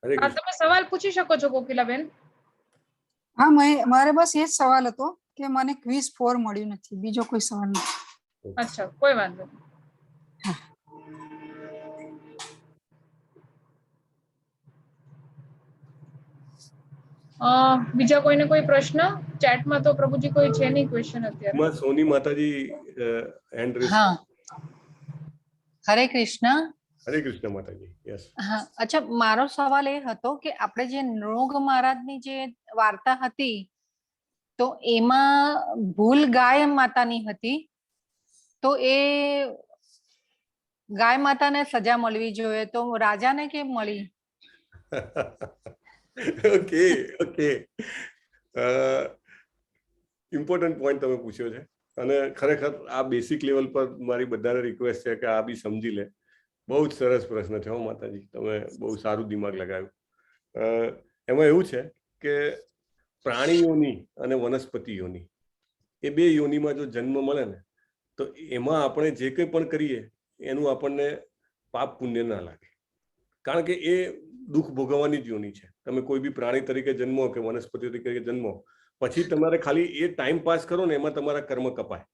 હરે હા કૃષ્ણ. તમે સવાલ પૂછી શકો છો કોકિલાબેન. હા, મેં મારે બસ એ જ સવાલ હતો કે મને ક્વિઝ 4 મળ્યું નથી, બીજો કોઈ સવાલ નથી. અચ્છા, કોઈ વાંધો નહીં. બીજા કોઈને કોઈ પ્રશ્ન? ચેટમાં તો પ્રભુજી કોઈ છે નહીં ક્વેશ્ચન અત્યારે. એમાં સોની માતાજી હેન્ડ રેઝ. હા, હરે કૃષ્ણ. હરે કૃષ્ણ માતાજી, યસ. હા, અચ્છા, મારો સવાલ એ હતો કે આપણે જે નૃગ મહારાજની જે વાર્તા હતી તો એમાં ભૂલ ગાય માતાની હતી, તો એ ગાય માતાને સજા મળવી જોઈએ, તો રાજાને કેમ મળી? ઓકે ઓકે ઇમ્પોર્ટન્ટ પોઈન્ટ તમે પૂછ્યો છે અને ખરેખર આ બેસિક લેવલ પર મારી બધાને રિક્વેસ્ટ છે કે આ બી સમજી લે. બહુ જ સરસ પ્રશ્ન છે હો માતાજી, તમે બહુ સારું દિમાગ લગાવ્યું. એમાં એવું છે કે પ્રાણીઓની અને વનસ્પતિ યોની, એ બે યોનીમાં જો જન્મ મળે ને, તો એમાં આપણે જે કંઈ પણ કરીએ એનું આપણને પાપ પુણ્ય ના લાગે, કારણ કે એ દુઃખ ભોગવવાની જ યોની છે. તમે કોઈ બી પ્રાણી તરીકે જન્મો કે વનસ્પતિ તરીકે જન્મો, પછી તમારે ખાલી એ ટાઈમ પાસ કરો ને એમાં તમારા કર્મ કપાય.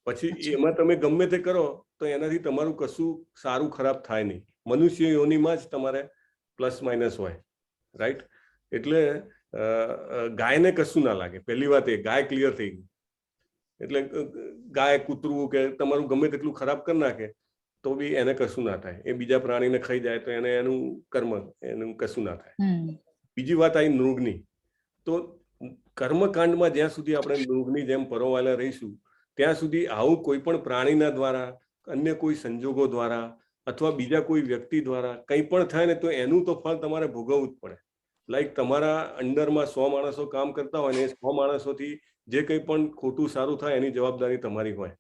પછી એમાં તમે ગમે તે કરો તો એનાથી તમારું કશું સારું ખરાબ થાય નહીં. મનુષ્ય યોનીમાં જ તમારે પ્લસ માઇનસ હોય, રાઈટ? એટલે ગાયને કશું ના લાગે. પહેલી વાત એ ગાય ક્લિયર થઈ ગઈ. એટલે ગાય, કૂતરું કે તમારું ગમે તેટલું ખરાબ કરી નાખે તો બી એને કશું ના થાય. એ બીજા પ્રાણીને ખાઈ જાય તો એને એનું કર્મ, એનું કશું ના થાય. બીજી વાત આવી મૃગની. તો કર્મકાંડમાં જ્યાં સુધી આપણે મૃગની જેમ પરોવાયેલા રહીશું ત્યાં સુધી આવું કોઈ પણ પ્રાણીના દ્વારા, અન્ય કોઈ સંજોગો દ્વારા અથવા બીજા કોઈ વ્યક્તિ દ્વારા કંઈ પણ થાય ને, તો એનું તો ફળ તમારે ભોગવવું જ પડે. લાઈક તમારા અંડરમાં 100 માણસો કામ કરતા હોય ને, એ 100 માણસોથી જે કંઈ પણ ખોટું સારું થાય એની જવાબદારી તમારી હોય,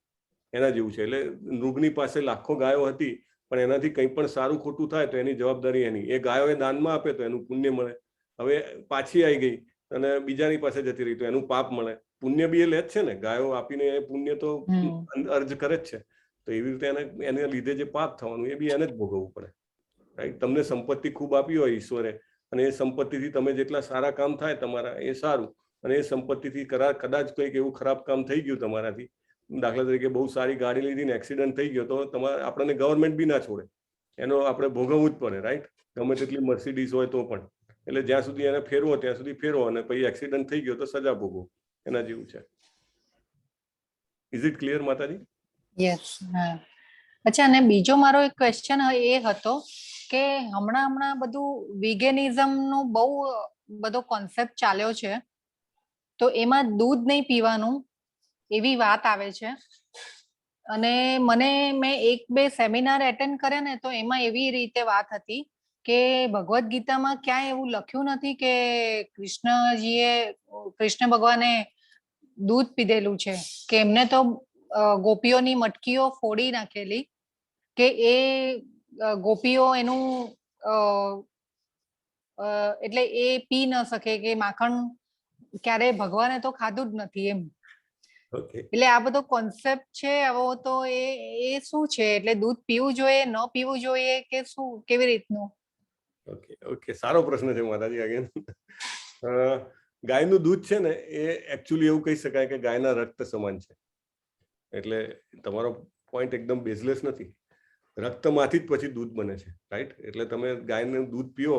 એના જેવું છે. એટલે મૃગની પાસે લાખો ગાયો હતી, પણ એનાથી કંઈ પણ સારું ખોટું થાય તો એની જવાબદારી એની. એ ગાયો એ દાનમાં આપે તો એનું પુણ્ય મળે. હવે પાછી આવી ગઈ અને બીજાની પાસે જતી રહી તો એનું પાપ મળે. પુણ્ય બી એ લે જ છે ને, ગાયો આપીને એ પુણ્ય તો અર્જ કરે જ છે. તો એવી રીતે એને એને લીધે જે પાપ થવાનું એ બી એને જ ભોગવવું પડે, રાઈટ? તમને સંપત્તિ ખૂબ આપી હોય ઈશ્વરે અને એ સંપત્તિથી તમે જેટલા સારા કામ થાય તમારા એ સારું, અને એ સંપત્તિથી કદાચ કંઈક એવું ખરાબ કામ થઈ ગયું તમારાથી, દાખલા તરીકે બહુ સારી ગાડી લીધી ને એક્સિડન્ટ થઈ ગયો, તો તમારે આપણને ગવર્મેન્ટ બી ના છોડે, એનો આપણે ભોગવવું જ પડે, રાઈટ? ગમે તેટલી મર્સિડીઝ હોય તો પણ. એટલે જ્યાં સુધી એને ફેરવો ત્યાં સુધી ફેરવો અને પછી એક્સિડન્ટ થઈ ગયો તો સજા ભોગવો, એના જેવું છે. Is it clear માતાજી? યસ, હા. અચ્છા, અને બીજો મારો એક ક્વેશ્ચન એ હતો કે હમણાં હમણાં બધું વિગેનિઝમ નું બહુ બધો કોન્સેપ્ટ ચાલ્યો છે, તો એમાં દૂધ નહીં પીવાનું, એવી વાત આવે છે. અને મને, મેં એક બે સેમિનાર એટેન્ડ કર્યા ને, તો એમાં એવી રીતે વાત હતી કે ભગવદ્ ગીતામાં ક્યાંય એવું લખ્યું નથી કે કૃષ્ણજીએ, કૃષ્ણ ભગવાને દૂધ પીધેલું છે, કે એમને તો ગોપીઓની મટકીઓ ફોડી નાખેલી, કે એ ગોપીઓ એનું અ, અ, એટલે એ પી ન શકે, કે માખણ ક્યારે ભગવાને તો ખાધું જ નથી એમ. એટલે આ બધો કોન્સેપ્ટ છે આવો, તો એ એ શું છે? એટલે દૂધ પીવું જોઈએ, ન પીવું જોઈએ કે શું, કેવી રીતનું? ઓકે ઓકે સારો પ્રશ્ન છે માતાજી. અગેન, ગાયનું દૂધ છે ને, એ એકચ્યુઅલી એવું કહી શકાય કે ગાયના રક્ત સમાન છે. એટલે તમારો પોઈન્ટ એકદમ બેઝલેસ નથી. રક્તમાંથી જ પછી દૂધ બને છે, રાઈટ? એટલે તમે ગાયનું દૂધ પીઓ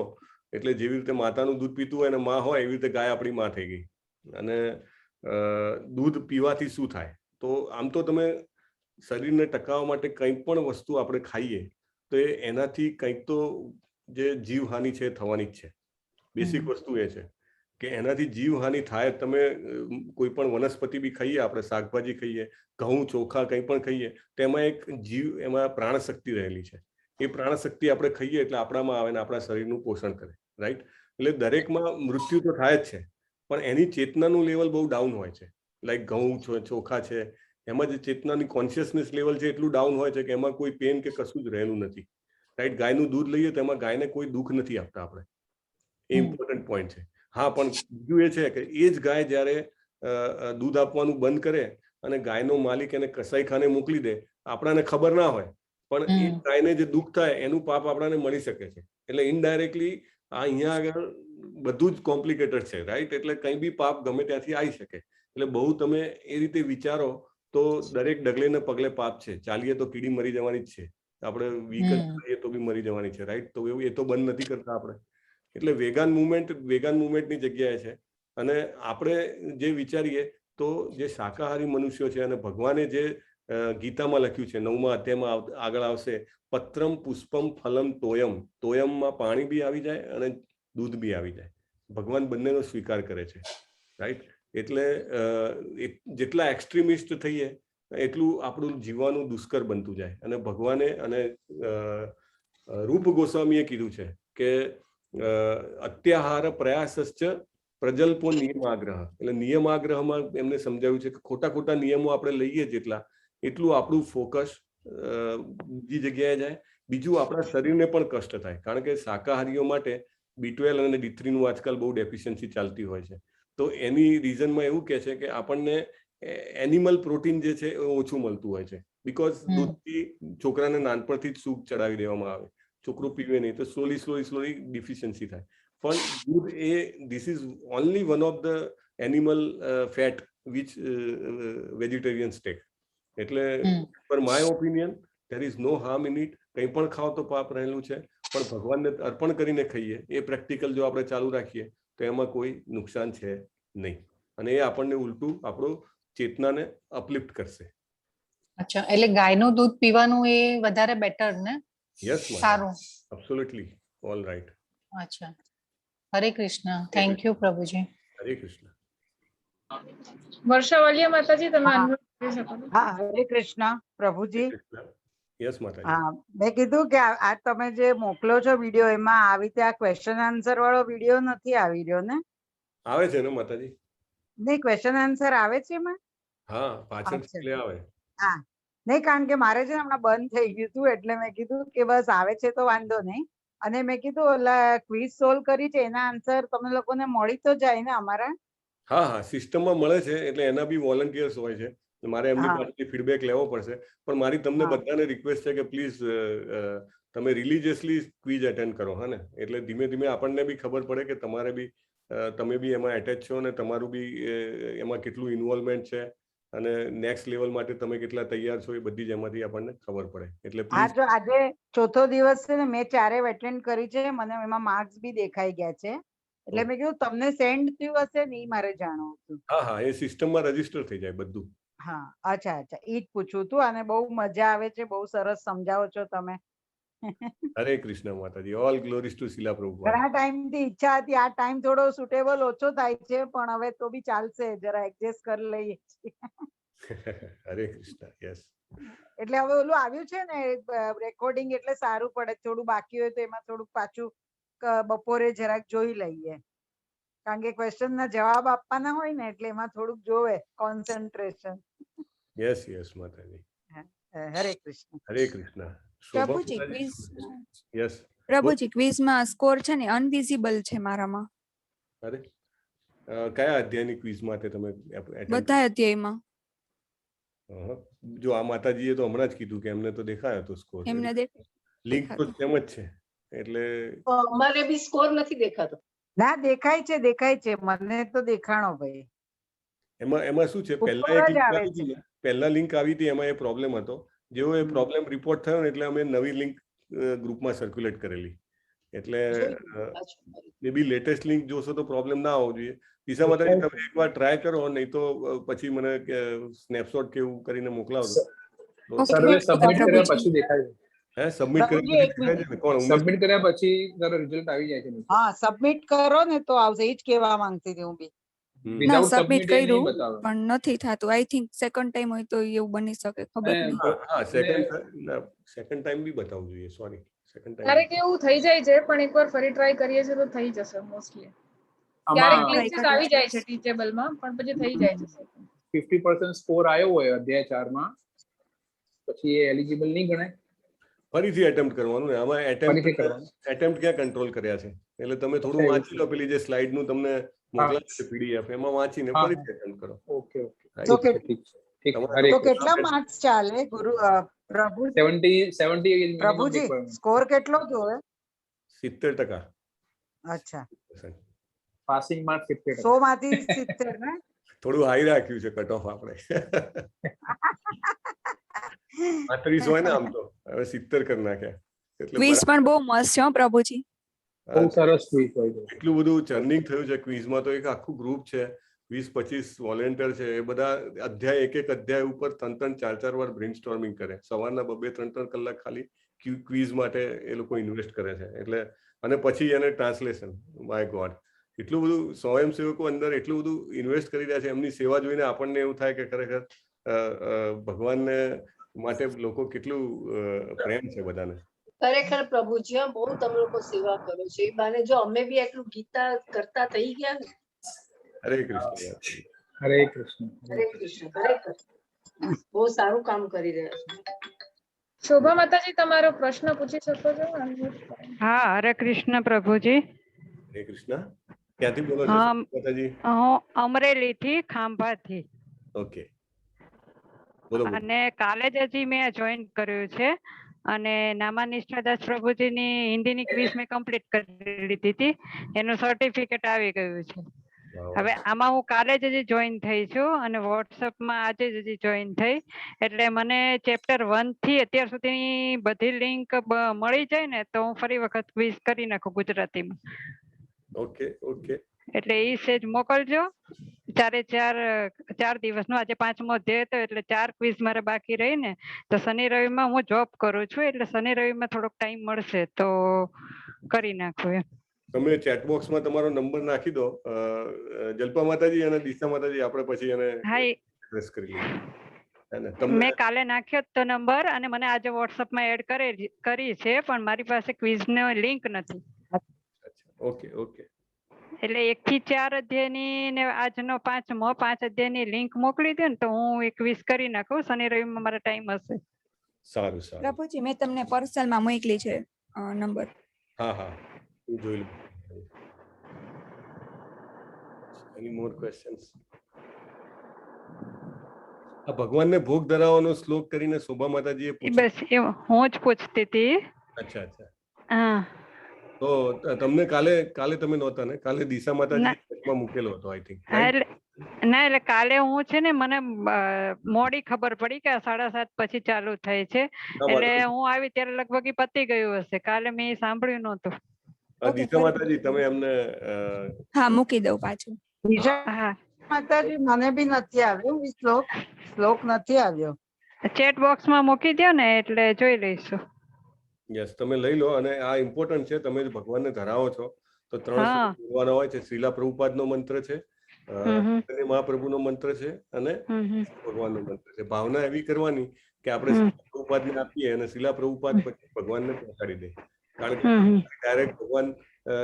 એટલે જેવી રીતે માતાનું દૂધ પીતું હોય અને માં હોય, એવી રીતે ગાય આપણી માં થઈ ગઈ. અને દૂધ પીવાથી શું થાય? તો આમ તો તમે શરીરને ટકાવવા માટે કંઈ પણ વસ્તુ આપણે ખાઈએ તો એ એનાથી કંઈક તો જે જીવહાનિ છે એ થવાની જ છે. બેસિક વસ્તુ એ છે કે એનાથી જીવહાનિ થાય. તમે કોઈ પણ વનસ્પતિ બી ખાઈએ આપણે, શાકભાજી ખાઈએ, ઘઉં, ચોખા, કંઈ પણ ખાઈએ, તો એમાં એક જીવ, એમાં પ્રાણશક્તિ રહેલી છે. એ પ્રાણશક્તિ આપણે ખાઈએ એટલે આપણામાં આવે ને આપણા શરીરનું પોષણ કરે, રાઈટ? એટલે દરેકમાં મૃત્યુ તો થાય જ છે, પણ એની ચેતનાનું લેવલ બહુ ડાઉન હોય છે. લાઈક ઘઉં છે, ચોખા છે, એમાં જે ચેતનાની કોન્શિયસનેસ લેવલ છે એટલું ડાઉન હોય છે કે એમાં કોઈ પેન કે કશું જ રહેલું નથી, રાઈટ? ગાયનું દૂધ લઈએ તો એમાં ગાયને કોઈ દુઃખ નથી આપતા આપણે. એ ઇમ્પોર્ટન્ટ પોઈન્ટ છે. હા, પણ બીજું એ છે કે એ જ ગાય જ્યારે દૂધ આપવાનું બંધ કરે અને ગાયનો માલિક એને કસાઈખાને મોકલી દે, આપણાને ખબર ના હોય, પણ એ ગાયને જે દુઃખ થાય એનું પાપ આપણાને મળી શકે છે. એટલે ઇનડાયરેક્ટલી આ અહીંયા આગળ બધું જ કોમ્પ્લિકેટેડ છે, રાઈટ? એટલે કંઈ બી પાપ ગમે ત્યાંથી આવી શકે. એટલે બહુ તમે એ રીતે વિચારો તો દરેક ડગલે ને પગલે પાપ છે. ચાલીએ તો કીડી મરી જવાની જ છે, આપણે વ્હીકલ ચલાવીએ તો બી મરી જવાની છે, રાઈટ? તો એવું એ તો બંધ નથી કરતા આપણે. એટલે વેગાન મુવમેન્ટ વેગાન મુવમેન્ટની જગ્યાએ છે. અને આપણે જે વિચારીએ તો જે શાકાહારી મનુષ્યો છે અને ભગવાને જે ગીતામાં લખ્યું છે, નવમા અધ્યાયમાં આગળ આવશે, પત્રમ પુષ્પમ ફલમ તોયમ. તોયમમાં પાણી બી આવી જાય અને દૂધ બી આવી જાય. ભગવાન બંનેનો સ્વીકાર કરે છે, રાઈટ? એટલે જેટલા એક્સ્ટ્રીમિસ્ટ થઈએ એટલું આપણું જીવવાનું દુષ્કર બનતું જાય. અને ભગવાને અને રૂપ ગોસ્વામીએ કીધું છે કે અત્યાહાર પ્રયાસશ્ચ પ્રજલ્પો નિયમાગ્રહ. એટલે નિયમાગ્રહમાં એમને સમજાવ્યું છે કે ખોટા ખોટા નિયમો આપણે લઈએ જેટલા, એટલું આપણું ફોકસ બીજી જગ્યાએ જાય. બીજું, આપણા શરીરને પણ કષ્ટ થાય, કારણ કે શાકાહારીઓ માટે બી 12 અને ડી 3નું આજકાલ બહુ ડેફિશિયન્સી ચાલતી હોય છે. તો એની રીઝનમાં એવું કહે છે કે આપણને એનિમલ પ્રોટીન જે છે એ ઓછું મળતું હોય છે, because દૂધથી છોકરાને નાનપણથી જ સૂપ ચડાવી દેવામાં આવે, છોકરું પીવે નહીં, તો સ્લોલી સ્લોલી સ્લોલી ડિફિશિયન્સી થાય. પણ દૂધ એ this is only one of the animal fat which vegetarians take. એટલે પર my opinion, there is no harm in it. કંઈ પણ ખાઓ તો પાપ રહેલું છે, પણ ભગવાનને અર્પણ કરીને ખાઈએ, એ પ્રેક્ટિકલ જો આપણે ચાલુ રાખીએ તો એમાં કોઈ નુકસાન છે નહીં અને એ આપણને ઉલટું આપણું ચેતનાને અપલિફ્ટ કરશે. અચ્છા, એટલે ગાયનું દૂધ પીવાનું એ વધારે બેટર ને? યસ. સારું. Absolutely, all right. અચ્છા, હરે Krishna. Thank you Prabhuji. Hare Krishna. વર્ષા વાલિયા માતાજી, તમે હા. અનમ્યુટ કરી શકો છો. હા, હરે કૃષ્ણ પ્રભુજી. યસ માતાજી. હા, મેં કીધું કે આ આ તમે જે મોકલો છો વિડીયો, એમાં આવી રીતે આ ક્વેશ્ચન આન્સર વાળો વિડીયો નથી આવી રહ્યો ને? આવે છે ને માતાજી. નહીં, ક્વેશ્ચન આન્સર આવે છે એમાં? હા, પાછળ છેલ્લે આવે. હા, નહીં, કારણ કે મારે છે ને હમણાં બંધ થઈ ગયું હતું, એટલે મેં કીધું કે બસ આવે છે તો વાંધો નહીં. અને મેં કીધું ઓલા ક્વિઝ સોલ્વ કરી છે એના આન્સર તમને લોકોને મળી તો જાય ને અમારા? હા હા સિસ્ટમમાં મળે છે. એટલે એના બી વોલન્ટિયર્સ હોય છે, મારે એમની પાસેથી ફીડબેક લેવો પડશે. પણ મારી તમને બધાને રિક્વેસ્ટ છે કે પ્લીઝ તમે રિલીજિયસલી ક્વિઝ એટેન્ડ કરો, હા ને? એટલે ધીમે ધીમે આપણને બી ખબર પડે કે તમારે બી તમે બી એમાં એટેચ છો અને તમારું બી એમાં કેટલું ઇન્વોલ્વમેન્ટ છે અને નેક્સ્ટ લેવલ માટે તમે કેટલા તૈયાર છો, એ બધી જ એમાંથી આપણને ખબર પડે. એટલે હા. પ્લીઝ. જો આજે ચોથો દિવસ છે ને, મેં ચારે એટેન્ડ કરી છે, મને એમાં માર્ક્સ બી દેખાઈ ગયા છે. એટલે મેં કીધું તમને સેન્ડ થયું હશે ને, ઈ મારે જાણવું હતું. હા હા એ સિસ્ટમમાં રજીસ્ટર થઈ જાય બધું. હા, અચ્છા, ઈ જ પૂછવું હતું. અને બહુ મજા આવે છે, બહુ સરસ સમજાવો છો તમે. હરે કૃષ્ણ માતાજી. All glories to Srila Prabhupada. ઘણા ટાઈમ થી ઈચ્છા હતી. આ ટાઈમ થોડો સુટેબલ ઓછો થાય છે, પણ હવે તો બી ચાલશે, જરા એડજસ્ટ કરી લઈએ છીએ. હરે કૃષ્ણ, યસ. એટલે હવે ઓલું આવ્યું છે ને રેકોર્ડિંગ, એટલે સારું પડે. થોડું બાકી હોય તો એમાં થોડુંક પાછું બપોરે જરાક જોઈ લઈએ, કારણ કે ક્વેશ્ચન ના જવાબ આપવાના હોય ને, એટલે એમાં થોડુંક જોવે કોન્સન્ટ્રેશન. યસ યસ, માતાજી. હરે કૃષ્ણ. હરે કૃષ્ણ. શોભા પ્રભુજી, ક્વિઝ. યસ. પ્રભુજી, ક્વિઝમાં સ્કોર છે ને અનવિઝિબલ છે મારામાં. અરે, કયા અધ્યાયની ક્વિઝ માટે તમે attempt? બધા અધ્યાયમાં. જો આ માતાજીએ તો હમણાં જ કીધું કે એમને તો દેખાયો હતો સ્કોર. એમને દેખ લિંક તો દેખાતો. સેમ જ છે, એટલે અમારે બી સ્કોર નથી દેખાતો. ના, દેખાય છે, દેખાય છે, મને તો દેખાણો ભાઈ. એમાં એમાં શું છે, પહેલા ઉપર એક જ લિંક આવે આવી હતી ને, પહેલા લિંક આવી હતી, એમાં એ પ્રોબ્લેમ હતો. જેવો એ પ્રોબ્લેમ રિપોર્ટ થયો ને, એટલે અમે નવી લિંક ગ્રુપમાં સર્ક્યુલેટ કરેલી. એટલે મે બી લેટેસ્ટ લિંક જોશો તો પ્રોબ્લેમ ના આવવો જોઈએ. દિશા માતાજી, તમે એકવાર ટ્રાય કરો, નહીં તો પછી મને સ્નેપશોટ કે એવું કરીને મોકલાવજો. ઓકે. સર્વે સબમિટ કર્યા પ્રભુજી. પછી દેખાય છે. હે, સબમિટ કર્યા પ્રભુજી, પછી એક દેખાય છે ને? કોણ, ઉમેશ? સબમિટ કર્યા પછી તારો રિઝલ્ટ આવી જાય છે નીચે. હા, સબમિટ કરો ને તો આવશે, એ જ કહેવા માંગતી હતી હું બી. ના, Without submit submit એ નહીં કર્યું બતાવે. પણ નથી થતું. I think second time હોય તો એવું બની શકે, ખબર અને નહીં. હા, સેકન્ડ સેકન્ડ ટાઈમ બી બતાવવું જોઈએ, સોરી, સેકન્ડ ટાઈમ. ક્યારેક એવું થઈ જાય છે, પણ એકવાર ફરી ટ્રાય કરીએ છીએ તો થઈ જશે મોસ્ટલી. ક્યારેક આમાં ગ્લિચીસ આવી જાય છે ટીચેબલમાં, પણ પછી થઈ જાય છે second. 50% score આવ્યો હોય અધ્યાય 4માં, પછી એ એલિજિબલ નહીં ગણાય? ફરીથી એટેમ્પ્ટ કરવાનું ને આમાં. ફરીથી એટેમ્પ્ટ કરવાનું. એટેમ્પ્ટ ક્યાં કંટ્રોલ કર્યા છે? એટલે તમે થોડું અચ્છા, એવું વાંચી લો, પેલી જે સ્લાઇડ નું તમને મોકલાવ્યું છે પીડીએફ, એમાં વાંચીને ફરીથી એટેમ્પ્ટ કરો. ઓકે ઓકે તો ઠીક છે, ઠીક છે, ઠીક છે. તમારે હરે તો કૃષ્ણ. કેટલા માર્ક્સ ચાલે ગુરુ પ્રભુ? 70 70 મિનિમમ પ્રભુજી, રિક્વાયરમેન્ટ. સ્કોર કેટલો જોવે? 70%. અચ્છા. Passing mark 70%. 100 માંથી 70 ને? થોડું હાઈ રાખ્યું છે કટ ઓફ આપણે. 35 હોય ને આમ તો, હવે 70 કરી નાખ્યા એટલે. ક્વિઝ પણ બહુ મસ્ત છે હો પ્રભુજી. બહુ સરસ ક્વિઝ હોય છે. એટલું બધું ચર્નિંગ થયું છે ક્વિઝમાં તો. એક આખું ગ્રુપ છે, 20-25 વોલેન્ટિયર છે, એ બધા અધ્યાય, એક એક અધ્યાય ઉપર ત્રણ ત્રણ ચાર ચાર વાર બ્રેઇનસ્ટોર્મિંગ કરે. સવારના બે બે ત્રણ ત્રણ કલાક ખાલી ક્વિઝ માટે એ લોકો ઇન્વેસ્ટ કરે છે. એટલે અને પછી એને ટ્રાન્સલેશન, my God, એટલું બધું સ્વયંસેવકો અંદર એટલું બધું ઇન્વેસ્ટ કરી રહ્યા છે. એમની સેવા જોઈને આપણને એવું થાય કે ખરેખર ભગવાનને માટે લોકો કેટલું પ્રેમ છે બધાને. ખરેખર પ્રભુજી, હા, બહુ તમે લોકો સેવા કરો છો. એ બહાને જો અમે બી એટલું ગીતા કરતા થઈ ગયા ને. હરે કૃષ્ણ. હરે કૃષ્ણ. હરે કૃષ્ણ. ખરેખર બહુ સારું કામ કરી રહ્યા છો. શોભા માતાજી, તમારો પ્રશ્ન પૂછી શકો છો, unmute કરો. હા, હરે કૃષ્ણ પ્રભુજી. હરે કૃષ્ણ. ક્યાંથી બોલો છો, હા. માતાજી? હું અમરેલીથી, ખાંભાથી. ઓકે, બોલો બોલો. અને કાલે જ હજી મેં જોઈન કર્યું છે અને નામા નિષ્ઠાદાસ પ્રભુજીની હિન્દીની ક્વિઝ મેં કમ્પ્લીટ કરી લીધી હતી, એનું સર્ટિફિકેટ આવી ગયું છે. વાહ, વાહ. હવે આમાં હું કાલે જ હજી જોઈન થઈ છું અને વોટ્સઅપમાં આજે જ હજી જોઈન થઈ, એટલે મને ચેપ્ટર 1 થી અત્યાર સુધીની બધી લિંક મળી જાય ને તો હું ફરી વખત ક્વિઝ કરી નાખું ગુજરાતીમાં. ઓકે ઓકે એટલે ઈ સેજ મોકલજો, ચારે ચાર ચાર દિવસનો. આજે પાંચમો અધ્યાય હતો, એટલે ચાર ક્વિઝ મારે બાકી રહી ને, તો શનિ રવિમાં હું જોબ કરું છું, એટલે શનિ રવિમાં થોડોક ટાઈમ મળશે તો કરી નાખું એમ. તમે ચેટ બોક્સમાં તમારો નંબર નાખી દો, જલ્પા માતાજી અને દિશા માતાજી, આપણે પછી એને હા, એ એડ્રેસ કરી લઈએ, હે ને? તમને મેં કાલે નાખ્યો જ તો નંબર અને મને આજે વોટ્સઅપમાં એડ કરી છે, પણ મારી પાસે ક્વિઝ નો લિંક નથી. ઓકે ઓકે એટલે 1 થી 4 અધ્યાયની ને આજનો પાંચમો, પાંચ અધ્યાયની લિંક મોકલી દો ને તો હું એક ક્વિઝ કરી નાખું. શનિ રવિમાં મારા ટાઈમ હશે. સારું સારું. પ્રભુજી, મેં તમને પર્સનલમાં મોકલી છે નંબર. હા હા, હું જોઈ લઉં. એની મોર ક્વેશ્ચન્સ? આ ભગવાનને ભોગ ધરાવવાનો શ્લોક કરીને શોભા માતાજીએ એ પૂછ્યું. બસ એ હું જ પૂછતી હતી. અચ્છા અચ્છા હા. તો તમને કાલે કાલે તમે નહોતા ને? કાલે દિશા માતાજી ના. માં મૂકેલો હતો, I think. હા, એટલે ના, એટલે કાલે હું છે ને, મને મોડી ખબર પડી કે આ 7:30 પછી ચાલુ થાય છે, એટલે હું આવી ત્યારે લગભગ ઈ પતી ગયું હશે. કાલે મેં ઈ સાંભળ્યું નહોતું. દિશા માતાજી, તમે એમને હા, મૂકી દઉં પાછું. દિશા હા. માતાજી, મને બી નથી આવ્યો એ શ્લોક, શ્લોક નથી આવ્યો. ચેટ બોક્સમાં મૂકી દો ને એટલે જોઈ લઈશું. યસ, તમે લઈ લો. અને આ ઇમ્પોર્ટન્ટ છે, તમે જે ભગવાનને ધરાવો છો તો ત્રણ શ્લોક બોલવાના હોય છે. શ્રીલા પ્રભુપાદનો મંત્ર છે. હમ હમ. ચૈતન્ય મહાપ્રભુનો મંત્ર છે અને હમ હમ. ભગવાનનો મંત્ર છે. ભાવના એવી કરવાની કે આપણે શીલા પ્રભુપાદને આપીએ અને શીલા પ્રભુપાદ પછી ભગવાનને પહોંચાડી દે, કારણ કે હમ હમ. ડાયરેક્ટ ભગવાન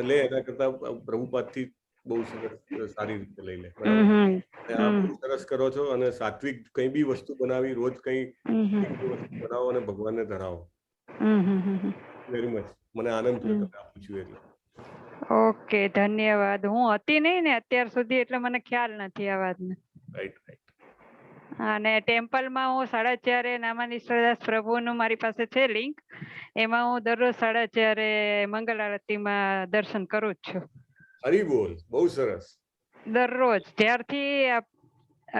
લે એના કરતા પ્રભુપાદથી બહુ સરસ સારી રીતે લઈ લે. હમ બરાબર? હમ. અને આ હમ બહુ સરસ કરો છો અને સાત્વિક કઈ બી વસ્તુ બનાવી, રોજ કઈ હમ હમ. વસ્તુ બનાવો અને ભગવાનને ધરાવો. હમ હમ હમ હમ. વેરી મચ, મને આનંદ થયો હમ. તમે આ પૂછ્યું એટલે. ઓકે, ધન્યવાદ. હું હતી નહીં ને અત્યાર સુધી, એટલે મને ખ્યાલ નથી આ વાતનો. Right right. અને ટેમ્પલમાં હું 4:30 નામાનીશ્વરદાસ પ્રભુનું મારી પાસે છે લિંક, એમાં હું દરરોજ 4:30 મંગલ આરતીમાં દર્શન કરું જ છું. હરી બોલ, બહુ સરસ. દરરોજ, જ્યારથી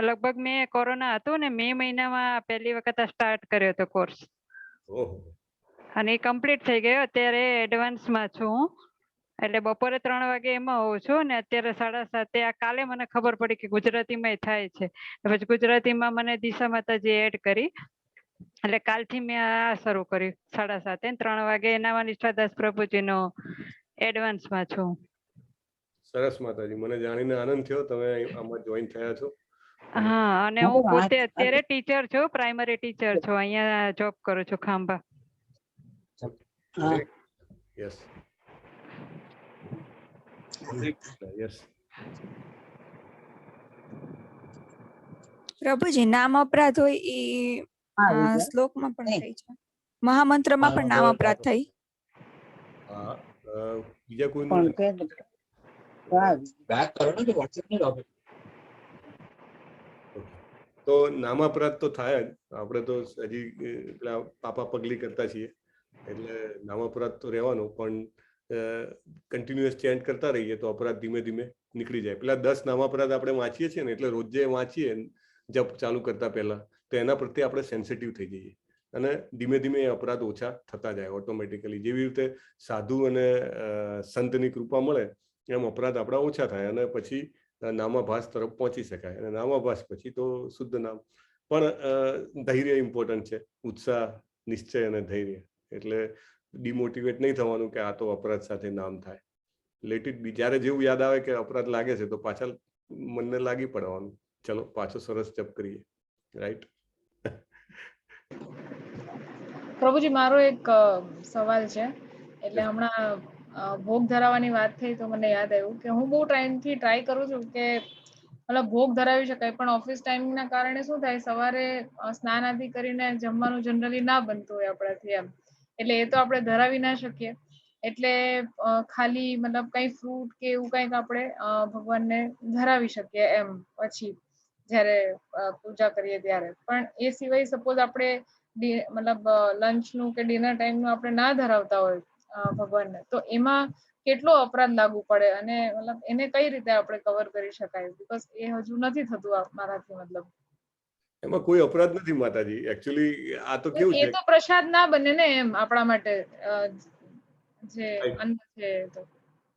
લગભગ મેં કોરોના હતું ને મે મહિનામાં પહેલી વખત આ સ્ટાર્ટ કર્યો હતો કોર્સ. ઓહો. અને એ કમ્પ્લીટ થઈ ગયો. અત્યારે એડવાન્સમાં છું હું, એટલે બપોરે 3 વાગે એમાં હોઉં છું અને અત્યારે 7:30. આ કાલે મને ખબર પડી કે ગુજરાતીમાં થાય છે, તો પછી ગુજરાતીમાં મને દિશા માતાજી એડ કરી, એટલે કાલથી મેં આ શરૂ કર્યું 7:30, 3 વાગે એના નિષ્ઠાદાસ પ્રભુજીનો એડવાન્સમાં છું. સરસ માતાજી, મને જાણીને આનંદ થયો તમે આમાં જોઈન થયા છો. હા, અને હું પોતે અત્યારે ટીચર છું, પ્રાઇમરી ટીચર છું, અહીંયા જોબ કરું છું ખાંભા. Yes yes. પ્રભુજી, નામ અપરાધ હોય એ શ્લોકમાં પણ થાય છે, મહામંત્રમાં પણ નામ અપરાધ થાય. હા, બીજા કોઈ? બેક કરો ને, વોટ્સએપ ને. તો નામાપરાધ તો થાય જ. આપણે તો હજી પેલા પાપા પગલી કરતા છીએ, એટલે નામાપરાધ તો રહેવાનો, પણ કન્ટિન્યુઅસ ચેન્ટ કરતા રહીએ તો અપરાધ ધીમે ધીમે નીકળી જાય. પેલા 10 નામાપરાધ આપણે વાંચીએ છીએ ને, એટલે રોજ જે વાંચીએ જપ ચાલુ કરતા પહેલા, તો એના પ્રત્યે આપણે સેન્સિટિવ થઈ જઈએ અને ધીમે ધીમે એ અપરાધ ઓછા થતા જાય ઓટોમેટિકલી. જેવી રીતે સાધુ અને સંતની કૃપા મળે એમ અપરાધ આપણા ઓછા થાય અને પછી નામાભાસ તરફ પહોંચી શકાય, અને નામાભાસ પછી તો શુદ્ધ નામ. પણ ધૈર્ય ઇમ્પોર્ટન્ટ છે, ઉત્સાહ, નિશ્ચય અને ધૈર્ય. એટલે ડિમોટિવેટ નહીં થવાનું કે આ તો અપરાધ સાથે નામ થાય. Let it be. જ્યારે જેવું યાદ આવે કે અપરાધ લાગે છે તો પાછા મનને લાગી પડવાનું, ચલો પાછો સરસ જપ કરીએ. રાઈટ. પ્રભુજી, મારો એક સવાલ છે. એટલે હમણાં ભોગ ધરાવવાની વાત થઈ તો મને યાદ આવ્યું કે હું બહુ ટાઈમથી ટ્રાય કરું છું કે મતલબ ભોગ ધરાવી શકાય, પણ ઓફિસ ટાઈમિંગના કારણે શું થાય, સવારે સ્નાન આદિ કરીને જમવાનું જનરલી ના બનતું હોય આપણાથી એમ, એટલે એ તો આપણે ધરાવી ના શકીએ. એટલે ખાલી મતલબ કઈ ફ્રૂટ કે એવું કંઈક આપણે ભગવાનને ધરાવી શકીએ એમ પછી જ્યારે પૂજા કરીએ ત્યારે. પણ એ સિવાય સપોઝ આપણે મતલબ લંચ નું કે ડિનર ટાઈમ નું આપણે ના ધરાવતા હોય ભગવાનને, તો એમાં કેટલો અપરાધ લાગુ પડે અને મતલબ એને કઈ રીતે આપણે કવર કરી શકાય? Because એ હજુ નથી થતું મારાથી. મતલબ એમાં કોઈ અપરાધ નથી માતાજી. એકચ્યુઅલી આ તો કેવું એ છે, તો પ્રસાદ ના બને ને એમ આપણા માટે, જે અન્ન છે તો.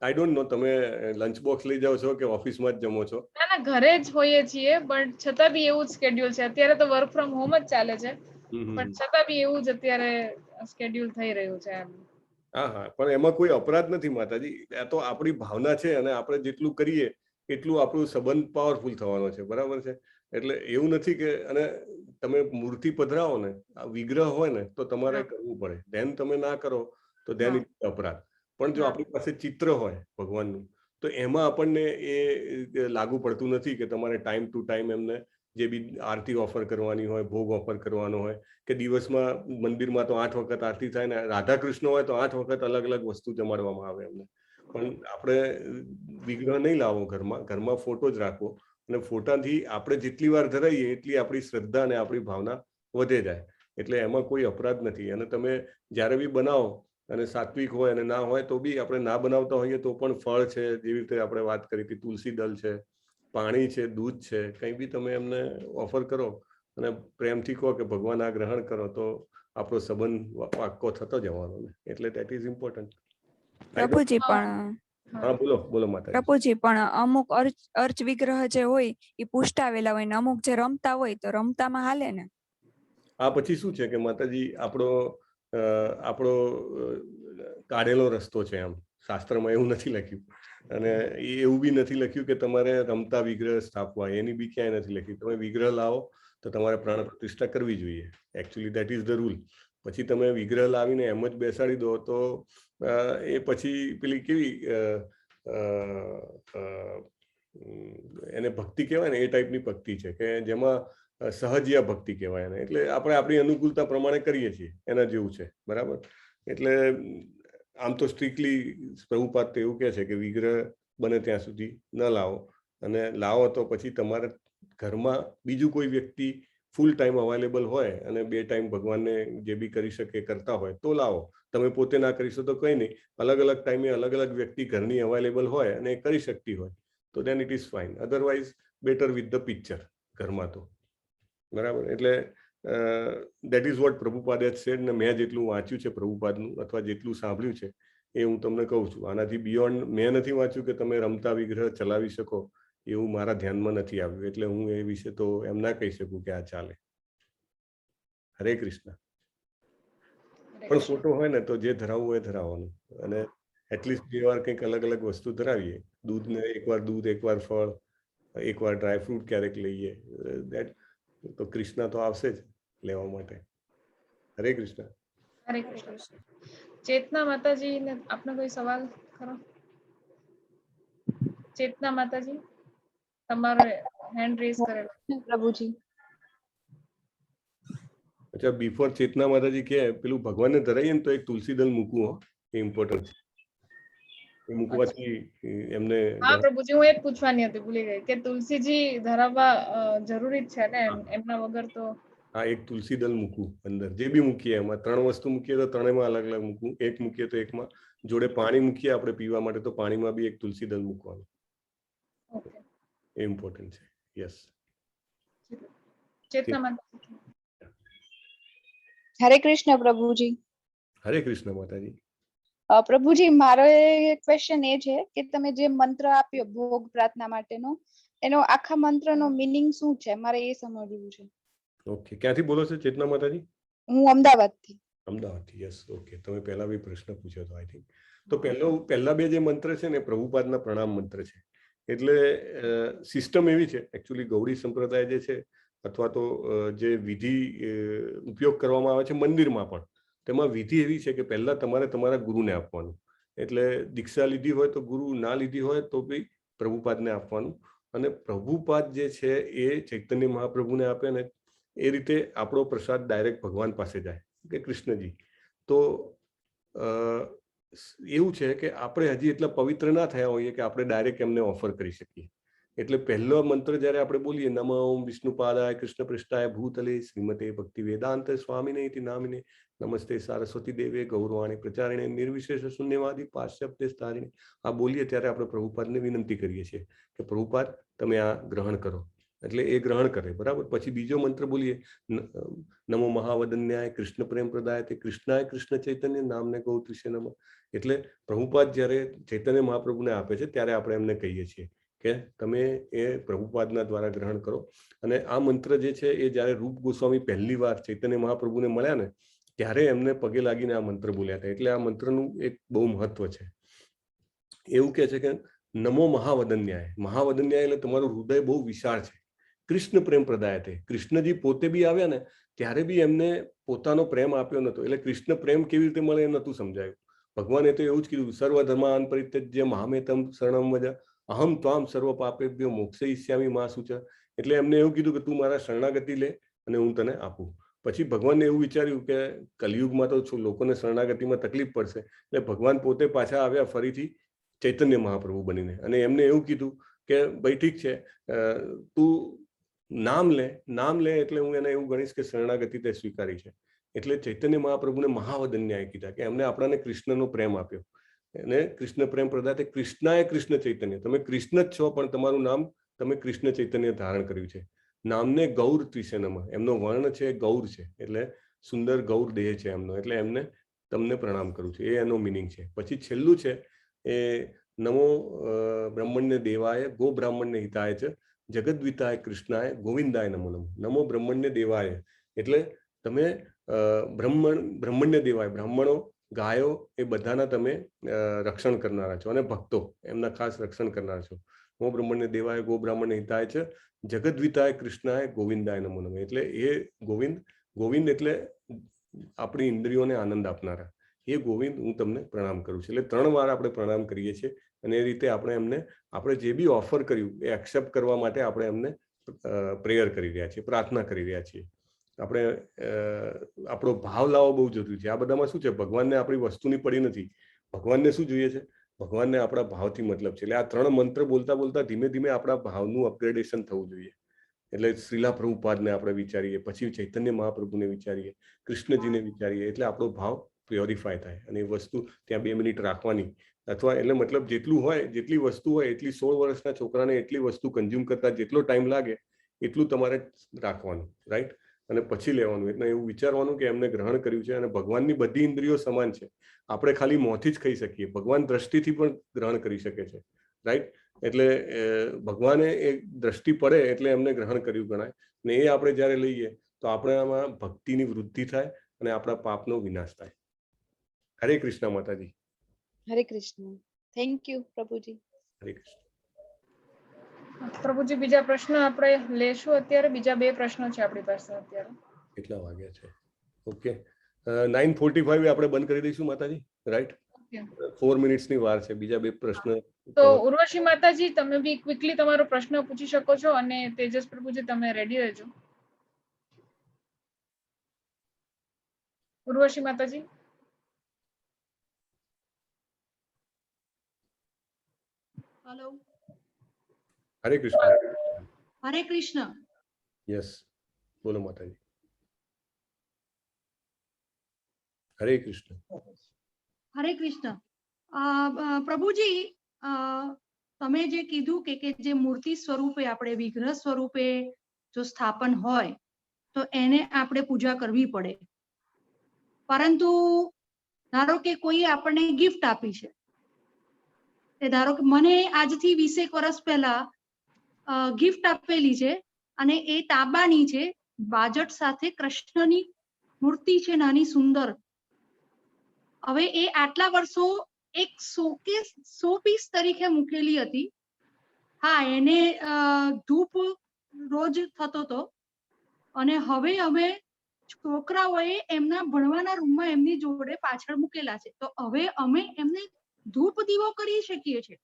I don't know, તમે લંચ બોક્સ લઈ જાઓ છો કે ઓફિસમાં જ જમો છો? ના ના, ઘરે જ હોઈએ છીએ, પણ છતાં બી એવું જ સ્કેડ્યુલ છે. અત્યારે તો વર્ક ફ્રોમ હોમ જ ચાલે છે, પણ છતાં બી એવું જ અત્યારે સ્કેડ્યુલ થઈ રહ્યું છે એમ. હા હા, પણ એમાં કોઈ અપરાધ નથી માતાજી. આ તો આપણી ભાવના છે અને આપણે જેટલું કરીએ એટલું આપણું સંબંધ પાવરફુલ થવાનો છે. બરાબર છે? એટલે એવું નથી કે, અને તમે મૂર્તિ પધરાવો ને, આ વિગ્રહ હોય ને, તો તમારે કરવું પડે. ધ્યાન તમે ના કરો તો ધ્યાન અપરાધ. પણ જો આપણી પાસે ચિત્ર હોય ભગવાનનું, તો એમાં આપણને એ લાગુ પડતું નથી કે તમારે ટાઈમ ટુ ટાઈમ એમને જે બી આરતી ઓફર કરવાની હોય, ભોગ ઓફર કરવાનો હોય, કે દિવસમાં મંદિરમાં તો 8 વખત આરતી થાય ને રાધા કૃષ્ણ હોય તો 8 વખત અલગ અલગ વસ્તુ જમાડવામાં આવે એમને. પણ આપણે વિગ્રહ નહીં લાવવો ઘરમાં, ઘરમાં ફોટો જ રાખવો અને ફોટાથી આપણે જેટલી વાર ધરાઈએ એટલી આપણી શ્રદ્ધા અને આપણી ભાવના વધે જાય. એટલે એમાં કોઈ અપરાધ નથી. અને તમે જ્યારે બી બનાવો અને સાત્વિક હોય અને ના હોય તો બી, આપણે ના બનાવતા હોઈએ તો પણ ફળ છે, જેવી રીતે આપણે વાત કરી હતી, તુલસી દલ છે, પાણી છે, દૂધ છે, કંઈ બી તમે એમને ઓફર કરો અને પ્રેમથી કહો કે ભગવાન આ ગ્રહણ કરો, તો આપણો સંબંધ પાક્કો થતો જવાનો ને. એટલે that is important. પ્રભુજી, પણ હા, બોલો બોલો માતાજી. પ્રભુજી, પણ અમુક અર્ચ અર્ચ વિગ્રહ જે હોય એ પુષ્ટાવેલા હોય ને અમુક જે રમતા હોય, તો રમતામાં હાલે ને? આ પછી શું છે કે માતાજી, આપણો આપણો કાઢેલો રસ્તો છે એમ, શાસ્ત્રમાં એવું નથી લખ્યું. અને એ એવું બી નથી લખ્યું કે તમારે રમતા વિગ્રહ સ્થાપવા, એની બી ક્યાંય નથી લખ્યું. તમે વિગ્રહ લાવો તો તમારે પ્રાણ પ્રતિષ્ઠા કરવી જોઈએ. Actually that is the rule. પછી તમે વિગ્રહ લાવીને એમ જ બેસાડી દો તો એ પછી પેલી કેવી અ, અ, એને ભક્તિ કહેવાય ને, એ ટાઈપની ભક્તિ છે કે જેમાં સહજિયા ભક્તિ કહેવાય એને. એટલે આપણે આપણી અનુકૂળતા પ્રમાણે કરીએ છીએ એના જેવું છે, બરાબર? એટલે આમ તો સ્ટ્રિક્ટલી પ્રભુપાદ તો એવું કહે છે કે વિગ્રહ બને ત્યાં સુધી ન લાવો અને લાવો તો પછી તમારે ઘરમાં બીજું કોઈ વ્યક્તિ ફૂલ ટાઈમ અવેલેબલ હોય અને બે ટાઈમ ભગવાનને જે બી કરી શકે કરતા હોય તો લાવો. તમે પોતે ના કરી શકો તો કંઈ નહીં, અલગ અલગ ટાઈમે અલગ અલગ વ્યક્તિ ઘરની અવેલેબલ હોય અને એ કરી શકતી હોય તો then it is fine, otherwise better with the picture ઘરમાં તો, બરાબર? એટલે that is what Prabhupada has said. ને મેં જેટલું વાંચ્યું છે પ્રભુપાદનું અથવા જેટલું સાંભળ્યું છે એ હું તમને કહું છું. આનાથી બિયોન્ડ મેં નથી વાંચ્યું કે તમે રમતા વિગ્રહ ચલાવી શકો, એવું મારા ધ્યાનમાં નથી આવ્યું. એટલે હું એ વિશે તો એમ ના કહી શકું કે આ ચાલે. હરે કૃષ્ણ. પણ ફોટો હોય ને તો જે ધરાવવું હોય ધરાવવાનું અને એટલીસ્ટ બે વાર કંઈક અલગ અલગ વસ્તુ ધરાવીએ. દૂધને એકવાર દૂધ, એકવાર ફળ, એકવાર ડ્રાયફ્રૂટ ક્યારેક લઈએ. That તો કૃષ્ણ તો આવશે જ લેવા માટે. હરે કૃષ્ણ. હરે કૃષ્ણ. ચેતના માતાજી ને આપનો કોઈ સવાલ ખરો? ચેતના માતાજી, તમારો હેન્ડ રેઝ કરેલો. પ્રભુજી. અચ્છા, બિફોર ચેતના માતાજી કે પેલું ભગવાનને ધરાઈએ ને તો એક તુલસી દલ મૂકવું હો, એ ઇમ્પોર્ટન્ટ છે. એ મૂકવાથી એમને હા પ્રભુજી, હું એ જ પૂછવાની હતી, ભૂલી ગઈ કે તુલસીજી ધરાવવા જરૂરી જ છે ને? એમના વગર તો હા, એક તુલસી દલ મૂકવું અંદર. જે બી મૂકીએ એમાં ત્રણ વસ્તુ મૂકીએ તો ત્રણેયમાં અલગ અલગ મૂકવું, એક મૂકીએ તો એકમાં. જોડે પાણી મૂકીએ આપણે પીવા માટે તો પાણીમાં બી એક તુલસી દલ મૂકવાનું. ઓકે. એ ઇમ્પોર્ટન્ટ છે, યસ. ચેતના માતાજી. હરે કૃષ્ણ પ્રભુજી. હરે કૃષ્ણ માતાજી. પ્રભુજી, મારો ક્વેશ્ચન એ છે કે તમે જે મંત્ર આપ્યો ભોગ પ્રાર્થના માટેનો, એનો આખા મંત્રનો મિનિંગ શું છે, મારે એ સમજવું છે. ઓકે, ક્યાંથી બોલો છો ચેતના માતાજી? હું અમદાવાદથી. અમદાવાદથી, યસ, ઓકે. તમે પહેલા બી પ્રશ્ન પૂછ્યો હતો, I think. તો પહેલા બે જે મંત્ર છે ને, પ્રભુપાદના પ્રણામ મંત્ર છે. એટલે સિસ્ટમ એવી છે એકચ્યુઅલી, ગૌડી સંપ્રદાય જે છે અથવા તો જે વિધિ ઉપયોગ કરવામાં આવે છે મંદિરમાં પણ, તેમાં વિધિ એવી છે કે પહેલા તમારે તમારા ગુરુને આપવાનું. એટલે દીક્ષા લીધી હોય તો ગુરુ, ના લીધી હોય તો બી પ્રભુપાદને આપવાનું અને પ્રભુપાદ જે છે એ ચૈતન્ય મહાપ્રભુને આપે અને એ રીતે આપણો પ્રસાદ ડાયરેક્ટ ભગવાન પાસે જાય કે કૃષ્ણજી. તો એવું છે કે આપણે હજી એટલા પવિત્ર ના થયા હોઈએ કે આપણે ડાયરેક્ટ એમને ઓફર કરી શકીએ. એટલે પહેલો મંત્ર જ્યારે આપણે બોલીએ, "નમ ઓમ વિષ્ણુ પાદાય કૃષ્ણ પૃષ્ઠાય ભૂતલે શ્રીમતે ભક્તિ વેદાંત સ્વામિને ઇતિ નામિને નમસ્તે સારસ્વતી દેવે ગૌરવાણી પ્રચારિણે નિર્વિશેષ શૂન્યવાદી પાશ્ચાત્ય તારિણે", આ બોલીએ ત્યારે આપણે પ્રભુપાદને વિનંતી કરીએ છીએ કે પ્રભુપાદ, તમે આ ગ્રહણ કરો. એટલે એ ગ્રહણ કરે, બરાબર? પછી બીજો મંત્ર બોલીએ, "નમો મહાવદન્યાય કૃષ્ણ પ્રેમ પ્રદાય તે કૃષ્ણાય કૃષ્ણ ચૈતન્ય નામને ગૌત્રિશે નમઃ". એટલે પ્રભુપાદ જ્યારે ચૈતન્ય મહાપ્રભુને આપે છે ત્યારે આપણે એમને કહીએ છીએ કે તમે એ પ્રભુપાદના દ્વારા ગ્રહણ કરો. અને આ મંત્ર જે છે એ જ્યારે રૂપ ગોસ્વામી પહેલી વાર ચૈતન્ય મહાપ્રભુને મળ્યા ને ત્યારે એમને પગે લાગીને આ મંત્ર બોલ્યા હતા. એટલે આ મંત્રનું એક બહુ મહત્વ છે. એવું કહે છે કે નમો મહાવદન્યાય. મહાવદન્યાય એટલે તમારું હૃદય બહુ વિશાળ છે. કૃષ્ણ પ્રેમ પ્રદાય તે, કૃષ્ણજી પોતે બી આવ્યા ને ત્યારે બી એમને પોતાનો પ્રેમ આપ્યો નતો. એટલે કૃષ્ણ પ્રેમ કેવી રીતે મળે એ નતું સમજાયું. ભગવાને તો એવું જ કીધું, "સર્વ ધર્માન પરિત્યજ્ય મામેકમ શરણમ વ્રજ અહમ ત્વામ સર્વ પાપેભ્યો મોક્ષયિષ્યામિ મા શુચ". એટલે એમને એવું કીધું કે તું મારા શરણાગતિ લે અને હું તને આપું. પછી ભગવાનને એવું વિચાર્યું કે કલયુગમાં તો લોકોને શરણાગતિમાં તકલીફ પડશે. એટલે ભગવાન પોતે પાછા આવ્યા ફરીથી ચૈતન્ય મહાપ્રભુ બનીને અને એમને એવું કીધું કે ભાઈ, ઠીક છે, તું નામ લે, નામ લે એટલે હું એને એવું ગણીશ કે શરણાગતિ તે સ્વીકારી છે. એટલે ચૈતન્ય મહાપ્રભુને મહાવદન્યાય કીધા કે એમને આપણાને કૃષ્ણનો પ્રેમ આપ્યો અને કૃષ્ણ પ્રેમ પ્રદાતે કૃષ્ણાય કૃષ્ણ ચૈતન્ય. તમે કૃષ્ણ જ છો પણ તમારું નામ તમે કૃષ્ણ ચૈતન્ય ધારણ કર્યું છે. નામને ગૌર ત્વિષે નમઃ. એમનો વર્ણ છે ગૌર છે, એટલે સુંદર ગૌર દેહ છે એમનો, એટલે એમને તમને પ્રણામ કરું છું, એ એનો મિનિંગ છે. પછી છેલ્લું છે એ "નમો બ્રહ્મણ્ય દેવાય ગો બ્રાહ્મણ્ય હિતાય છે જગદ્વિતાય કૃષ્ણાય ગોવિંદાય નમો નમઃ". નમો બ્રહ્મણ્ય દેવાય એટલે તમે બ્રહ્મણ, બ્રહ્મણ્ય દેવાય, બ્રાહ્મણો ગાયો, એ બધાના તમે રક્ષણ કરનારા છો અને ભક્તો એમના ખાસ રક્ષણ કરનારા છો. ગો બ્રહ્મણ્ય દેવાય ગો બ્રાહ્મણ્ય હિતાય છે જગદ્વિતાય કૃષ્ણાય ગોવિંદાય નમો નમઃ. એટલે એ ગોવિંદ, ગોવિંદ એટલે આપણી ઇન્દ્રિયોને આનંદ આપનારા, એ ગોવિંદ હું તમને પ્રણામ કરું છું. એટલે 3 વાર આપણે પ્રણામ કરીએ છીએ અને એ રીતે આપણે એમને આપણે જે બી ઓફર કર્યું એ એક્સેપ્ટ કરવા માટે આપણે એમને પ્રેયર કરી રહ્યા છીએ, પ્રાર્થના કરી રહ્યા છીએ. આપણે આપણો ભાવ લાવવો બહુ જરૂરી છે. આ બધામાં શું છે, ભગવાનને આપણી વસ્તુની પડી નથી, ભગવાનને શું જોઈએ છે, ભગવાનને આપણા ભાવથી મતલબ છે. એટલે આ 3 મંત્ર બોલતા બોલતા ધીમે ધીમે આપણા ભાવનું અપગ્રેડેશન થવું જોઈએ. એટલે શ્રીલા પ્રભુપાદને આપણે વિચારીએ, પછી ચૈતન્ય મહાપ્રભુને વિચારીએ, કૃષ્ણજીને વિચારીએ, એટલે આપણો ભાવ પ્યોરિફાય થાય. અને એ વસ્તુ ત્યાં 2 મિનિટ રાખવાની, અથવા એટલે મતલબ જેટલું હોય, જેટલી વસ્તુ હોય એટલી 16 વર્ષના છોકરાને એટલી વસ્તુ કન્ઝ્યુમ કરતા જેટલો ટાઈમ લાગે એટલું તમારે રાખવાનું, રાઈટ? અને પછી લેવાનું. એટલે એવું વિચારવાનું કે એમને ગ્રહણ કર્યું છે. અને ભગવાનની બધી ઇન્દ્રિયો સમાન છે, આપણે ખાલી મોંથી જ ખાઈ શકીએ, ભગવાન દ્રષ્ટિથી પણ ગ્રહણ કરી શકે છે, રાઈટ? એટલે ભગવાને એ દ્રષ્ટિ પડે એટલે એમને ગ્રહણ કર્યું ગણાય. ને એ આપણે જ્યારે લઈએ તો આપણામાં ભક્તિની વૃદ્ધિ થાય અને આપણા પાપનો વિનાશ થાય. હરે કૃષ્ણ માતાજી. હરે Krishna. Thank you Prabhuji. Hare Krishna. પ્રભુજી, બીજા પ્રશ્ન આપણે લેશું અત્યારે. બીજા 2 પ્રશ્નો છે આપણી પાસે અત્યારે. કેટલા વાગ્યા છે? ઓકે, 9:45 આપણે બંધ કરી દઈશું માતાજી, રાઈટ? 4 મિનિટ્સની વાર છે. બીજા 2 પ્રશ્ન. તો ઉર્વશી માતાજી, તમે બી ક્વિકલી તમારો પ્રશ્ન પૂછી શકો છો અને તેજસ પ્રભુજી તમે રેડી રહેજો. ઉર્વશી માતાજી. હેલો. હરે કૃષ્ણ. હરે કૃષ્ણ. યસ, બોલો માતાજી. હરે કૃષ્ણ. હરે કૃષ્ણ. પ્રભુજી, તમે જે કીધું કે જે મૂર્તિ સ્વરૂપે આપણે વિગ્રહ સ્વરૂપે જો સ્થાપન હોય તો એને આપણે પૂજા કરવી પડે, પરંતુ ધારો કે કોઈ આપણને ગિફ્ટ આપી છે, એ ધારો કે મને આજથી 20 વર્ષ પહેલા ગિફ્ટ આપેલી છે અને એ તાંબાની છે, બાજટ સાથે કૃષ્ણની મૂર્તિ છે નાની સુંદર. હવે એ આટલા વર્ષો એક શોકેસ સો પીસ તરીકે મૂકેલી હતી. હા, એને ધૂપ રોજ થતો હતો અને હવે અમે છોકરાઓએ એમના ભણવાના રૂમમાં એમની જોડે પાછળ મૂકેલા છે, તો હવે અમે એમને ધૂપ દીવો કરી શકીએ છીએ.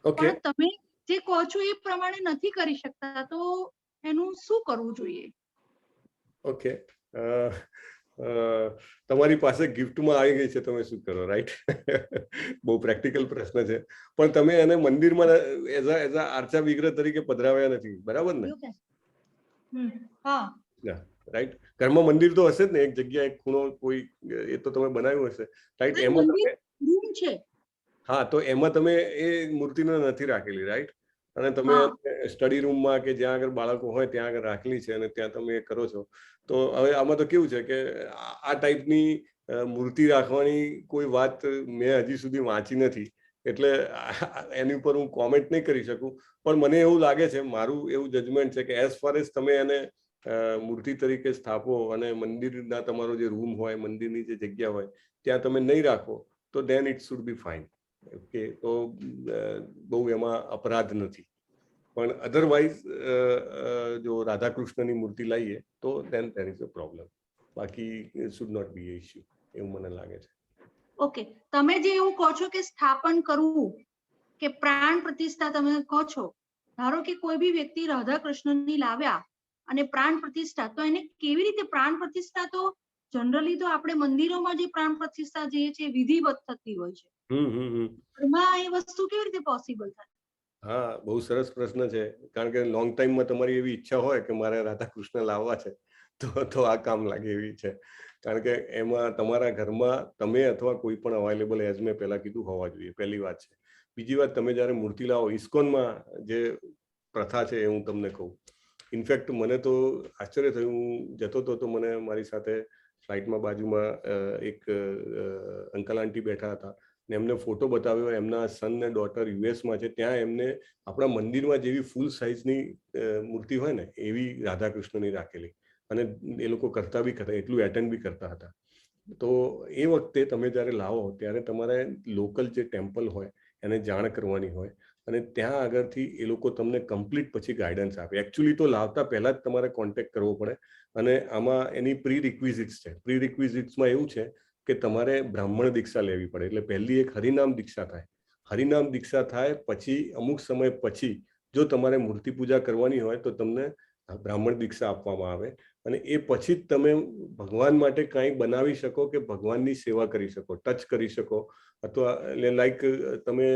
પણ તમે જે કહો છો એ પ્રમાણે નથી કરી શકતા, તો એનું શું કરવું જોઈએ? ઓકે, તમારી પાસે ગિફ્ટમાં આવી ગઈ છે, તમે શું કરો, રાઈટ? બહુ પ્રેક્ટિકલ પ્રશ્ન છે. પણ તમે એને મંદિરમાં એઝ અ આર્ચા વિગ્રહ તરીકે પધરાવ્યા નથી, બરાબર ને? હા. રાઈટ, ઘરમાં મંદિર તો હશે જ ને, એક જગ્યા, એક ખૂણો કોઈ એ તો તમે બનાવ્યું હશે, રાઈટ? એમાં તમે રૂમ છે. હા, તો એમાં તમે એ મૂર્તિને નથી રાખેલી, રાઈટ? અને તમે સ્ટડી રૂમમાં કે જ્યાં આગળ બાળકો હોય ત્યાં આગળ રાખેલી છે અને ત્યાં તમે એ કરો છો. તો હવે આમાં તો કેવું છે કે આ ટાઈપની મૂર્તિ રાખવાની કોઈ વાત મેં હજી સુધી વાંચી નથી, એટલે એની ઉપર હું કોમેન્ટ નહીં કરી શકું. પણ મને એવું લાગે છે, મારું એવું જજમેન્ટ છે કે એઝ ફાર એઝ તમે એને મૂર્તિ તરીકે સ્થાપો અને મંદિરના તમારો જે રૂમ હોય, મંદિરની જે જગ્યા હોય ત્યાં તમે નહીં રાખો તો then it should be fine. Okay, તો બહુ એમાં અપરાધ નથી. પણ અધરવાઇઝ જો રાધાકૃષ્ણની મૂર્તિ લાવીએ તો then there is a problem. બાકી should not be a issue, એવું મને લાગે છે. ઓકે, તમે જે એવું કહો છો કે સ્થાપન કરવું કે પ્રાણ પ્રતિષ્ઠા તમે કહો છો, ધારો કે કોઈ બી વ્યક્તિ રાધા કૃષ્ણની લાવ્યા અને પ્રાણ પ્રતિષ્ઠા, તો એને કેવી રીતે પ્રાણ પ્રતિષ્ઠા? તો જનરલી તો આપણે મંદિરોમાં જે પ્રાણ પ્રતિષ્ઠા જે છે વિધિવત થતી હોય છે, એમાં એ વસ્તુ કેવી રીતે પોસિબલ થાય? હા, બહુ સરસ પ્રશ્ન છે. કારણ કે લોંગ ટાઈમમાં તમારી એવી ઈચ્છા હોય કે મારે રાધા કૃષ્ણ લાવવા છે તો આ કામ લાગે એવી છે. કારણ કે એમાં તમારા ઘરમાં તમે અથવા કોઈ પણ અવેલેબલ, એઝ મેં પહેલા કીધું, હોવા જોઈએ, પહેલી વાત છે. બીજી વાત, તમે જ્યારે મૂર્તિ લાવો, ઇસ્કોનમાં જે પ્રથા છે એ હું તમને કહું. ઇનફેક્ટ મને તો આશ્ચર્ય થયું, હું જતો હતો તો મને મારી સાથે ફ્લાઇટમાં બાજુમાં એક અંકલ આંટી બેઠા હતા ને એમને ફોટો બતાવ્યો. એમના સન ને ડોટર યુએસમાં છે, ત્યાં એમને આપણા મંદિરમાં જેવી ફૂલ સાઇઝની મૂર્તિ હોય ને એવી રાધાકૃષ્ણની રાખેલી, અને એ લોકો કરતા બી કરતા, એટલું એટેન્ડ બી કરતા હતા. તો એ વખતે તમે જ્યારે લાવો ત્યારે તમારે લોકલ જે ટેમ્પલ હોય એને જાણ કરવાની હોય અને ત્યાં આગળથી એ લોકો તમને કમ્પ્લીટ પછી ગાઈડન્સ આપે. એકચ્યુઅલી તો લાવતા પહેલા જ તમારે કોન્ટેક્ટ કરવો પડે અને આમાં એની પ્રી રિક્વિઝિટ્સ છે. પ્રી રિક્વિઝિટ્સમાં એવું છે કે તમારે બ્રાહ્મણ દીક્ષા લેવી પડે, એટલે પહેલી એક હરિનામ દીક્ષા થાય. હરિનામ દીક્ષા થાય પછી અમુક સમય પછી જો તમારે મૂર્તિ પૂજા કરવાની હોય તો તમને બ્રાહ્મણ દીક્ષા આપવામાં આવે અને એ પછી જ તમે ભગવાન માટે કંઈ બનાવી શકો કે ભગવાનની સેવા કરી શકો, ટચ કરી શકો. અથવા એટલે લાઈક તમે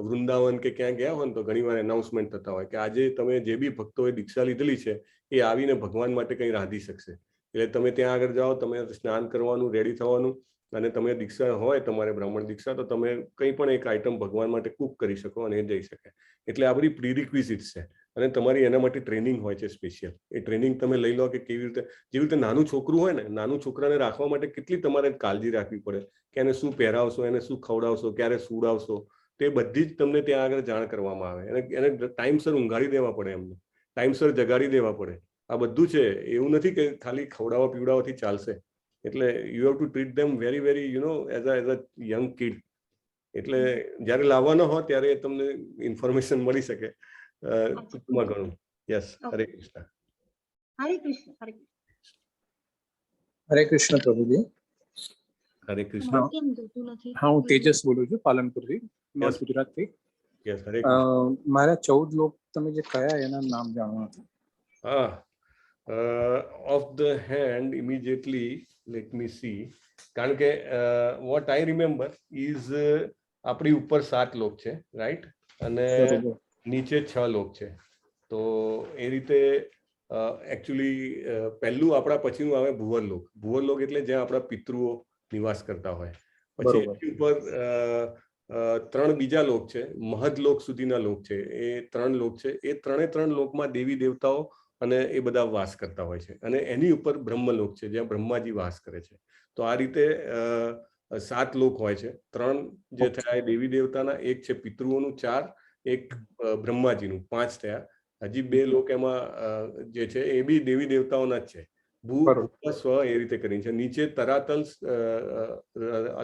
વૃંદાવન કે ક્યાં ગયા હોય ને તો ઘણીવાર એનાઉન્સમેન્ટ થતા હોય કે આજે તમે જે બી ભક્તોએ દીક્ષા લીધેલી છે એ આવીને ભગવાન માટે કંઈ રાંધી શકશે. એટલે તમે ત્યાં આગળ જાઓ, તમે સ્નાન કરવાનું, રેડી થવાનું અને તમે દીક્ષા હોય તમારે બ્રાહ્મણ દીક્ષા, તો તમે કંઈ પણ એક આઈટમ ભગવાન માટે કુક કરી શકો અને એ જઈ શકે. એટલે આ બધી પ્રીરિક્વિઝિટ્સ છે અને તમારી એના માટે ટ્રેનિંગ હોય છે સ્પેશિયલ. એ ટ્રેનિંગ તમે લઈ લો કે કેવી રીતે, જેવી રીતે નાનું છોકરું હોય ને, નાનું છોકરાને રાખવા માટે કેટલી તમારે કાળજી રાખવી પડે કે એને શું પહેરાવશો, એને શું ખવડાવશો, ક્યારે સુવડાવશો, તે બધી જ તમને ત્યાં આગળ જાણ કરવામાં આવે. અને એને ટાઈમસર ઊંઘાડી દેવા પડે, એમને ટાઈમસર જગાડી દેવા પડે. આ બધું છે, એવું નથી કે ખાલી ખવડાવવા પીવડાવવાથી ચાલશે. એટલે you have to treat them very very as a young kid. એટલે જ્યારે લાવવાનો હોય ત્યારે તમને ઇન્ફોર્મેશન મળી શકે ટૂંકમાં ઘણું. યસ, હરે કૃષ્ણ. હરે કૃષ્ણ, હરે કૃષ્ણ. હરે કૃષ્ણ પ્રભુજી. હરે કૃષ્ણ. કેમ જોતું નથી? હા, હું તેજસ બોલું છું પાલનપુરથી, નોર્થ ગુજરાતથી. યસ, હરે મારા 14 લોક તમે જે કયા એના નામ જાણવા હતું. હા, off the hand immediately let me see, કારણ કે what I remember is આપણી ઉપર સાત લોક છે, રાઈટ? અને નીચે છ લોક છે. તો એ રીતે એકચ્યુઅલી પહેલું આપણા પછીનું આવે ભુવરલોક. ભુવરલોક એટલે જ્યાં આપણા પિતૃઓ નિવાસ કરતા હોય. પછી એની ઉપર ત્રણ બીજા લોક છે, મહદ લોક સુધીના લોક છે. એ ત્રણ લોક છે. એ ત્રણે ત્રણ લોકમાં દેવી દેવતાઓ અને એ બધા વાસ કરતા હોય છે અને એની ઉપર બ્રહ્મલોક છે, જ્યાં બ્રહ્માજી વાસ કરે છે. તો આ રીતે સાત લોક હોય છે. ત્રણ જે થયા એ દેવી દેવતાના, એક છે પિતૃઓનું ચાર, એક બ્રહ્માજીનું, પાંચ થયા. હજી બે લોક એમાં જે છે એ બી દેવી દેવતાઓના જ છે, ભૂ, ભુવ, સ્વ એ રીતે કરીને છે. નીચે તરાતલ,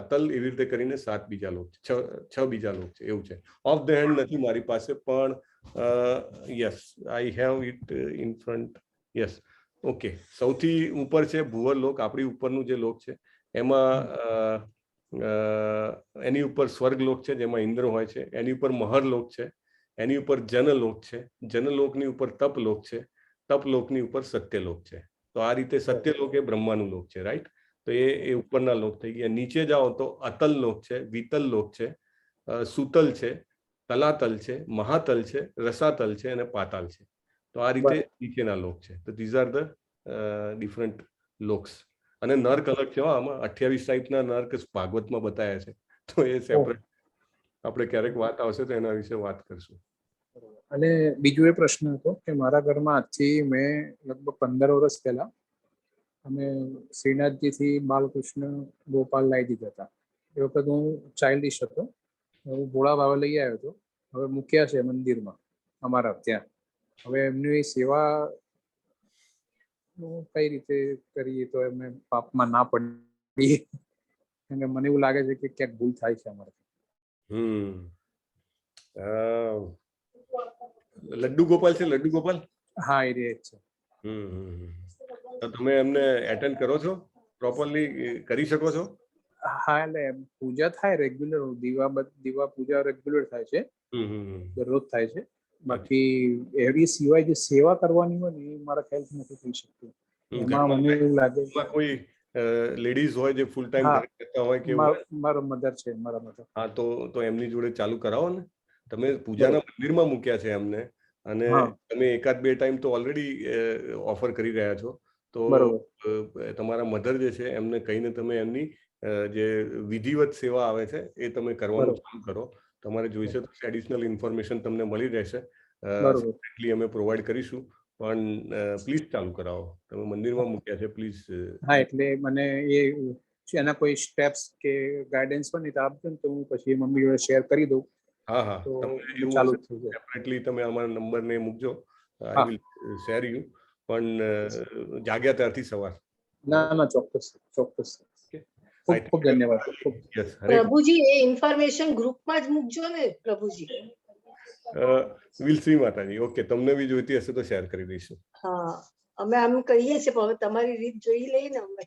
અતલ એવી રીતે કરીને સાત બીજા લોક છે, છ છ બીજા લોક છે, એવું છે. ઓફ the hand નથી મારી પાસે, પણ yes, I have it in front. Yes, okay. સૌથી ઉપર છે ભુવર લોક, આપણી ઉપરનું જે લોક છે એમાં એની ઉપર સ્વર્ગ લોક છે જેમાં ઇન્દ્ર હોય છે. એની ઉપર મહર લોક છે, એની ઉપર જનલોક છે, જનલોકની ઉપર તપલોક છે, તપલોકની ઉપર સત્યલોક છે. તો આ રીતે સત્યલોક એ બ્રહ્માનું લોક છે, રાઈટ? તો એ એ ઉપરના લોક થઈ ગયા. નીચે જાઓ તો અતલ લોક છે, વિતલ લોક છે, સુતલ છે, તલાતલ છે, મહાતલ છે, રસાતલ છે અને પાતાલ છે. તો આ રીતે નીચેના લોક છે. તો these are the different loks. અને નર્ક અલગ છે હો, આમાં 28 ટાઈપના નર્ક ભાગવતમાં બતાવ્યા છે. તો એ સેપરેટ આપણે ક્યારેક વાત આવશે તો એના વિશે વાત કરશું. અને બીજું એ પ્રશ્ન હતો કે મારા ઘરમાં આજથી મેં લગભગ 15 વર્ષ પહેલા અમે શ્રીનાથજીથી બાલકૃષ્ણ ગોપાલ લાવી દીધા હતા. એ વખત હું ચાઇલ્ડિશ હતો, હું ભોળા ભાવે લઈ આવ્યો હતો. હવે મૂક્યા છે મંદિરમાં અમારા ત્યાં. હવે એમની સેવા હું કઈ રીતે કરીએ તો એમને પાપમાં ના પડીએ? કારણ કે મને એવું લાગે છે કે ક્યાંક ભૂલ થાય છે અમારે. હમ લડ્ડુ ગોપાલ છે, લડ્ડુ ગોપાલ? હા, એ જ છે. હમ હમ હમ. તો તમે એમને એટેન્ડ કરો છો? પ્રોપરલી કરી શકો છો? હા, એટલે પૂજા થાય રેગ્યુલર, દીવા દીવા પૂજા રેગ્યુલર થાય છે. હમ હમ હમ. દરરોજ થાય છે. બાકી એની સિવાય જે સેવા કરવાની હોય ને એ મારા ખ્યાલથી નથી થઈ શકતી. એમાં ઘરમાં મને એવું લાગે ઘરમાં કોઈ લેડીઝ હોય જે ફૂલ ટાઈમ કરતા હોય કે એવું હોય? મારો મધર છે, મારા મધર. હા, તો તો એમની જોડે ચાલુ કરાવો ને. તમે પૂજાના મંદિરમાં મૂક્યા છે એમને અને તમે એકાદ બે ટાઈમ તો ઓલરેડી ઓફર કરી રહ્યા છો, તો તમારા મધર જે છે એમને કહીને તમે એમની જે વિધિવત સેવા આવે છે એ તમે કરવાનું ચાલુ કરો. તમારે જોઈશે તો એડિશનલ ઇન્ફોર્મેશન તમને મળી રહેશે, એટલી અમે પ્રોવાઈડ કરીશું, પણ પ્લીઝ ચાલુ કરાવો. તમે મંદિરમાં મૂક્યા છે, પ્લીઝ. હા, એટલે મને એ એના કોઈ સ્ટેપ્સ કે ગાઈડન્સ હોય ને તો આપજો ને, તો હું પછી મમ્મી જોડે શેર કરી દઉં. હા હા તો તમને એવું ચાલુ જ થઈ જાય. સેપરેટલી તમે અમારા નંબર ને મૂકજો, I will share you. પણ જાગ્યા ત્યારથી સવાર ના ના, ચોક્કસ ચોક્કસ. ખૂબ ખૂબ ધન્યવાદ, ખૂબ. યસ, હરે પ્રભુજી, એ ઇન્ફોર્મેશન ગ્રુપમાં જ મૂકજો ને પ્રભુજી. Will see માતાજી. ઓકે, તમને બી જોઈતી હશે તો શેર કરી દઈશું. હા, અમે આમ કહીએ છીએ, પણ હવે તમારી રીત જોઈ લઈએ ને અમે.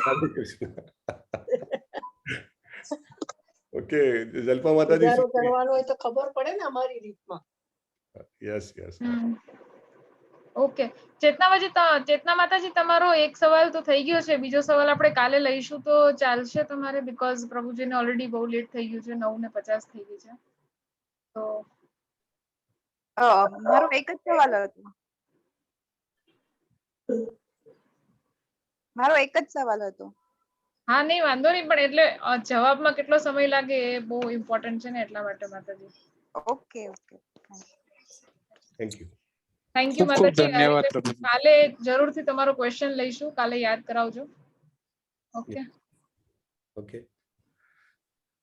હરે કૃષ્ણ. ઓકે, જલ્પા માતાજી. સુધારો કરવાનો હોય તો ખબર પડે ને અમારી રીતમાં. યસ યસ ઓકે, ચેતનામાજી, ચેતના માતાજી, તમારો એક સવાલ તો થઈ ગયો છે. બીજો સવાલ આપણે કાલે લઈશું તો ચાલશે તમારે? Because પ્રભુજીને ઓલરેડી બહુ લેટ થઈ ગયું છે, 9:50 થઈ ગઈ છે તો. મારો એક જ સવાલ હતો. મારો એક જ સવાલ હતો. હા, નહીં, વાંધો નહીં, પણ એટલે જવાબમાં કેટલો સમય લાગે એ બહુ ઇમ્પોર્ટન્ટ છે ને, એટલા માટે માતાજી. Okay okay thank you. Thank you. ખૂબ ખૂબ માતાજી. ધન્યવાદ પ્રભુજી. કાલે જરૂરથી તમારો ક્વેશ્ચન લઈશું, કાલે યાદ કરાવજો. ઓકે. ઓકે.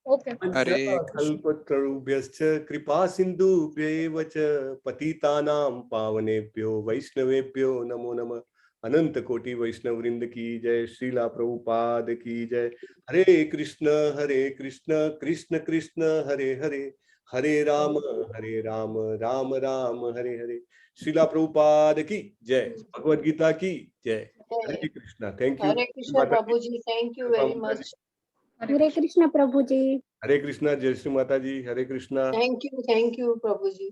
ઓકે. હરે કલ્પતરુભ્યશ્ચ કૃપા સિંધુભ્યૈવ ચ પતિતાનાં પાવનેભ્યો વૈષ્ણવેભ્યો નમો નમઃ. અનંત કોટી વૈષ્ણવ વૃંદ કી જય, શ્રીલા પ્રભુપાદ કી જય. હરે કૃષ્ણ હરે કૃષ્ણ કૃષ્ણ કૃષ્ણ હરે હરે, હરે રામ હરે રામ રામ રામ હરે હરે. શ્રીલા પ્રભુપાદ કી જય, ભગવદ ગીતા કી જય. હરે Krishna, thank you. Hare Krishna Prabhuji, thank you very much. Hare Krishna Prabhuji. હરે કૃષ્ણ, જય શ્રી માતાજી, હરે Krishna. Thank you, thank you Prabhuji.